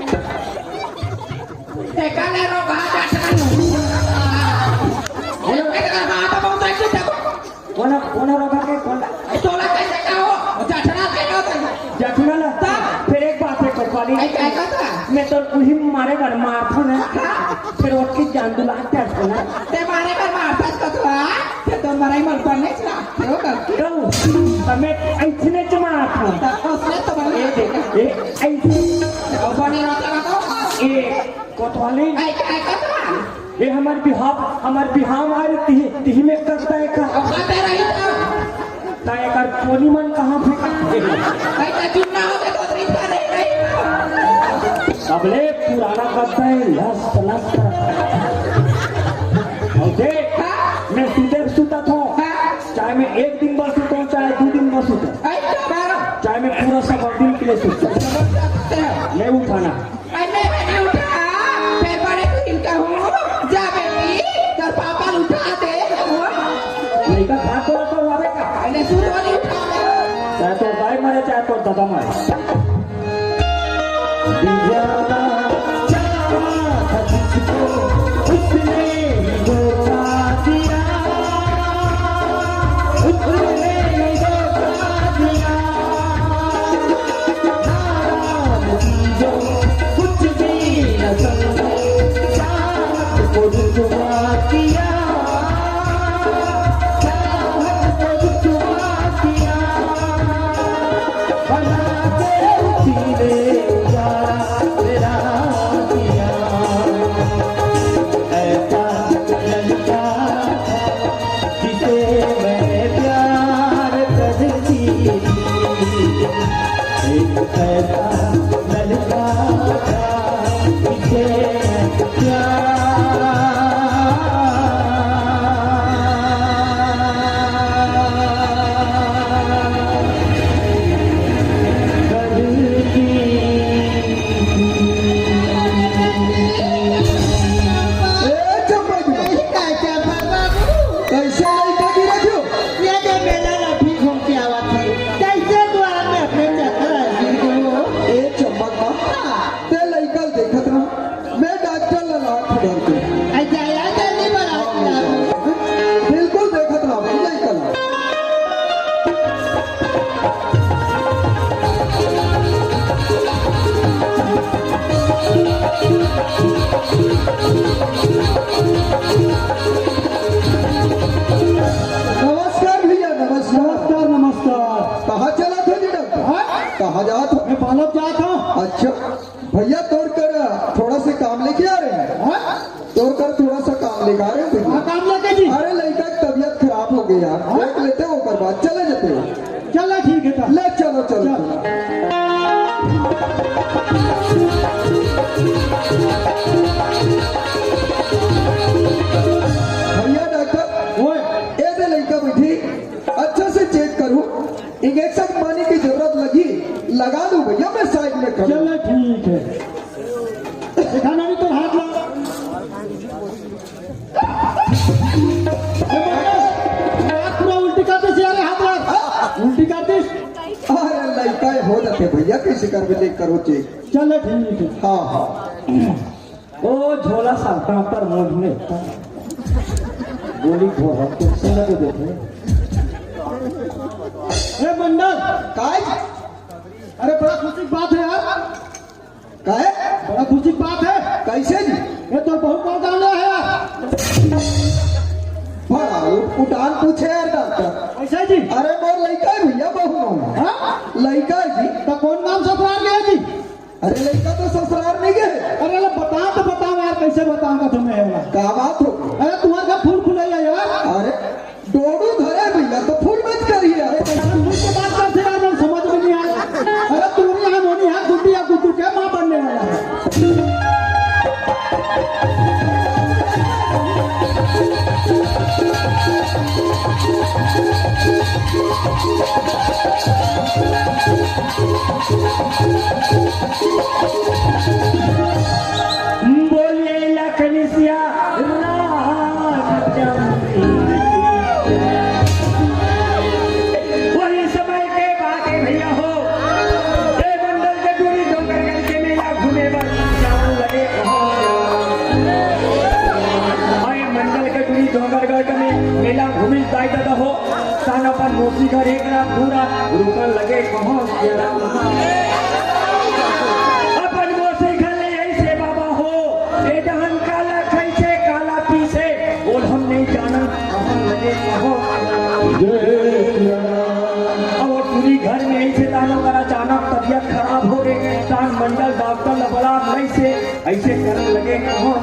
देखा ले रो बात अच्छा नहीं। कोन, कोन रोका के, कोन? तोला कइसे का हो? जठना कइसे होता है? जठना लगता? हाँ। फिर एक बात है, कोतवाली। आई, काय कहता? मैं तो उही मारे बर मारथों ना। हाँ। फिर ओतकी जान दुला के हंसो ना। ते मारे बर मारथस कोतवाल? ते तो मरई मल पर नहीं चला। क्यों कर? क्यों? तो मैं ऐसने च मारथों। तो उसने तो बना ए, ए, ऐसे। तो बने रहता ना तो। ए, कोतवाली। आई, काय कहता? ये हमर बिहाव, हमर बिहाव आ रही, तिही, तिही में करता है का? अब आता रही था। ता एकर कोनी मन कहाँ फेंकत हे? भाई, ता चुप ना हो के तो तकलीफ का नहीं, नहीं। सबले पुराना गद्दा है, लस्त, लस्त। अउ देख, हाँ? मैं सुते सुता था। हाँ? चाहे मैं एक दिन बस सुता हूँ, चाहे दो दिन बस सुता हूँ। आई, तो मारो। चाहे मैं पूरा सब दिन के लिए सुता हूँ। जबरदस्त है। नहीं उठाना। अरे, मैं नहीं उठा, मैं बड़े दिन का हूँ। जा बेटी, तेरे पापा उठा दे। लइका खा तो रहा तो मारे का? अरे, सुन वाली उठा। चाहे तो दाई मारे, चाहे तो दादा मारे। दीवाना चाहा था तुझको, उसने ही धोखा दिया, उसने ही धोखा दिया। नाराज जो कुछ भी न समझे, चाहत को रुसवा किया, चाहत को रुसवा किया, बना के उसी ने उजाला मेरा किया। ऐसा ललका था जिसे मैं प्यार करती थी, एक ऐसा ललका था जिसे मैं प्यार करती थी। ए, चंपा जी। कैसे लड़का गिरा क्यों? ये जो मेला ला ठीक होके आवा थी, कैसे द्वार में अपने चक्कर आ गई हो? ए चंपा का, हाँ। ते लइका ल देखत रहा, मैं डॉक्टर ला लात डरते। अच्छा, यार, जल्दी बढ़ा दिया। बिल्कुल देखत रहा, लइका ला। नमस्कार भैया, नमस्कार। नमस्कार, नमस्कार। कहाँ चला था जी डॉक्टर? हाँ? कहाँ जात हो? मैं बालक जात हूँ। अच्छा भैया, तोर कर थोड़ा से काम लेके आ रहे हैं। हाँ? तोर कर थोड़ा सा काम लेके आ रहे हैं भैया। हाँ, काम लेके जी। अरे लड़का की तबीयत खराब हो गई यार, हाँ? देख लेते हो, ओकर बाद चले जाते हो। चलो ठीक है, चलो। ले चलो, चलो, चलो। चलो। भैया डॉक्टर, ओए। ए दे लइका बैठी, अच्छा से चेक करूं, इंजेक्शन पानी की जरूरत लगी, लगा दूं भैया, मैं साइड में खड़ा। चलो ठीक है। दिखाना नहीं तो हाथ ला। ए, हाथ पूरा उल्टी कर दे, सारे हाथ ला। उल्टी कर दे। अरे लइका हो जाते भैया, किसी कर भी नहीं करो चेक। चलो ठीक है। हाँ, हाँ। ओ झोला साहब, कहाँ पर मुंह में गोली घोड़ा तो सुन के देखे। ए मंडल, काय? अरे बड़ा खुशी की बात है यार। काय? बड़ा खुशी की बात है। कैसे जी? ये तो बहुत बड़ा गाना है यार। बड़ा उठ-, उठान पूछे यार डॉक्टर। कैसे जी? अरे मोर लइका है भैया, बहू नहीं। हाँ? लइका है जी। तो कौन नाम ससुराल गया जी? अरे लइका तो ससुराल नहीं गए। अरे ले बता तो बताओ यार, कैसे बताऊंगा तुम्हें यार? का बात हो? अरे तुम्हारे घर फूल खुलेगा यार। अरे डोडू धरे भैया तो फूल मत करिए। अरे कैसे फूल की बात करते यार, मैं समझ में नहीं आया। अरे तुम्हारे यहाँ नोनी है गुड्डी या गुड्डू क्या माँ बनने वाला है? बोलिए लखन सिया रामचंद्र की। वही समय के बात है भैया हो, ए मंडल के टूरी डोंगरगढ़ के मेला घूमे बर जान लगे हो। ए मंडल के टूरी डोंगरगढ़ के मे-, मेला घूमे जाए दादा हो। मौसी घर एक रात दू रात रुकन लगे कहों। अपन मौसी घर ले अइसे बाबा हो, ए डहन काला खइसे, काला पीसे, ओल हम नहीं जानन, कहन लगे कहों। अब वो टूरी घर में अइसे तानो कर अचानक तबियत खराब हो गे, तान मंडल डॉक्टर ला बला लइसे, अइसे करन लगे कहों।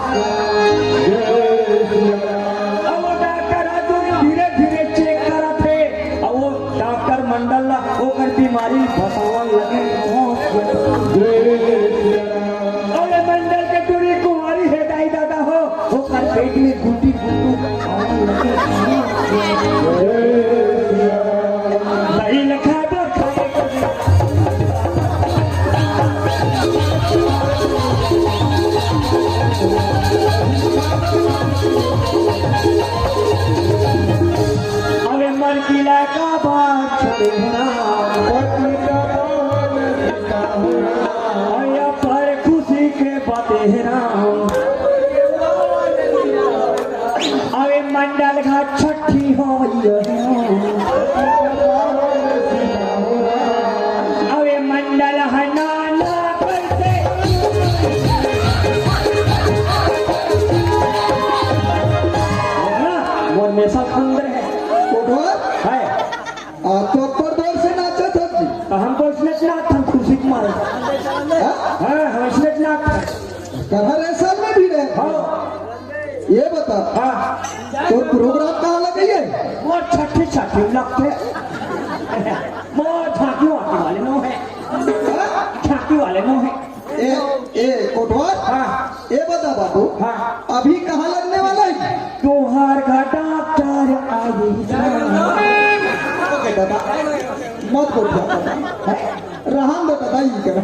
अब वो डॉक्टर ह धीरे धीरे चेक करत हे, अब वो डॉक्टर मंडल ला ओकर बीमारी बतावन लगे कहों। अरे मंडल के टूरी कुंवारी हे दाई दादा हो, ओकर पेट में गुटी गुटू खावन लगे कहों। दही लखा दो खाए को। अबे मन की लाका बात छोड़े ना। अया पर खुशी के बातें हे राम। अबे मंडल घाट छठी हो भैया। अबे मंडल ह नाना करते। मोर में सब अंदर है। कोटवार? है। आप तो अब्बड़ जोर से नाचत हव जी। तो हम तो इसने नाच, हम खुशी के मारे। हाँ? हाँ, हम इसने नाच। कहाँ रे साल में भी रहे? हाँ। ये बता। हाँ। तोर प्रोग्राम कहाँ लगे हे? मोर छठी छठी लगथे। मोर झांकी वाकी वाले नो हे। हाँ? झांकी वाले नो हे। ए, ए, कोटवार? हाँ। ये बता बाबू, हाँ। अभी कहाँ लगने वाला है? तुहार घर डॉक्टर आए। ओके दादा, मत बोल दादा। रहन दो दादा, ये कर।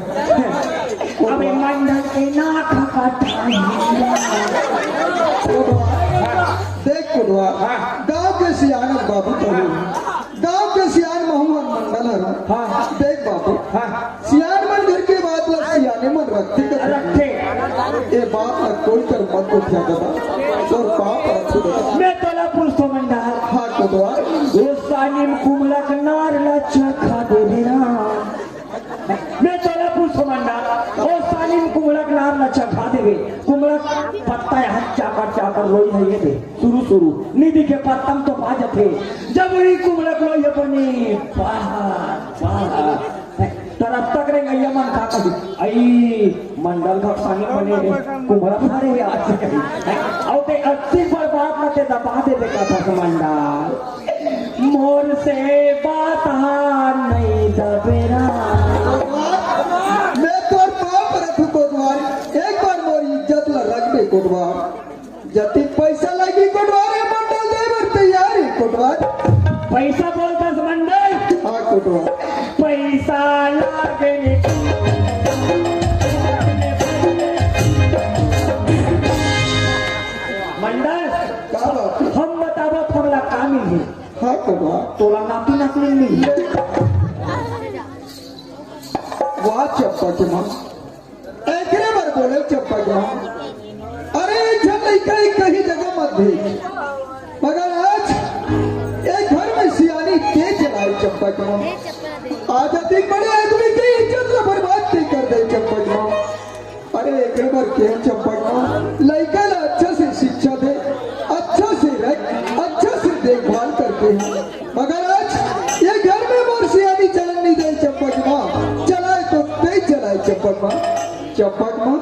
अबे मंडल के नाक कटाई। कोटवार, देख कोटवार, हाँ। गांव के सियान बाबू तो हूँ। गांव के सियान महू हर मंडल हर। हाँ। देख बाबू, हाँ। सियान मन घर के बात ला सियाने मन रखथे कथे। रखथे। ए बात ला कोई कर मत उठा दादा। तोर पाप रखथे दादा। मैं तोला पूछथों मंडल। हाँ कोटवार। ओ सानिम कुमलक नार ला चखा देबे ना। मैं तोला पूछथों मंडल। ओ सानिम कुमलक नार ला चखा देबे। कुमलक पत्ता यहाँ चाकर चाकर लोई हे ये दे। शुरू शुरू निधि के पत्तम तो पा जथे। जब वही कुमलक लोई हे बने बाहर बाहर। तरफ तक रे गैया मन का कही, "आई मंडल भक्सानी बने रे, कुमलक भरे आज।" अउ ते अति बड़ बात न ते दबा दे बेटा था मंडल। मोर से बात नहीं दबेरा। मैं तोर पाँव परत हूँ कोटवार, एक बार मोर इज्जत ला रख दे कोटवार। जतिक पैसा लागी कोटवार, ए मंडल दे बर तैयार हे कोटवार। पैसा बोलथस मंडल? हाँ कोटवार। पैसा लागे नी। मंडल, का बात हे? हम बताबो त हमला का मिलही? हाँ कोटवार। तोला नाती नातनी मिलही। वाह चंपा के माँ। एकरे बर बोले चंपा के माँ। अरे, एक झन लइका एक कहीं जगह मत भेज। मगर आज एक घर में सियानी ते चलाए चंपा के माँ। आज अतिक बड़े आदमी के इज्जत ला बर्बाद ते कर दे चंपा के माँ। अरे, एकरे बर के चंपा के माँ, लइका ला अच्छा से शिक्षा दे, अच्छा से रख, अच्छा से देखभाल करके। मगर आज ये घर में मोर सियानी चलन नहीं दे चंपक माँ, चलाए तो तेज चलाए चंपक माँ, चंपक माँ,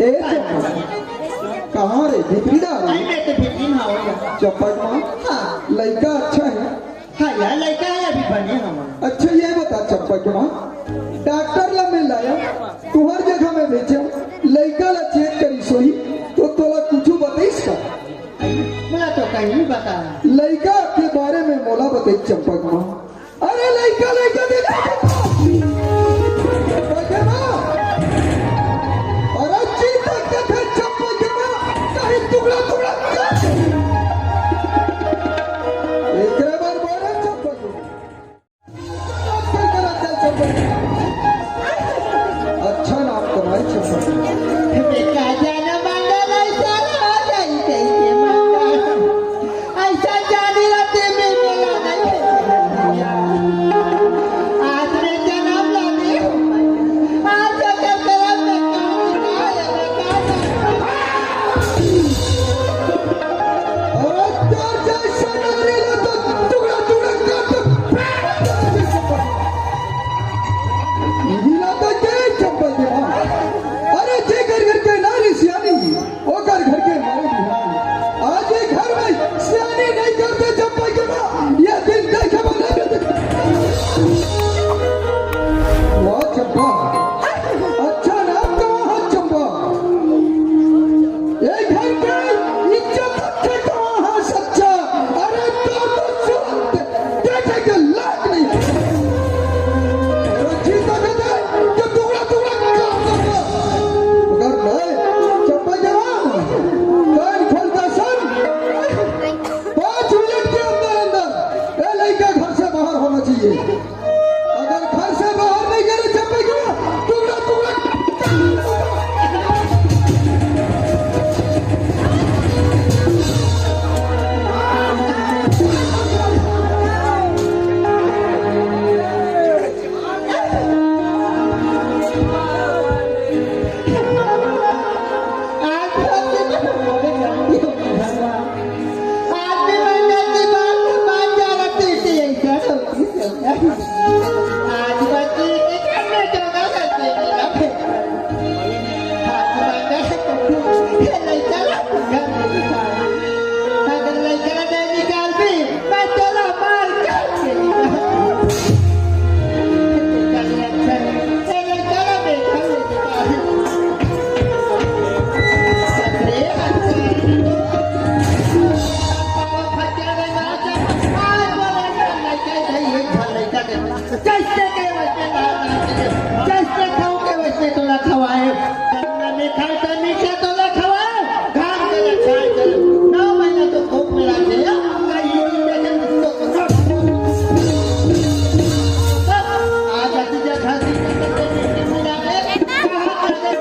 ए चंपक माँ, कहाँ रे भीतरी डाल? आई मैं तो भीतरी में हूँ। चंपक माँ, हाँ। लइका अच्छा है? हाँ यार, लइका है अभी बने हमारे। अच्छा ये बता चंपक माँ, डॉक्टर ला मैं लाया, तुहर जगह में भेजा, लइका ला चेक करी सोई, तो तोला कुछ बताइस का? मोला तो कहीं नहीं बता। लइका के बारे में मोला बताई चंपक माँ। अरे लइका, लइका दे दे। चंपक माँ। अरे चीता कथे चंपक माँ, कहीं टुकड़ा टुकड़ा कर। एकरे बर बोले चंपक माँ। अच्छा नाम कमाए छे। बेटा जाना मांगा नहीं साला हो जाई कहीं के मांगा। ऐसा जाने रहते में बोला नहीं। अगर घर से बाहर नहीं गए, चप्पल गिरा, टुकड़ा टुकड़ा। आज भी मंडल की बात, बात जा रखी थी, ऐसा तो आज बच्ची के घर में जोड़ा करते थे ना। आज मंडल को ये लड़का ला घर में निकाल। अगर लड़का नहीं निकाल भी, मैं तेरा मार काट के निकाल। चल, अच्छा, ये लड़का ला बैठा हुआ निकाल। जैसे के वैसे ना, ना, जैसे खाओ के वैसे तोला खवाए। जब ना मीठा तो मीठा तोला खवाए, घाम के ना खाए चलो। नौ महीना तो भूख मिला के, कहीं ये इंजेक्शन तो आज अति जगह से मिला के, कहाँ कर दे?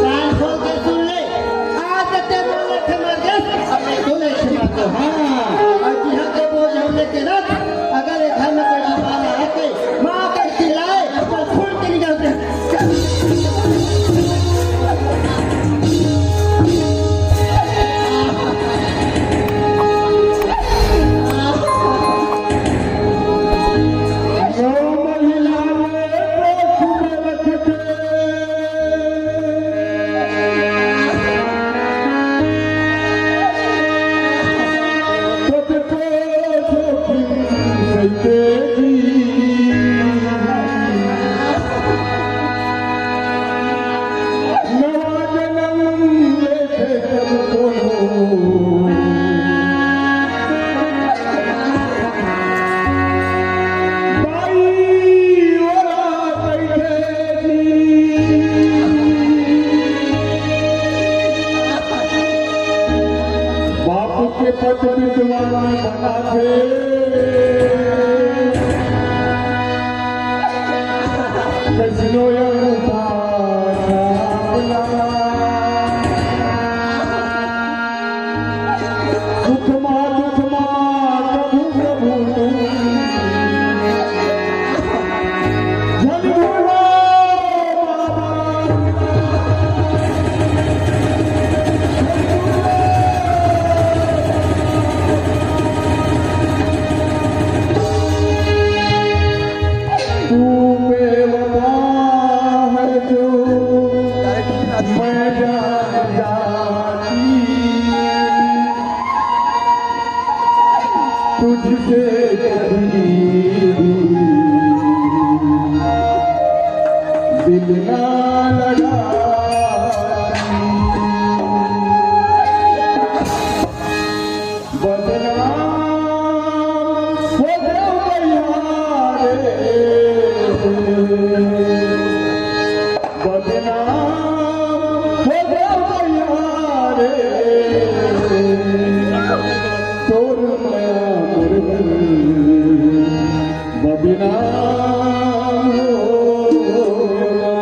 कान खोल के सुन ले, आज ते बोले थे मर गए, अब मैं तो नहीं सुना तो। हाँ, और जिहां के बोझ हमने के रख, अगर ये घर में कोई बाबा ना आके, माँ के चिल्लाए, तो फूट के निकलते हैं। बाप के पद विद्वान बनाथे, कइसनो अंगूठा छाप ला। सुख मा दुख मा कभू कभू तुम झन भूलो बाबा। तू बेवफा है जो मैं जान जाती, तुझसे कभी भी दिल ना लगाती। बदनाम हो गयो भैया रे, बदनाम हो गयो भैया रे, तोर मया मोर बदनाम हो गया।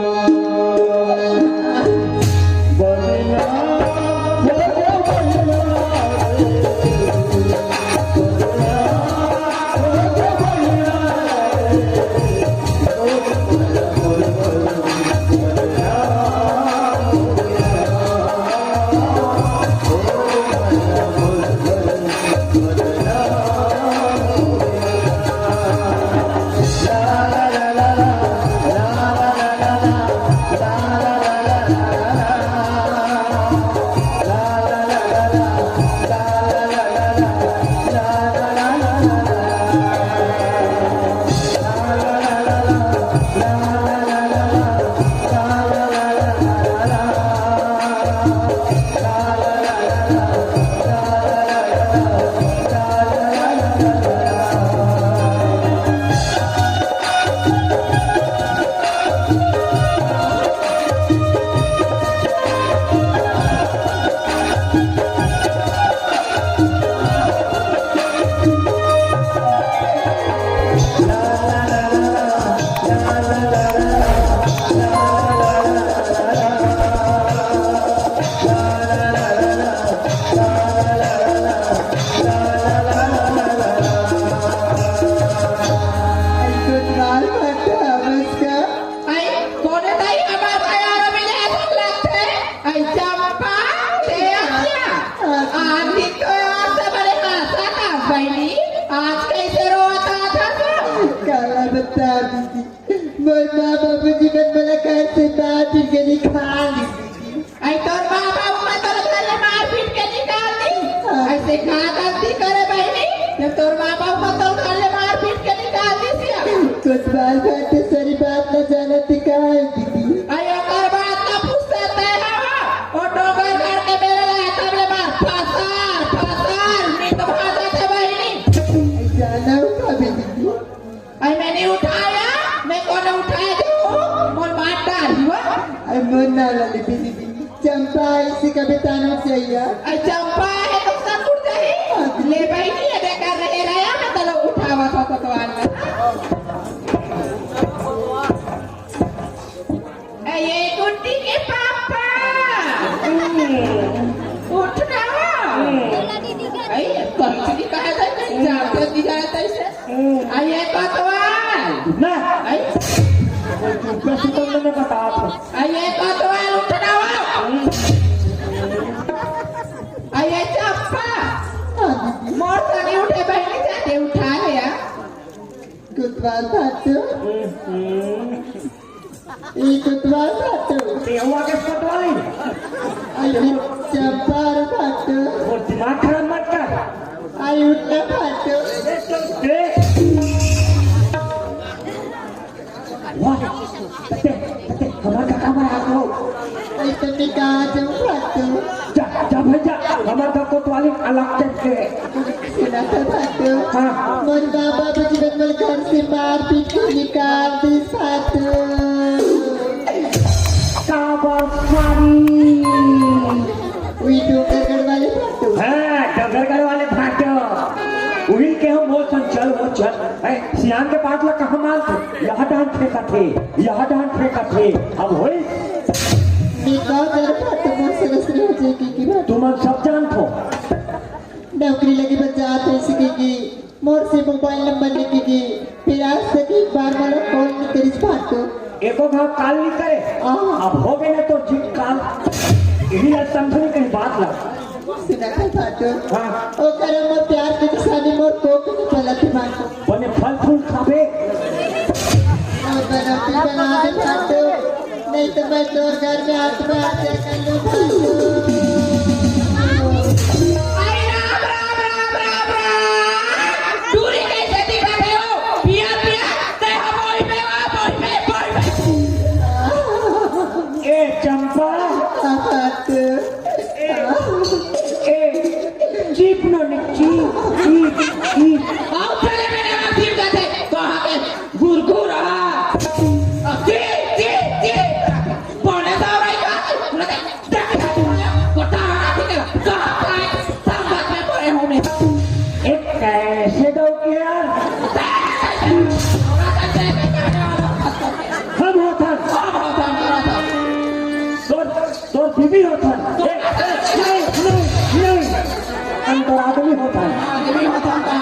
आज कइसे रोवत आथस? काला बता दीदी, मोर माँ बाबूजी मन मोला घर से बाहर फिर के निकाल दीदी। अई तोर माँ बाबू मन तोर घर ले मार पीट के निकाल दी। अइसे का गलती करे बहिनी, जब तोर माँ बाबू मन तोर घर ले मार पीट के निकाल दिस या? कोतवाल भाटे, सारी बात ला जानत हे का दीदी? अई ओकर बात ला पूछत हे हवा, ओ डोंगरगढ़ के मेरे ला तब ले मार फसार फसार नित भाजत हे बहिनी। अई जाना हो का दीदी? अरे मैं नहीं उठाया, मैं कौन उठाया जो मोर मार डारी हो। अरे मोर नाम ला ले दीदी। चंपा, इसी का बताना चाहिए। अरे चंपा हे तो सब उठ जाही। ले बहिनी, ये देखा रहे रहे, मैं तलो उठावा था कोतवाल। ए, ये गुड्डी के पापा। हम्म। उठ ना। हम्म। ए, ये कहीं से कहा था, कहीं जाते नहीं जाता इसे। हम्म। आ, ये कोतवाल। ना। ए? वो चुप्पे से तो मैंने बता था। आ, ये कोतवाल, उठ ना। हम्म। आ, ये चंपा। मोर तो नहीं उठे, बहिनी जाते उठा ले यार। कोतवाल भाटो। हम्म। ई कोतवाल भाटो। ते हुआ के कोतवाली? अरे चंपा रे भाटो। वो दिमाग खराब मत कर। आई उठना भाटो। ए, वाह, तते, तते, हमार का काम है आप लोग? आई तन्ने कहाँ जाऊँ भाटो? जा, जा भाई जा, हमार का कोतवाली अलग टाइप के है। सुना था भाटो। हाँ। मोर बाबा बचपन में घर से मार पीट के निकाल दी भाटो। काबर मारी? उही डोंगरगढ़ वाले भाटो। हाँ, डोंगरगढ़ वाले भाटो। उही के हम बोल चल, चल, वो चल। ए, सियान के बात ला कहाँ मानत हे? यहाँ डांड फेंकत हे, यहाँ डांड फेंकत हे। अब होई? मैं का कर भाटो, मोर से रसरी हो जाएगी कि भाटो। तुमन सब जानत हो। नौकरी लगे बर जात हे, इसी के कि मोर से मोबाइल नंबर लेके गे, फिर आज तक एक बार मोला कॉल नहीं करिस भाटो। एको घाव काल नहीं करे। हाँ। अब हो गए ना तो जीत काल। यही आज समझ नहीं कहीं बात लग। सुना था भाटो। हाँ। ओकर मोर प्यार के निशानी मोर कोख नहीं पलत भाटो। बने फल फूल खाबे। और बनौटी बना दे भाटो। नहीं तो मैं तोर घर में आत्महत्या कर लूं। अरे राम, राम, राम, राम, राम। दूरी कैसे दिखा रहे हो? पिया, पिया, ते हम वही पे, वहाँ वही पे, वही पे। ए चंपा। ए, ए, जीप नो निक, जीप, जीप, जीप। आओ, चले मेरे नाम जीप जाते। कहाँ के? गुरगुरा। आ, जी, जी, जी। पौने सौ रही का? गोटा हरा थी के। कहाँ का है? संगत में पड़े हो में। एक कैसे दो किया? हम होथन। हम होथन, हम होथन। तोर, तोर बीबी होथन। ए, ए, नहीं, नहीं, नहीं। हम तोर आदमी होथन। आदमी होथन का?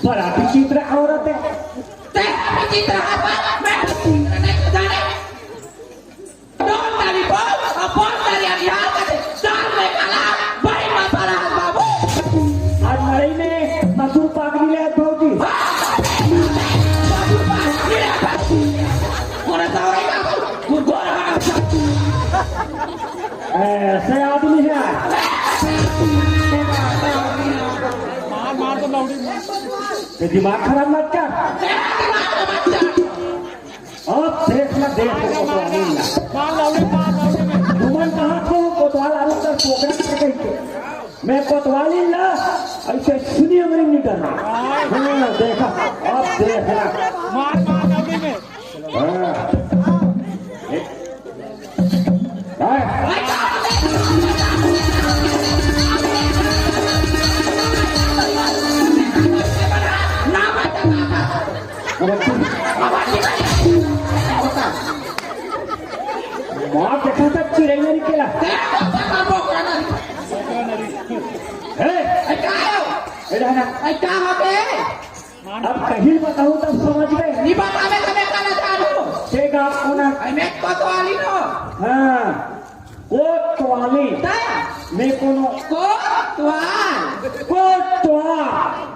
बड़ा विचित्र औरत है। ते विचित्र है, पर मैं विचित्र नहीं जाने। डोल डाली बोल, और बोल डाली अगियार का दे, दाल में काला, बड़ी मसाला है बाबू। आज मड़ई में मसूर पाक मिले है भौजी। कौन सा हो रहा है बाबू? तू गोरा है। ऐसे आदमी है। मार, मार तो लौड़ी मार। ये दिमाग खराब मत कर। अब देख ना, देख ना, कोतवाली ला। मार लौड़ी, मार लौड़ी में। तुमन कहाँ थो कोतवाल आलू का प्रोग्राम से कही थे? मैं कोतवाली ला, ऐसे सुनिए मेरी नहीं डरना। हाँ, देखा, अब देख ना। मार, मार लौड़ी में। हाँ। हाँ। मार देखा था चिड़ैया निकला। हे, ए रहना। अब कहीं बताऊं तब समझ गए। नहीं बतावे तबे काला जानू। ठीक है, आपको ना। आई मैं कोतवाली नो। हाँ, कोतवाली। ता? मैं कोनो कोतवाल। कोतवाल।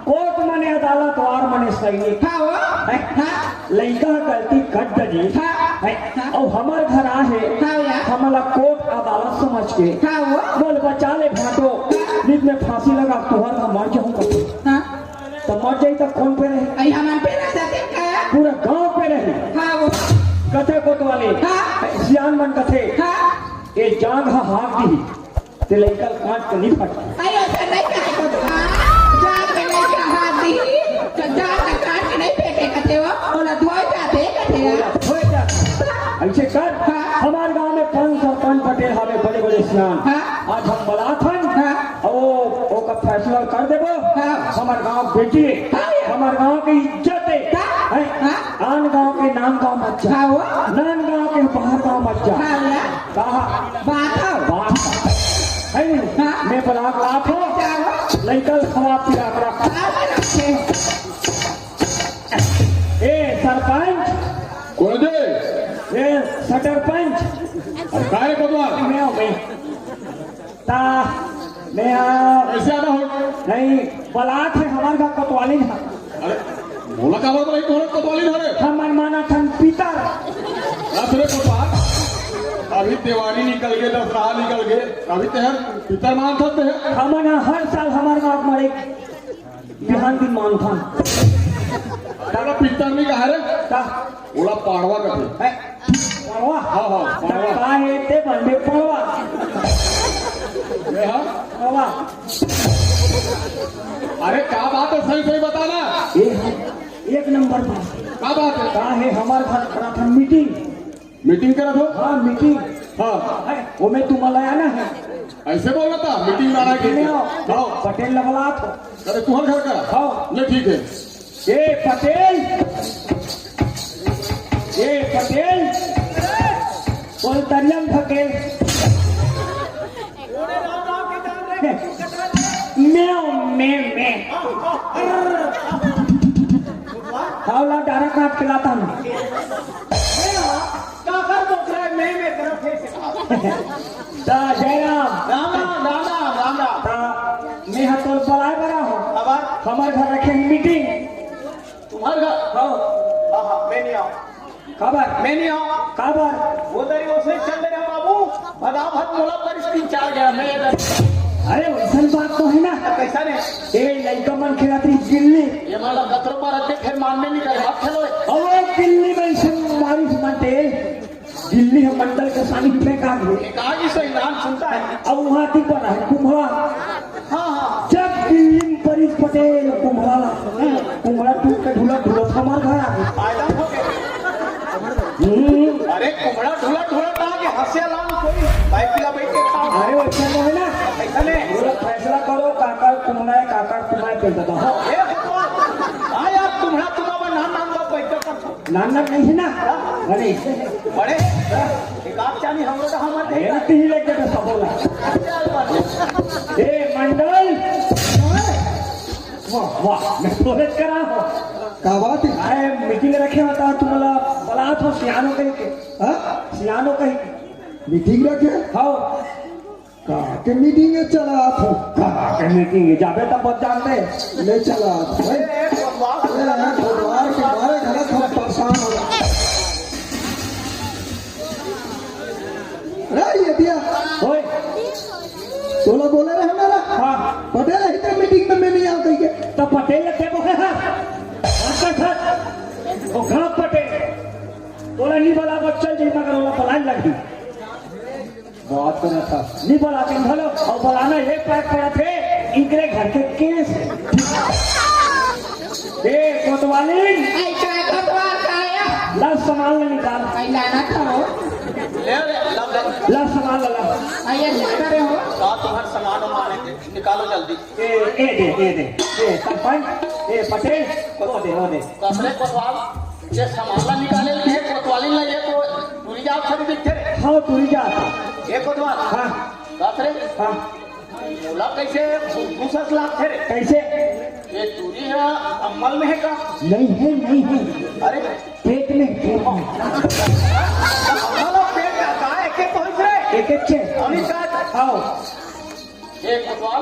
कोत माने अदालत, वार माने सैनिक। हाँ वो। हैं? हाँ। लइका ह गलती कर डरिस। हाँ। हैं? हाँ। अउ हमर घर आहे। हाँ यार। हमला कोट अदालत समझ के। हाँ वो। बोल बचा ले भाटो। हाँ। नित में फांसी लगा तुहर का मर जाहूं कथे। हाँ। त मर जाही त कोन पे रही? अई हमन पे रह जाते का? पूरा गांव पे रही। हाँ वो। कथे कोतवाली। हाँ। सियान मन कथे। हाँ। ए जांग ह हाथ दिही। ते लइका ल काट के नहीं फट। अरे, ऐसा नहीं कहे कोतवाल। जांग के लइका हाथ दिही, त जांग के काट के नहीं फेंके कथे वो, ओला धोए जाथे कथे। ओला धोए जाथे। ऐसे कर, हाँ। हमार गांव में पंच सरपंच पटेल हवे, बड़े-बड़े सियान। हाँ। आज हम बलाथन, हाँ। अउ ओकर फैसला कर देबो। हाँ। हमार गांव बेटी हे, हाँ। हमार गांव के इज्जत हे। हाँ। हैं? हाँ। आन गांव के नान गांव मत जा। हाँ, वो। नान गांव के बाहर गांव मत जा। हाँ, वो। कहा? बात हो। बात। है नहीं? हाँ। मैं बलात लात हो। क्या हो? लइका ल खवा पिला के रख। हाँ, मैं रखे। ए, सरपंच। कोन दे? ए, सटर पंच। अरे, काय रे कोतवाल? मैं हूँ, मैं। ता, मैं, आ, ऐसे आना हो। नहीं, बलात हे हमार घर कोतवाली ना। अरे, मोला काबर बोला, तोहर कोतवाली ना रे? हमन मानथन पितर। अरे कोतवाल, अभी देवारी निकल गे, दसरा निकल गे, अभी तेहर पितर मानथस तेहर। हमन ह हर साल हमार गांव मरे बिहान दिन मानथन। ओला पितर नहीं कहा रे? का? ओला पाड़वा कथे। है? पाड़वा? हाँ, हाँ, त पाड़वा। का हे ते बनबे पाड़वा? ए, हाँ? पाड़वा। अरे, का बात है, सही, सही बताना। ए, हाँ, एक नंबर बात। का बात है? का हे, हमार घर करा था मीटिंग। मीटिंग करत हो? हाँ, मीटिंग। हाँ। है, ओमे तुम्हाला आना है। ऐसे बोल रहा था, मीटिंग में आना है। मीटिंग में आओ। हाँ। पटेल ल बलात हो। अरे, तुम्हारे घर का? हाँ। ले, ठीक है। ए पटेल, ए पटेल, बोल तरियम फके। मैं, मैं, मैं। हावला डारा काट के लाता हूँ। काकर बोल रहा है, मैं, मैं तरफ है। ता जयराम। राम राम, राम राम, राम राम। ता मैं हा तोर बलाए बरा हो। काबर? हमार घर रखे हैं मीटिंग। तुम्हार घर? हाँ। हाँ, हाँ, मैं नहीं आऊँ। काबर? मैं नहीं आऊँ। काबर? वो तेरी ओर से चल रहे बाबू, भगा भग मोला परिस तीन चार गया, मैं इधर। अरे, वैसन बात तो है ना। कैसा ने? ए, लइका मन खेलत रही गिल्ली। ये माला कतरो पर रखे, फिर मान में नहीं करे, मत खेलो। अब वो गिल्ली में से मारिस मते। गिल्ली ह मंडल के सानी में काट दे। एक आदमी सही नाम सुनता है। अब वहाँ दिख पड़ा है कुम्हड़ा। हाँ, हाँ। जब गिल्ली में परिस पटेल कुम्हड़ा ला, कुम्हड़ा टूट के ढुलत ढुलत हमार घर आ गया। फायदा हो गया। हम्म। अरे, कुम्हड़ा ढुलत ढुलत आ के हंसे लाल कोई। भाई, पिला बैठ के खाओ। अरे, वो अच्छा तो है ना? ऐसा नहीं। बोला, फैसला करो, काकर कुम्हड़ा है, काकर तुम्हारे पे बताओ। ए, भगवान। हाँ यार, कुम्हड़ा तुम्हारा नाम नाम का पैसा कर। नान नान नहीं है ना? अरे। बड़े, एक आध चानी हम लोग का हमर अरे, नहीं। तीन लेके तो सब बोला। ए, मंडल। वाह, वाह, मैं तोरे करा हूँ। का बात है? आए, मीटिंग रखे होता, तुम्हाला बलात हो, सियानो कहीं के। हाँ? सियानो कहीं के। मीटिंग रखे? हाँ। का के मीटिंग में चला आप? का के मीटिंग में जाबे तब बच जानते। ले चला आप। ए, ए, कोतवाल। ए, ए, कोतवाल के मारे घरे हम परेशान हो गए। रे, ये दिया। ओए। तोला बोले रहे मेरा? हाँ। पटेल है इधर मीटिंग में, मैं नहीं आऊँ कहीं के। तो पटेल के बोले हाँ। अच्छा, अच्छा। ओ, कहाँ पटेल? तोला नहीं बोला, बच्चल जी मगर ओला पलान लगी। बात करना था। नहीं बोला तुम, हेलो, और बोलाना ये पैक पड़ा थे, इनके घर के केस है। ए, कोतवाली। आई का कोतवाल का आया? ला सामान ले निकाल। आई लाना था वो। ले, ले, ला, ला। ला सामान ला, ला। आई ऐसा करे हो? का तुम्हारा सामान उमान है? निकालो जल्दी। ए, ए दे, ए दे। ए, सरपंच, ए, पटेल, वो दे, वो दे। दूसरे कोतवाल, ये सामान ला निकाले, ये कोतवाली ला, ये तो टूरी जात खड़ी दिखते रे। हाँ, टूरी जात। ये कोतवाल। हाँ। बाप रे। हाँ। मोला कैसे घुसस लागथे रे? कैसे? ये टूरी है, अम्मल में है का? नहीं है, नहीं है। अरे। पेट में, पेट में। अम्मल और पेट का, का एक एक होइस रे? एक एक छे। अभी का? आओ। एक कोतवाल,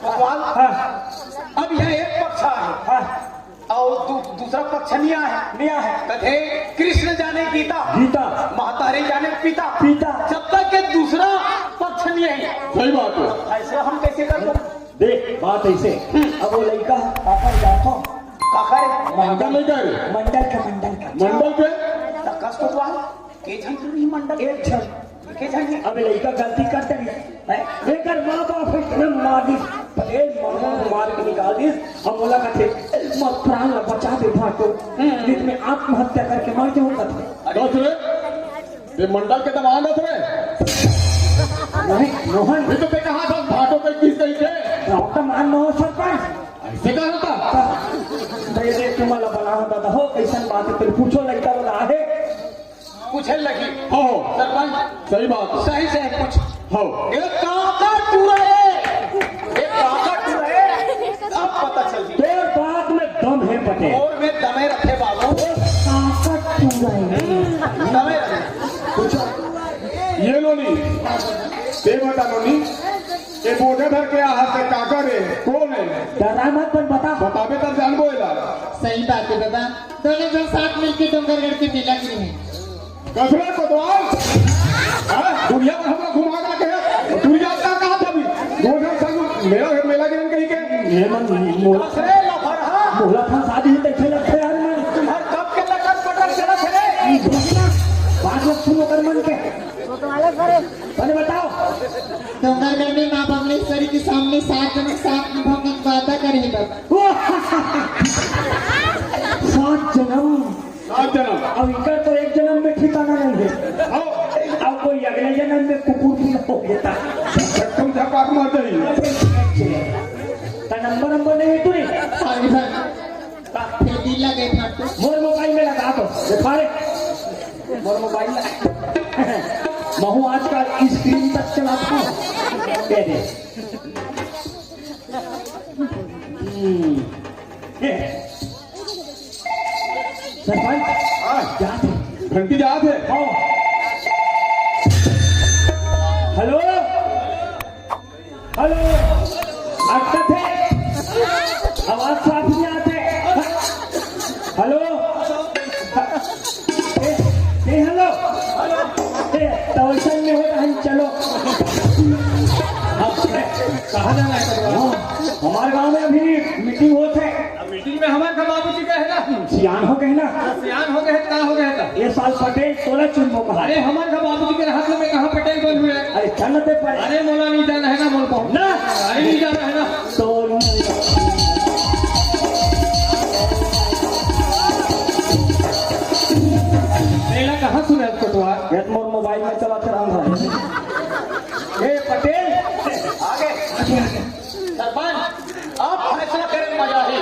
कोतवाल, हाँ। अब यह एक पक्ष आहे, हाँ। अउ दू-, दूसरा पक्ष नहीं आहे। नहीं आहे। कथे कृष्ण जाने गीता, गीता। महतारी जाने पिता, पिता। जब तक के दूसरा पक्ष नहीं आहे, सही बात है। ऐसे हम कैसे कर दो? देख, बात ऐसे। हम्म। अब वो लइका काकर जाथो? काकर? मंडल लइका रे। मंडल का, मंडल का। मंडल के? त कस कोतवाल? के झन टूरी मंडल? एक झन। के झन? अबे लइका गलती कर डरिस। हैं? एकर माँ बाप हे, एकदम मार दिस। पटेल माँ बाप मार के निकाल दिस। अब मोला कथे, "मोर प्राण ला बचा दे भाटो। हम्म। नहीं त मैं आत्महत्या करके मर जाहूँ," कथे। अरे। कस रे? ते मंडल के दमांद हस रे? नहीं, मोहन। ये तो ते कहा था भाटो पे किस कही थे? डॉक्टर मान नो सरपंच। ऐसे कहा था? तो ये देख तुम्हारा बना होता था, हो कैसन बात है, फिर पूछो लइका वाला आहे। पूछे लगी। हो, हो। सरपंच। सही बात। सही से पूछ। हो। ये काका टूरा है। ये काका टूरा है। अब पता चल गया। तोर बात में दम है पटेल। और में दमे रखे बाबू। ये काका टूरा है। दमे रखे। पूछो। ये नोनी, ते बता नोनी, ये बोझा धर के आ हाथ से काका रे, कौन है? डरा मत, पर बता। बताबे तब जानबो एला। सही बात है दादा, दोनों जन साथ मिलके डोंगरगढ़ के मेला गे रहे। कस रे कोतवाल? हाँ? दुनिया में हमरा घुमा के रखे हैं। दुनिया का कहा था अभी? दो जन संग मेला, मेला गे रहे कहीं के। ये मन मोला, कस रे लफड़ा? मोला फंसा दी, तैसे लगते यार मैं। हर कब के लटर पटर चला थे रे? बात मत सुनो कर मन के। पहले बताओ। डोंगरगढ़ में माँ बमलेश्वरी के सामने सात जन्म सात निभाने की वादा करे हे बाबा। सात जन्म। सात जन्म। अब इकर तो एक जन्म में ठिकाना नहीं है। हाँ। अब कोई अगले जन्म में कुकुर भी हो गया। धक्कम धपाक मर जाई। तो नंबर नंबर नहीं है तू नहीं। अरे भाई, का? फिर दिल लगे फाटो। मोर मोबाइल में लगा दो, दिखा रे। मोर मोबाइल में। महू आजकल स्क्रीन टच चलाता हूँ। दे दे। हम्म। ए। सरपंच, हाँ। जात हे। घंटी जात हे। हाँ। हेलो। हेलो, अटकत हे, आवाज साफ नहीं आते। हेलो, ए, ए, हेलो, ए, तवसन में हो रहन, चलो। अब कहाँ जाना है? हाँ, हमारे गांव में अभी मीटिंग होत हे। मीटिंग में हमर घर बाबूजी कहे ना। सियान हो गए ना। सियान हो गए, का हो गए था? ये साल पटेल तोला चुनबो कहा। अरे, हमर घर बाबूजी के रहत में कहाँ पटेल बन हुए? अरे, चल ते पर। अरे, मोला नहीं जाना है ना, मोल पाऊँ। ना। अरे, नहीं जाना है ना। तो मेला कहाँ सुने कोतवाल? ये तो मोर मोबाइल में चला चला रहा है। ए, पटेल। आगे। आगे, आगे। सरपंच, अब फैसला करे मजा ही।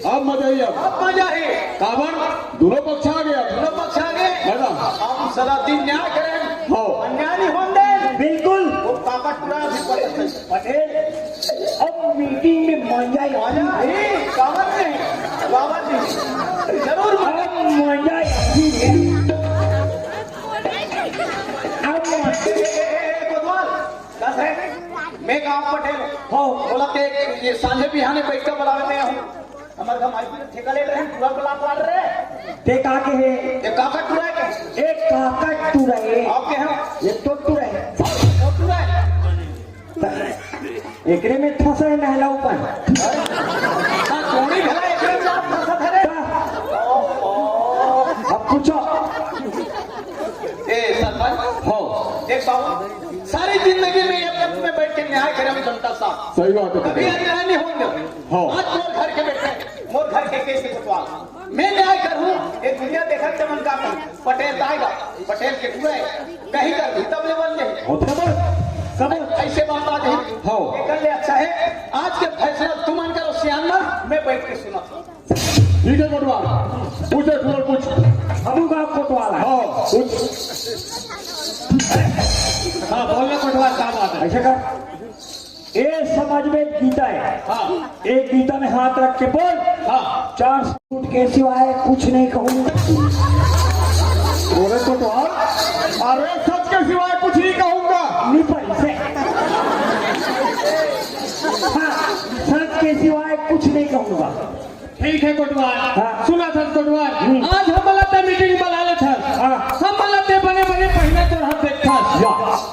अब मजा ही अब। अब मजा ही। काबर? दोनों पक्ष आ गया। दोनों पक्ष आ गए। है ना? अब सदा दिन न्याय करें। हो। अन्याय नहीं होने दें। बिल्कुल। वो काका टूरा भी पटेल। पटेल, अब मीटिंग में मजा ही। मजा ही। काबर नहीं। काबर नहीं। जरूर मजा। अब मजा ही। अब मजा। ए, ए, ए, ए, कोतवाल। कस हे? मैं गांव पटेल। हो। बोला ते ये सांझे बिहाने बैठ के बुलावे में हूँ। हमर घर माई के ठेका ले रहे हैं, पूरा ब्लॉक वाल रहे। ते का के हे? ये काका टूरा के? एक काका टूरा हे। आप के हैं? ये तो टूरा हे। तो टूरा है। एकरे में फंसे है नहला ऊपर। हाँ, कोणी भला एकरे में आप फंसा था रे। का? अब पूछो। ए, सरपंच। हो। देख बाबू, सारी जिंदगी में ये पद में बैठ के न्याय करे हम जनता साहब। सही बात है, कभी पटेल। अन्याय नहीं होने दो। हाँ। आज मोर घर के बैठे, मोर घर के कैसे कोतवाल। मैं न्याय करूँ, ये दुनिया देखत चमन का करूँ। पटेल आएगा, पटेल के पूरा है। कहीं कर भी तब ले बन जाए। हो, खबर, खबर। ऐसे बात आ जाए। हाँ। ये कर ले, अच्छा है। आज के फैसला तुम मन करो, सियान मन, मैं बैठ के सुना। ठीक है कोतवाल, पूछे, पूछ, पूछ। हमू का कोतवाल है। हाँ, पूछ। हाँ, बोलना कोतवाल, क्या बात है? ऐसे कर, ए समाज में एक गीता है। हाँ। एक गीता में हाथ रख के बोल। हाँ। चार सूट के सिवाय कुछ नहीं कहूँ। बोले कोतवाल, अरे, सच के सिवाय कुछ नहीं कहूंगा। नहीं, पर इसे, हाँ, सच के सिवाय कुछ नहीं कहूंगा। ठीक है कोटवार। हाँ। सुनथस कोटवार। हम्म। आज हमन ला ते मीटिंग बला लेथस। हाँ। हमन ला ते बने बने पहिना तोर हाथ देखथस। या।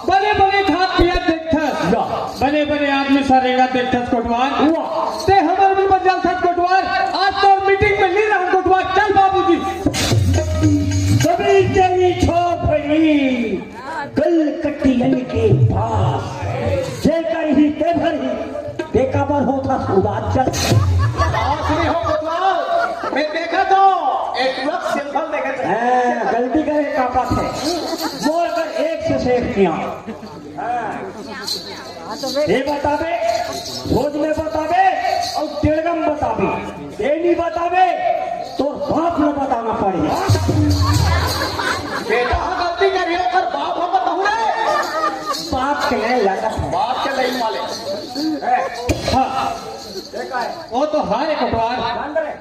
बने बने खात पियत देखथस। या। बने बने आदमी सा रेंगत देखथस कोटवार। वाह। ते हमर मन बन जाथस कोटवार। आज तोर मीटिंग में नहीं रहन कोटवार। चल बाबूजी। कभी तेरी छोपड़ी कलकतियन के पास, जेकर ही तेभर ही, ते काबर होथस उदास चल। उदास नहीं हो कोतवाल, मैं देखा तो एक वक्त सिंपल देखे थे। हाँ, गलती करे का बात है। मोर कर एक से शेख किया। हाँ। ये बताबे, भोज में बताबे और टेड़गम बताबे। ये नहीं बताबे, तोर बाप ला बताना पड़ही। बेटा, हम गलती करियो, पर बाप हम बताऊं रे। बाप के नहीं लगा। बाप के नहीं माले। हाँ। वो तो हाय कोटवार।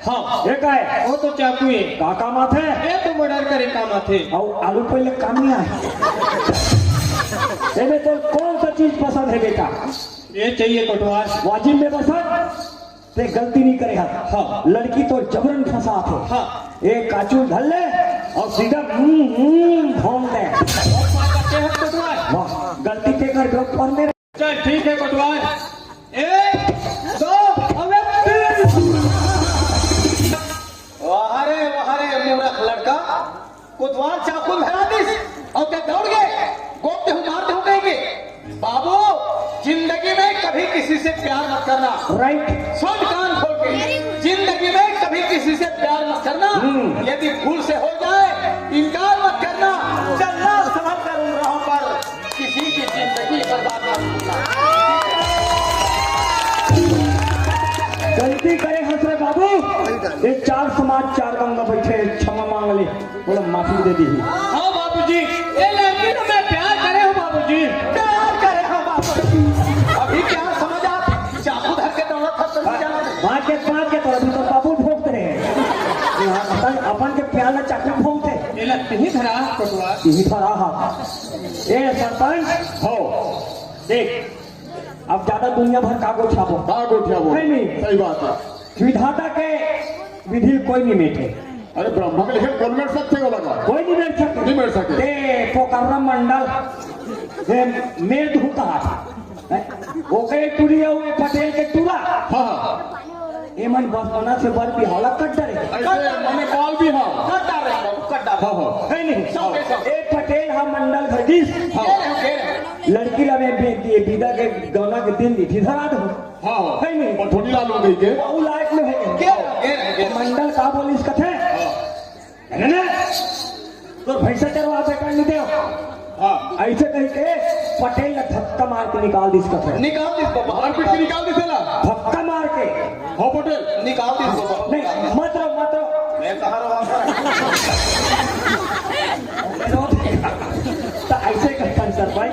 हाँ। ये का है? वो तो चाकू है। का काम आथे? ये तो मर्डर करे काम आथे। और आलू पहले काम नहीं आए। एमे तो कौन सा चीज पसंद है बेटा? ये चाहिए कोटवार। वाजिब में पसंद। ते गलती नहीं करे हा। हाँ। लड़की तो जबरन फंसा थे। हाँ। एक काचू धर ले और सीधा हम्म, हम्म, भोंग दे। बहुत बात करते हैं कोटवार। वाह, गलती ते कर दो पर मेरे। चल ठीक है कोटवार। एक, दो, अबे तीन। वाह रे, वाह रे, मूर्ख लड़का। कोतवाल चाकू धरा दिस और ते दौड़ गए, गोप देहूं, मार देहूं कहिके। बाबू, जिंदगी में कभी किसी से प्यार मत करना। राइट। सुन कान खोल के, जिंदगी में कभी किसी से प्यार मत करना। हम्म। यदि भूल से हो जाए, इनकार मत करना। चलना संभल कर उन राहों पर, किसी की जिंदगी बर्बाद मत करना। गलती करे हंस रे बाबू, ये चार समाज चार गंगा बैठे, क्षमा मांग ले। बोला, माफी दे दी। हाँ बाबूजी, ये लड़की से मैं प्यार करे हूँ बाबूजी। प्यार करे हूँ बाबूजी। अभी क्या समझ आप? चाकू धर के दौड़ा था तो क्या? बात के, बात के तो अभी तो बाबू भोंकते रहे। अपन, अपन के प्यार में चाकू भोंकते। ये लगते ही धरा कोटवार। यही धरा हा। ए सरपंच हो, देख, अब ज्यादा दुनिया भर का गोठियाबो। का गोठियाबो? है नहीं? सही बात है। विधाता के विधि कोई नहीं मेटे। अरे ब्रह्मा के लेखे कौन मेट सकथे बोला का? कोई नहीं मेट सकथे। नहीं मेट सकथे। ते पोकर्रा मंडल, ते मेट हुका। हैं? ओके टुरी हुए पटेल के टुरा। हाँ, हाँ। एमन बस बना से बर बिहावला कट डरे। ऐसे मने काल भी हाँ। कट डरे, कट डरे। हाँ, हाँ। है नहीं? सब के सब। ए पटेल हा मंडल घर दिस। हाँ। लड़की ला मैं बे-, बे-, बिदा के गौना के दिन दी थी धरा दो। हाँ, हाँ। है नहीं? पठोनी ला लो गई के। वो लायक में है। के, के, के। मंडल का बोलिस कथे? हाँ। है ना? तो भैंसा चरवा बेटा नहीं दे। हाँ। ऐसे कह के पटेल ने धक्का मार के निकाल दिस कथे। निकाल दिस बाबा। मारपीट के निकाल दिस ला। धक्का मार के। हो पटेल। निकाल दिस बाबा। नहीं, मत रहो, मत रहो। मैं कहाँ रहा? तो ऐसे कहता है सर भाई।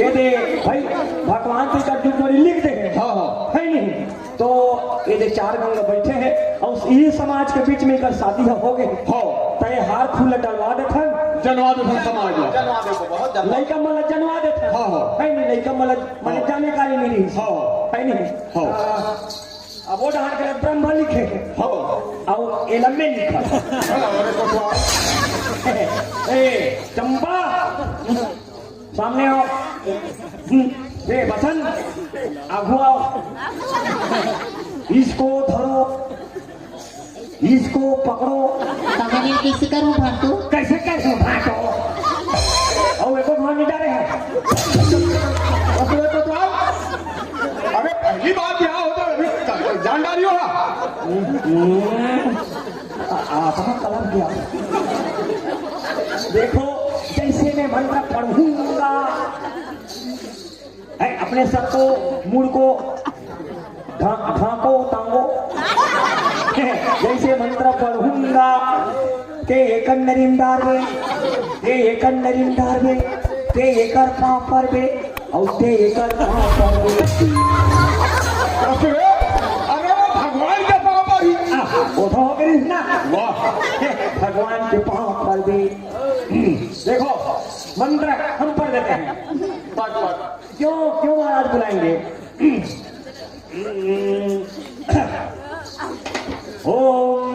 ये दे भाई, भगवान से कर जुग लिख दे। हाँ, हाँ। है नहीं? तो ये दे चार गंगा बैठे हैं और ये समाज के बीच में एकर शादी हो गए। हाँ। तो ये हार फूल डलवा देथन। जनवा देथन समाज ला। जनवा दे बाबा, जनवा। लइका मन ला जनवा देथन। हाँ, हाँ। है नहीं, लइका मन ला, माने हाँ। जाने का ही नहीं रही। हाँ। है नहीं? हाँ। आ, अब वो डहान के ब्रह्म लिखे। हाँ। और एलम्मे लिखा। हाँ, अरे कोटवाल। ए, चंपा। सामने आओ। हम्म, ए, बसंत, आगू आओ। इसको धरो, इसको पकड़ो। तमने कैसे करूं भाटो? कैसे करूं भाटो? और एको भवानी डरे हैं। अबे तो, तो आओ। अबे पहली बार ब्याह होता है, अभी जान डारी हो। हम्म। आ, आपका कलर क्या? देखो, जैसे मैं मंत्र पढ़ूंगा, है, अपने सर को, मूड़ को ढा-, ढांको, टांगो। जैसे मंत्र पढ़ूंगा, ते एकर नरिंदार में, ते एकर नरिंदार में, ते एकर पांव पर में, और ते एकर पांव पर में। अरे, अरे वो भगवान के पांव पर ही। आ, वो तो हो गई ना। वाह। भगवान के पांव पर भी। देखो, मंत्र हम पढ़ देते हैं। क्यों, क्यों महाराज बुलाएंगे? ओम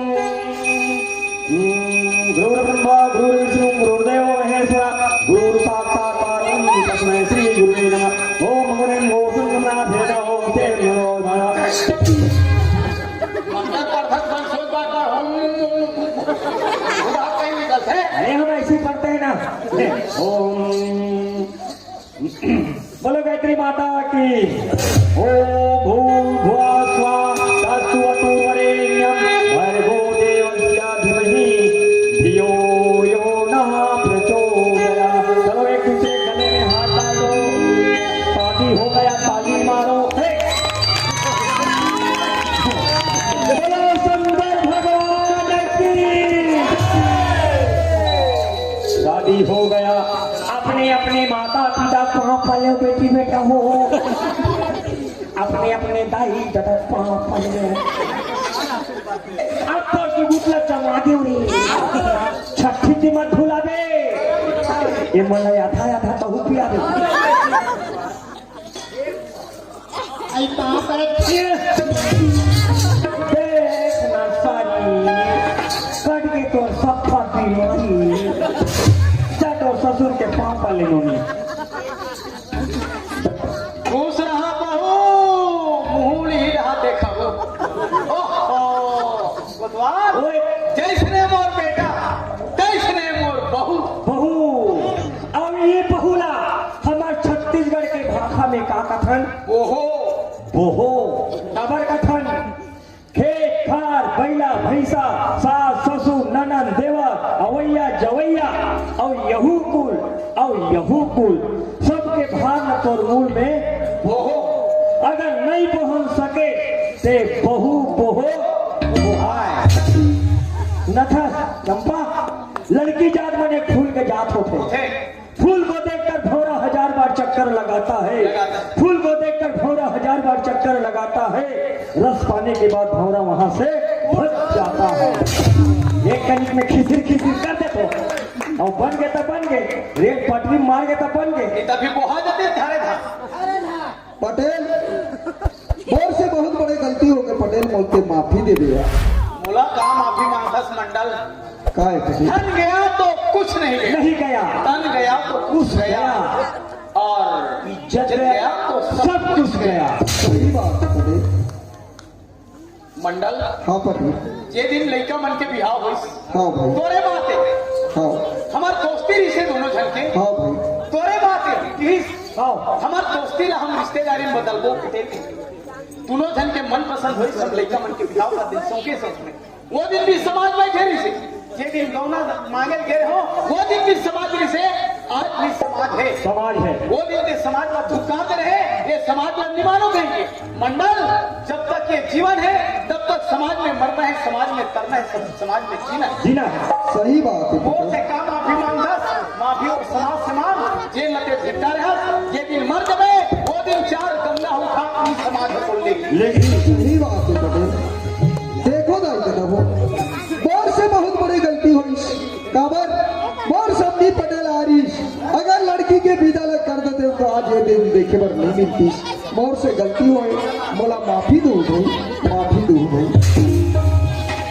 गुरुर्ब्रह्मा गुरुर्विष्णु गुरुर्देवो महेश्वर गुरुर्साक्षात् परं तस्मै श्री गुरुवे नमः। ओम गुरुं गोसं गमनाथ भेद ओम तें नमो नमः। मंत्र पढ़त मन सोच बात हम बुढ़ा कहीं निकलते हैं। अरे हम ऐसे ही पढ़ते हैं ना। ओम बोलो गायत्री माता की। ओम भूर्भुवः स्वः तत्सवितुर्वरेण्यं भर्गो देवस्य धीमहि धियो यो नः प्रचोदयात्। चलो एक दूसरे के गले में हाथ डाल दो। शादी हो गया, ताली मारो। बोलो शंकर भगवान की। शादी हो गया। अपने अपने माता पिता पाँव पल्ले बेटी बेटा हो, अपने अपने दाई दादा पाँव पल्ले। अब तो जुगुत ला जमा देव रे। छठी ती मत भुलाबे। ये मन ला आधा आधा तहू पिया दे। आई पाँव पड़े। देख ना सारी, कट के तोर सफा बीमारी। जा तोर ससुर के पाँव पल्ले नोनी। खुश रहा बहू, मुँह ही रहा देखा हो। ओहो, कोतवाल, ओए। जैसने मोर बेटा, तैसने मोर बहू। बहू, अब ये बहू ला हमर छत्तीसगढ़ के भाखा में का कथन? ओहो। बोहो। काबर कथन? खेत खार, बइला भैंसा, सास ससुर, ननद देवर, अवैया जवैया, अउ यहू कुल, अउ यहू कुल, सबके भार न तोर मूल में बोहो। अगर नइ बोहन सके, ते बहू बोहो, बोहाय। नथस, चंपा, लड़की जात मन एक फूल के जात होथे। होथे। फूल को देखकर भौंरा हजार बार चक्कर लगाता है। लगाता है। फूल को देखकर भौंरा हजार बार चक्कर लगाता है। रस पाने के बाद भौंरा वहां से भग जाता है। एक कनिक में खिसिर खिसिर कर दे तो, अउ बन गे त बन गे, रेल पटरी मार गे त बन गे। ये तभी बोहा जाते थारे था। पटेल, मोर से बहुत बड़े गलती हो गे पटेल, मोर के माफी दे दे यार। मोला का माफी मांगथस मंडल? का है पटेल? धन गया तो कुछ नहीं गया। नहीं गया। तन गया तो कुछ कुछ गया। गया। और इज्जत इज्जत गया। गया तो सब सब कुछ कुछ गया। गया। सही बात है पटेल। मंडल, हाँ पटेल। जे दिन लइका मन के बिहाव होइस, हाँ भाई। तोरे बात है। हाँ। हमार दोस्ती रिसे दोनों झन के। हाँ भाई। तोरे बात है, किस हाँ। हमार दोस्ती ला हम रिश्तेदारी में बदलबो पटेल। दोनों झन के मन पसंद होइस, सब लइका मन के बिहाव का दिन सौंके सौंक में। वो दिन भी समाज बैठे रिसे, जे दिन गौना मांगे गए हो, वो दिन भी समाज रिसे, आज भी समाज है। समाज है। वो दिन के समाज का धुक्कार दे रहे, ये समाज का निमानो कहेंगे। मंडल, जब तक ये जीवन है, तब तक समाज में मरना है, समाज में तरना है, सम-, समाज में जीना है। जीना है। सही बात है वो पटेल। से काम माफी मांगस, माफी और समाज से मांग, जे लते धिक्कार है, ये दिन मर जबे, वो दिन चार गंगा उठा, ई समाज को लेके। लेकिन सही बात है पटेल। देखो दाई दादा हो, मोर से बहुत बड़ी गलती होइस। काबर? मोर समधी पटेल आ रहीस। अगर लड़की के विदा ल कर देते तो आज ये दिन देखे बर नहीं मिलतीस। मोर से गलती होए, मोला माफी दो भाई, माफी दो भाई।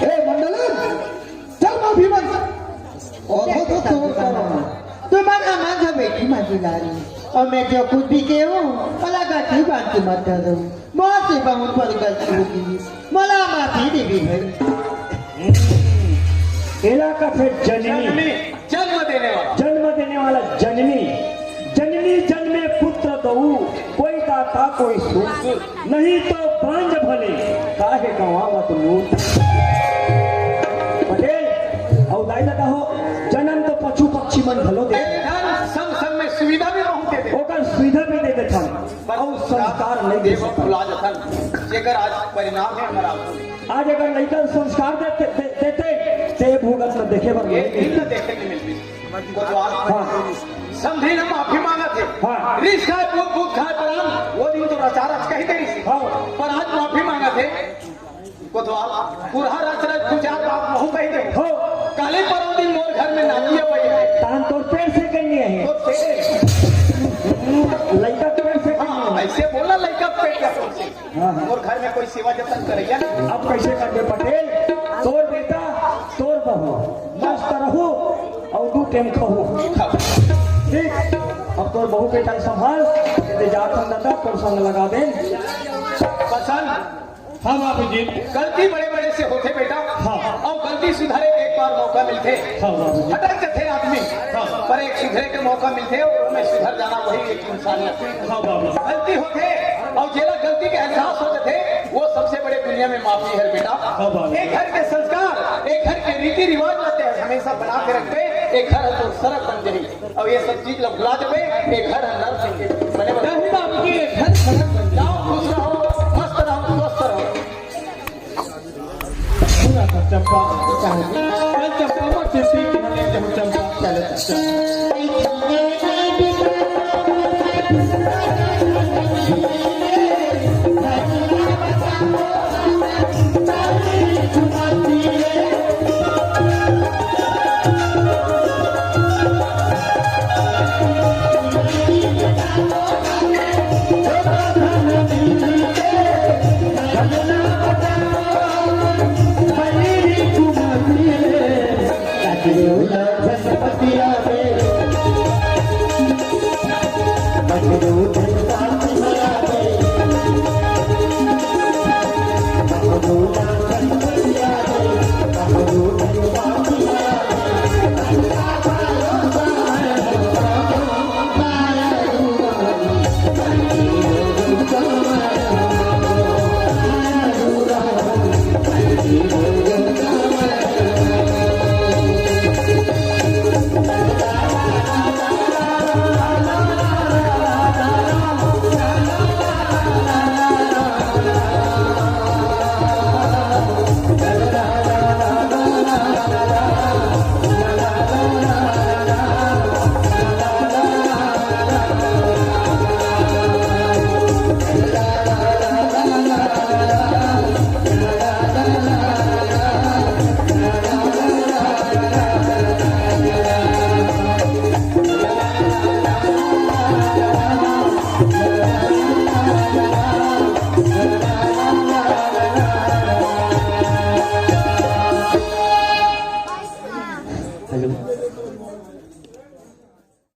ए मंडलन, चल माफी मांग। और हो तो तोर करम। तुमन हमन ह बेटी मांगी ला रही, और मैं जो कुछ भी कहूँ, ओला गलती बांध के मत करो। मोर से बहुत बड़ी गलती हो गई, मोला माफी दे दे भाई। एला कथे जननी। जननी, जन्म देने वाला। जन्म देने वाला जननी। जननी जन्मे पुत्र दऊ, कोई दाता कोई सुख, नहीं तो बांझ भले, काहे गंवावत मूत। पटेल, अउ दाई दादा हो, जनम तो पशु पक्षी मन घलो दे। ए धन संग संग में सुविधा भी बहुत दे दे। ओकर सुविधा भी दे देथन, अउ संस्कार नहीं दे देवत सकत। भुला जथन, जेकर आज परिणाम है हमारा। आज अगर लइका संस्कार देते, दे, देते, ते भुगत न देखे बर ये नहीं दिन न देखे नहीं मिलती। कोतवाल। हाँ। समधी न माफी मांगत हे। हाँ। रिस खाए, पूत, पूत खाए परान, वो दिन तो रचा रच कही दे रही थी। हाँ। पर आज माफी मांगत हे। कोतवाल, पुरहा रच रच दू चार बात महू कही दे। हो। काली परौं दिन मोर घर में नातिया पई है। तान तोर पेट से कन्या है। तो हाँ, हाँ। मोर घर में कोई सेवा जतन करइया नहीं। अब कैसे करबे पटेल? तोर बेटा, तोर बहू, मस्त रहू अउ दू टेम खहू। ठीक, अब तोर बहू बेटा संभाल, ते जात हन दादा, तोर संग लगा दे। बसंत, हाँ बाबूजी। गलती बड़े बड़े से होथे बेटा। हाँ। अउ गलती सुधारे के एक बार मौका मिलथे। हाँ बाबूजी। भटक जथे आदमी, हाँ। पर एक सुधरे के मौका मिलथे अउ ओमे सुधर जाना वही एक इंसानियत। हाँ बाबूजी। गलती होथे अउ जेला गलती के एहसास हो जथे, वो सबसे बड़े दुनिया में माफी हे बेटा। हाँ बाबूजी। एक घर के संस्कार, एक घर के रीति रिवाज ला ते हमेशा बना के रखबे, एक घर ह तो सरग बन जही। अब ये सब चीज ला भुला देबे, ये घर ह नरक बन जही। बने बने। नहीं बाबूजी, ये घर सरग बन जही। जाओ, खुश रहो, मस्त रहो, स्वस्थ रहो। पूरा कर चंपा, कहे, चल चंपा, मत चिंती, कि हमें कहूँ चंपा, चले चंपा।